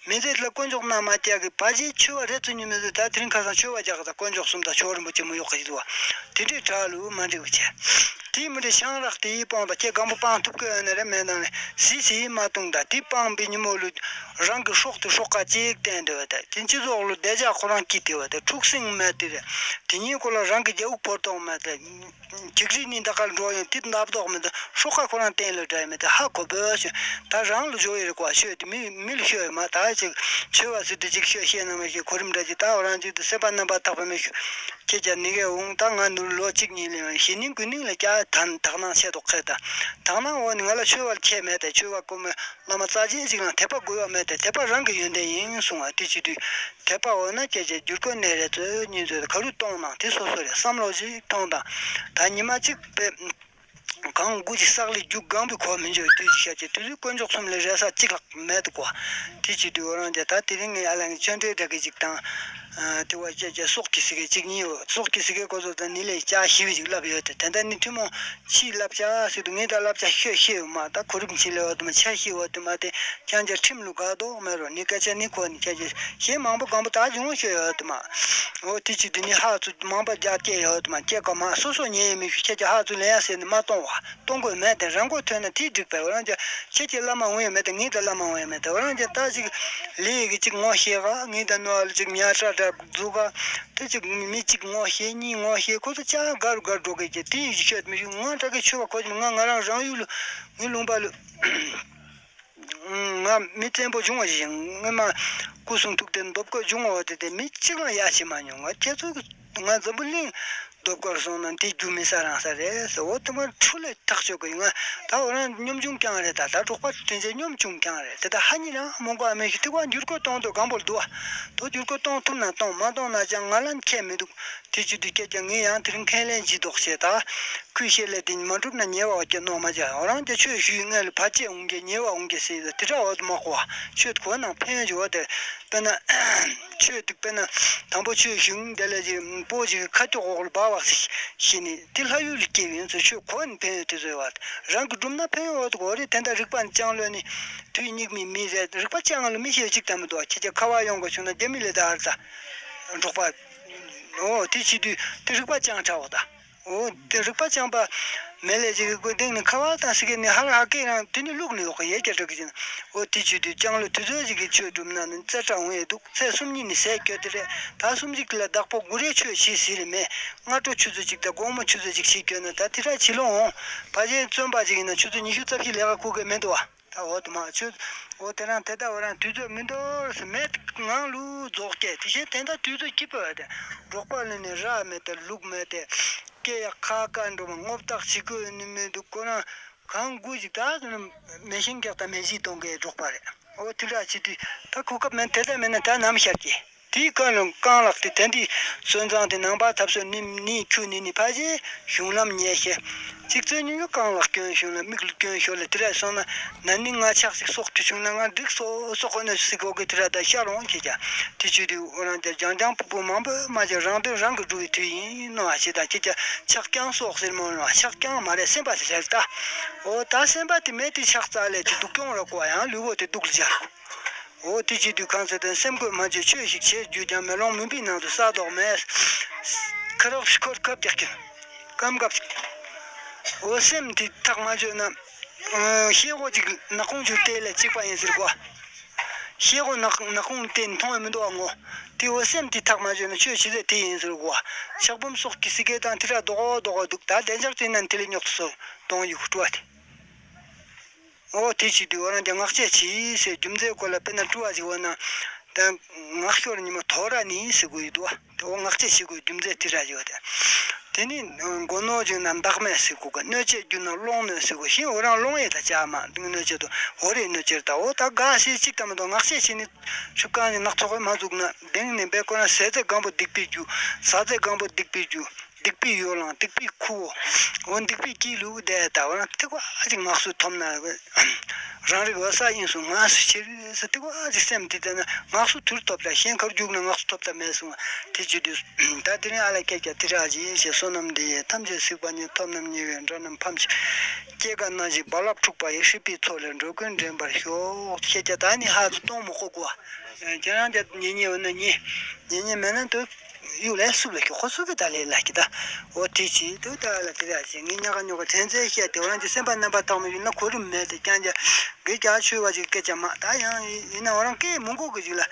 མི་ཚེ་དེ་ལ་དཀོན་མཆོག་རྣམས་མ་སྐྱེ་གི་བ་ཞིག་ཆོས་པ་རེ་ཚོ་ཉིན་མི་ཚོ་ད་དེ་རིང་ཁ་སང་ཆོས་པ་རྒྱག་གི་ད་དཀོན་མཆོག་གསུམ་དང་ཆོས་རིན་པོ་ཆེ་མོ་ཡོག་གི་ཞིག་འདུག་བ་དེ་འདྲའི་གྲགས་ལུགས་མ་འགྲིག་བ་བྱས། དེའི་མི་འདྲ་ཤང་རག་དེའི་སྤོང་དང་ཁྱེད་སྒམ་པོ་སྤང་ཐུབ་ཀི་ཡོད་ན་རེ་མེད་ན་རེ་སི་སི་མ་གཏོང་ད་དེ་སྤངས་པའི་ཉིན་མོ་ལུས་རང་གི་སྲོག་དེ་སྲོག་ཁ་གཅིག་བསྟན་འདོད་ད་དེ་སྤྱི་ཚོགས་ལུ་བདེ་འཇགས་ཁོ་རང་སྐྱིད་དེ་བ་ད་འཁྲུག་ཟིང་མེད་དེ་རེ་དེ་ཉིན་ཁོ་ལ་རང་གི་རྒྱལ་པོ་བོར་ཐོག་མེད་ད་འཇིགས་རིས་ནི་ད་གར་འགྲོ་ཡང་དེ་འདབ་ཐོག་མེད་ད་སྲོག་ཁ་ཁོ་རང་བསྟན་ལ་འདྲ་ཡ་མེད་ད་ཧ་གོ་བོ་ཤོད་ད་རང་ལུ་འཇོག་ཡེ་རེ་ཀོ་ཤོད་དེ་མི་མི་ལུ་ཤོད་ཡ་མ་ད་ཅིག་ཆོས་བ་སི་དེ་ཅིག་ཤོད་ཤེས་ན་མ་ཤེས་གོ་རིམ་འདྲ་ཅིག་ད་འོ་རང་ཅིག་ཏུ་སེམས་པ་རྣམ་པར་དག་པ་མི་ཤོད། ཁྱེད་ཅག་ནི་གའི་འོང་ད་ང་ནུར་ལོ་གཅིག་གཉིས་ལས་ཞི་སྙིང་དགུ་སྙིང་ལ་བསྐྱར་དང་དག་སྣང་ཆེ་དོགས་ཁེ་ད་དག་སྣང་འོ་ནི་ང་ལ་ཆོས་བར་ཁྱད་མེད་དེ་ཆོས་བར་ཀོ་མོས་བླ་མ་རྩ་ཆེན་ཞིག་ལ་དད་པ་དགོས་བ་མེད་དེ་དད་པ་རང་གི་ཡོན་ཏན་ཡིན་གསུང་བ་དེ་བྱེད་དུས་དད་པ་འོ་ན་ཁྱེད་ཅག་བསྒྱུར་བཀོད་གནས་རེ་ཚོས་གཉིས་ཚོས་ག་རུ་གཏོང་ནང་དེ་སོ་སོ་རེ་བསམ་བློ་ཞིག་ཐོངས་དང་ད་ཉི་མ་གཅིག་པའི། གང་དགུ་ཅིག་བསགས་ལས་རྒྱུ་གང་བའི་གོ་མི་འཇོག་དུས་ཅིག་ཤར་གྱི་དུས་ཚོད་དཀོན་མཆོག་གསུམ་ལས་རེ་ས་གཅིག་ལྷག་མེད་དུ་གོ། དེ་བྱེད་དུས་འོ་རང་རྒྱལ་ད་དེ་རིང་ངས་ཨ་ལ་ངས་ཆོས་འབྲེལ་འདྲ་གི་ཅིག་དང་། དེ་བ་ཅེ་ཅེ་སྲོག་གི་སི་གེ་གཅིག་གཉིས་ཡོད། སྲོག་གི་སི་གེ་ཁོ་ཚོ་དང་ནི་ལས་ཅག་ཤི་བའི་ཅིག་ལབ་ཡོད་དེ། དེ་འདྲ་ནི་ཐུན་མོང་ཕྱིའི་བསླབ་བྱ་ཟེར་དུས་ངས་ད་བསླབ་བྱ་ཤོད་ཤེས་ཡོད་མ། ད་གོ་རིམ་ཕྱིན་ལས་འོ་དུ་མ་ཆ་ཤེས་འོ་དུ་མ་དེ་ཁྱང་ཅག་ཁྲིམས་ལུགས་ག་དོག་མེད་རོ། ནི་སྐད་ཆ་ནི་ཁོ་ནི་ཁྱད་ཀྱི་གཞན་མང་པོ་གང་པོ་ད་བྱུང་ཤོད་ཡོད་དུ་མ། འོ་དེ་ཅི་དེ་ནི་ཧ་ཚུ་མང་པ་རྒྱ་སྐྱེ་ཡོད་དུ་མ་སྐྱེ་ག་མ་སོ་སོ་ཉེ་ཡི་མི་ཤུ་ཁྱེད་ཀྱི་ཧ་ཚུ་ལེན་ཡ་ཟེར་ནི་མ་གཏོང་བ། གཏོང་དགོས་མེད་དེ་རང་མགོ་ཐོན་ན་དེའི་འགྲིག་པས། འོ་རང་ཅག་ཁྱེད་ཀྱི་བླ་མ་འོང་ཡོད་མེད་དེ་ངའི་ད་བླ་མ་འོང་ཡོད་མེད་དེ། འོ་རང་ཅག་ད་ཅིག་ལས་ཀྱི་ཅིག་ངོ་ཤེས་ག་ངའི་ད་ནོ་ཨ་ལ་ཅིག་ཉ་ཁྲ་འདྲ་འཛུགས་ག་དེ་ཅིག་མི་གཅིག་ངོ་ཤེས་གཉིས་ངོ་ཤེས་ཁོ་ཚོ་ཅག་ག་རུ་ག་འགྲོ་གི་ཅེ་དེ་ཡི་ཤོད་མི་ཤུ་ང་ད་གི་ཆོས་པ་ཁོ་ཅིག་ང་ང་རང་རང་ཡུལ་ལུ་ངའི་ལུང་པ་ལུ། ང་མི་བཙན་པོ་བྱུང་བ་ཞིག་སྔོན་མ་སྐུ་གསུང་ཐུགས་རྟེན་སྟོབས་སྐོར་བྱུང་བ་དེ་དེ་མི་གཅིག་ལ་ཡ་བྱེད་མ་མྱོང་། ང་ཁྱེད་ཚོ་ང་འཛམ་བུ་གླིང་སྟོབས་སྐོར་སོང་ན་དེ་རྒྱུ་མི་ས་རང་ས་རེད་ཟེར། འོ་དེ་མ་འཁྲུལ་ལས་ཐག་ཆོད་གི་ཡོད། ང་ད་འོ་རང་གཉོམ་ཆུང་རྐྱང་རེད། ད་ད་འབྲོག་པ་དེ་ཚོ་གཉོམ་ཆུང་རྐྱང་རེད། དེ་ད་ཧ་ཉི་རང་མོང་གོ་ཨ་མེ་ཤི་ཐིག་བ་འགྱུར་བཀོད་གཏོང་དུ་གང་པོར་འདུག་བ། དོ་འགྱུར་བཀོད་གཏོང་ཐུབ་ན་གཏོང་མ་གཏོང་ན་ཅང་ང་ལ་ཁྱད་མི་འདུག་དེ་བྱེད་དུས་སྐད་ཀྱང་ངས་ཡང་དེ་རིང་ཁས་ལེན་བྱེད་དོགས་བྱས་ད། ཁུལ་ཤེས་ལས་དེ་མ་འགྲུབ་ན་ཉེ་བ་བ་སྐྱེ་ནོ་མ་བྱ། འོ་རང་ཅག་ཆོས་ཞུས་ངས་ལ་བར་ཆད་འོང་གི་ཉེ་བ་འོང་གི་ཟེར་ཡོད་དེ་འདྲ་འོ་དུ་མ་གོ་བ། ཆོས་གོ་ནང་ཕན་ཡོན་ཅི་བ་དེ་དཔེར་ན། ཆོས་དུ་དཔེར་ན་དང་པོ་ཆོས་ཞུས་དེ་ལས་ཀྱི་པོ་ཅིག་ཁ་ཀྱོག་འོག་ལ་སྦ་བ་ཞིག་ནི་དེ་ལྷ་ཡུལ་ལ་སྐྱེ་བའི་ཚོ་ཆོས་གོ་ནི་ཕན་ཡོན་དེ་ཚོ་ཡོད་བ། རང་གི་སྒྲུབ་ན་ཕན་ཡོན་འོ་དུ་གོ་རེད། དེ་འདྲ་རིག་པ་ནི་ལྕང་ལོས་ནི་དུས་སྙིགས་མའི་མི་རེད། རིག་པ་ལྕང་ལོ་མི་ཤེས་ཅིག་ད་མི་འདུག་ཁྱེད་ཀྱི་ཁ་བ་ཡོང་གོ་བྱུང་ན་རྒྱ་མི་ལས་ད་ཨར་ད་འབྲོག་པ། འོ་དེ་བྱེད་དུས་དེ་རིག་པ་ལྕང་ཕྲ་བོ་ད། འོ་དེ་རིག་པ་ལྕང་པ་མེད་ལས་ཅིག་གི་སྟེང་ནས་ཁ་བ་དང་སི་གེ་ནས་ཧ་ར་ཧ་ཀེ་རང་དེ་ནི་ལུག་ནས་ཡོག་གི་ཡེ་རྒྱ་དྲག་གི་ཅིག་འོ་དེ་བྱེད་དུས་ལྕང་ལོ་དུས་ཚོད་ཅིག་གི་ཆོས་སྒྲུབ་ན་ནི་རྩེ་གྲ་འོང་ཡས་འདུག་ཚེས་སུམ་གཉིས་ནས་ཟས་གྱོད་དེ་རེད། ད་སུམ་གཅིག་ལ་བདག་པོ་དགུ་རེ་ཆོས་བྱེད་ཟེར་རེད་མེད། སྔ་དྲོ་ཆུ་ཚོད་གཅིག་དང་དགོང་མོ་ཆུ་ཚོད་གཅིག་བྱེད་གྱོད་ན་ད་དེ་ར་བྱེད་ལོ་འོང་། ཕ་ཆེན་བཙོན་པ་ཅིག་ཡིན་ན་ཆུ་ཚོད་ཉི་ཤུ་རྩ་བཞི་ལས་ཀ་ཁུག་གི་མི་འདུག་བ། ད་འོ་དུ་མ་ཆུ། འོ་དེ་རང་དེ་ལྟ་བུ་རང་དུས་ཚོད་མི་འདོར་སི་མེད་ངང་ལུ་རྫོགས་སྐྱེ་དེ་བཞིན་དེ་འདྲ་དུས་ཚོད་སྐྱིད་པོ་ཡོད་དེ། འབྲོག་པ་ལ་ནི་ར་མེད་དེ་ལུག་མེད་དེ། སྐྱེ་ཡག་ཁ་ཁ་འགྲོ་མ་རྔོབ་ཐག་བྱེད་དགོས་ནི་མི་འདུག་ཁོ་རང་གང་དགོས་ཅིག་ད་དུ་ནི་མེ་ཤིང་རྒྱག་དང་མེ་ཤིང་གཏོང་གི་འབྲོག་པ་རེད། འོ་དེ་འདྲ་བྱེད་དུས་ད་གོ་སྐབས་མེད་དེ་ལྟ་མེད་ན་ད་ནམ་ཤར་གྱི། དེའི་བཀའ་ལུང་རྐང་ལག་དེ་དེ་འདི་སོན་བཟང་དེ་ནང་པ་ཐབས་སོ་ནི་ནི་ཁྱུ་ནི་ནི་ཕ་ཞེ་གཞུང་ལམ་ཉེ་ཤེ། ཚིག་རྩོད་ཉུང་ཉུང་རྐང་ལག་སྐྱོན་ཤོར་ལ་མིག་ལ་སྐྱོན་ཤོར་ལ་དེ་ར་སོང་ན་ན་ནི་ང་ཆགས་སྲིད་སྲོག་དུ་བྱུང་ན་ང་འགྲིག་སོ་སོག་གོ་ནི་སྲིད་གོ་གི་དེ་ར་ད་ཤ་རོང་ཁྱེད་ཀྱ་དེ་བྱུས་དུས་འོ་རང་ཅག་ལྗང་ལྗང་ཕུ་བུ་མང་པོ་མ་ཅག་རང་དོན་རང་གི་སྒྲུབ་པའི་དུས་ཡིན་ནོ་ཨ་ཞེ་ད་ཁྱེད་ཀྱ་ཆགས་ཀྱང་སྲོག་ཟེར་མོ་ནོ་ཆགས་ཀྱང་མ་རེད་སེམས་པ་ཟེར་རེད་ད། འོ་ད་སེམས་པ་དེ་མེད་དེ་ཆགས་རྩ་ལས་དེ་སྡུག་གྱོང་ར་གོ་ཡང་ལུས་པོ་དེ་སྡུག་ལ་སྦྱར། འོ་དེ་བྱེད་དུས་གང་ཟེར་དོན་སེམས་བཀོད་མ་བྱས་ཆོས་ཤིག་བྱེད་རྒྱུ་ཀྱང་མེ་ལོང་མུན་པའི་ནང་དུ་ས་དོག་མེད། ཁ་རོག་ཤི་ཁོར་ཁབ་རྒྱག་གི། སྐམ་སྐབས་ཤིག་འོ་སེམས་དེ་ཐག་མ་ཆོད་ན། ཤེལ་སྒོ་ཅིག་ནག་ཁུང་ཆུ་དེ་ལས་གཅིག་པ་ཡིན་ཟེར་གོ། ཤེལ་སྒོ་ནག་ནག་ཁུང་དེ་མཐོང་བའི་མི་འདུག་བ་ངོ་། དེ་འོ་སེམས་དེ་ཐག་མ་ཆོད་ན་ཆོས་བྱེད་ཚད་དེ་ཡིན་ཟེར་གོ། ཕྱག་འབུམ་སོགས་ཀྱི་སི་ཀེ་དང་དེ་འདྲ་རྡོག་རྡོག་འདུག་ད་བདེ་འཇགས་ཅན་ན་དེ་ལས་རྙོག་ཏུ་སོང་གཏོང་ཡུག་སྤྲོ་བ་དེ། འོ་དེ་བྱེད་དུས་འོ་རང་ཀྱང་ངག་བཅད་བྱེད་ཟེར་རྒྱུ་མཚན་སྐོར་ལ་དཔེར་ན་སྤྲུལ་བ་ཞིག་འོ་ན། ད་ངག་ཤོར་ཉི་མ་ཐོ་ར་ནི་ཟེར་དགོས་ཡོད་དོ། དེ་འོ་ངག་བཅད་བྱེད་དགོས་རྒྱུ་མཚན་དེ་ར་ཡོད་དེ། དེ་ནི་མགོ་ནོར་བྱུང་ན་བདག་མེད་ཟེར་དགོས་ག་གནོད་བྱེད་རྒྱུ་ན་སློང་ནོར་ཟེར་དགོས་ཤིང་འོ་རང་སློང་ཡས་ད་ཅག་མ་འདི་གནོད་བྱེད་དོ་འོ་རེ་གནོད་བྱེད་ད་འོ་ད་དགའ་ཟེར་གཅིག་ད་མ་གཏོགས་ངག་བཅད་བྱེད་ནི་ཧྲིབ་གང་ནི་ནག་ཚོགས་མ་བཙུགས་ན་དེང་ནས་འབད་དགོས་ན་ཟས་ཚད་གང་པོ་སྡིག་པའི་རྒྱུ། ཟ་ཚད་གང་པོ་སྡིག་པའི་རྒྱུ། སྡིག་པའི་ཡོ་ལང་སྡིག་པའི་ཁུ་བོ། འོ་སྡིག་པའི་སྐྱིད་ལུགས་བསྡད་ད་བ་ན་ཐིག་བ་ཅིག་ངག་སུ་ཐོབ་ན། རང་རིག་འོད་གསལ་དབྱིངས་སུ་ངག་སུ་ཁྱེར་ཟེར་ཐིག་བ་ཅིག་སེམས་དེ་བསྡད་ན་ངག་སུ་དུར་ཐོབ་ད་གཞན་གར་རྒྱུག་ན་ངག་སུ་ཐོབ་ད་མེད་གསུང་བ་དེ་བྱེད་དུས་ད་དེ་རིང་ཨ་ལ་སྐད་ཀྱ་དེ་ར་ཅི་ཞེས་བསོད་ནམས་འདི་ཡིས་ཐམས་ཅད་གཟིགས་པ་ཉིད་ཐོབ་རྣམས་ཉེ་བའི་འགྲོ་རྣམས་ཕམ་ཞིང་སྐྱེ་རྒ་ན་འཆིའི་རྦ་རླབས་འཁྲུགས་པ་ཡི་སྲིད་པའི་མཚོ་ལས་འགྲོ་ཀུན་འདྲེན་པར་ཤོག་ཁྱེད་ཀྱ་ད་ནི་ཧ་ཚུ་གཏོང་མི་ཁོ་གོ་ཁྱེད་རང་ཀྱ་ཉེ་ཉེ་འོ་ན་ཉེ་ཉེ་ཉེ་མེད་ན་དུ། གཡུག་ལས་སུབ་ལ་ཁྱོད་ཁོ་སུ་གི་ད་ལས་ལ་ཁྱི་ད། འོ་དེ་ཅི་དུ་ད་ལ་དེ་ར་ཅི་ངས་ཉག་ག་ཉོག་ག་དྲན་ཚེ་བཤད་དེ་འོ་རང་གི་སེམས་པ་རྣམ་པ་དག་མི་ཡུལ་ན་གོ་རིམ་མེད་དེ་ཀྱང་ཀྱ་གི་ཀྱ་ཆོས་བ་ཅིག་སྐད་ཆ་མ་ད་ཡང་ཡིན་ན་འོ་རང་སྐད་མང་གོ་གི་ཅིག་ལ་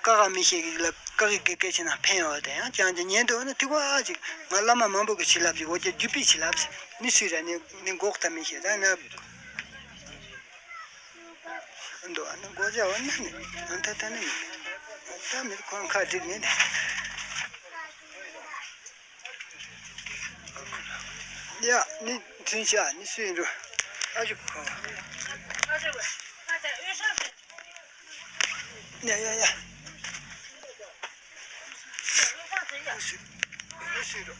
ཀ་ག་མི་ཤེས་གི་ཅིག་ལ་ཀ་གི་གི་སྐད་ཆ་ན་ཕན་ཡོད་དེ་ཡང་ཀྱང་ཀྱ་ཉན་དུ་འོ་ན་ཐིག་བ་ཅིག་ང་བླ་མ་མང་པོ་གི་བྱིན་རླབས་ཅིག་འོ་ཀྱ་རྒྱུད་པའི་བྱིན་རླབས་ནི་སུས་ར་ནི་ནི་འགོག་ད་མི་ཤེས་ད་ན། འདུག་ཨ་ནི་སྒོ་ལྕགས་བ་ནི་ནི་ཨ་ད་ད་ནི་ནི་ད་མི་ཁོང་ཁ་སྒྲིག་ནི་ནི་ཡ་ནི་ཚུན་ཆ་ནི་སུ་ཡིན་འགྲོ་ཨ་ཅུ་ཁོ་ཡ་ཡ་ཡ་ནི་སུ་ནི་སུ་འགྲོ།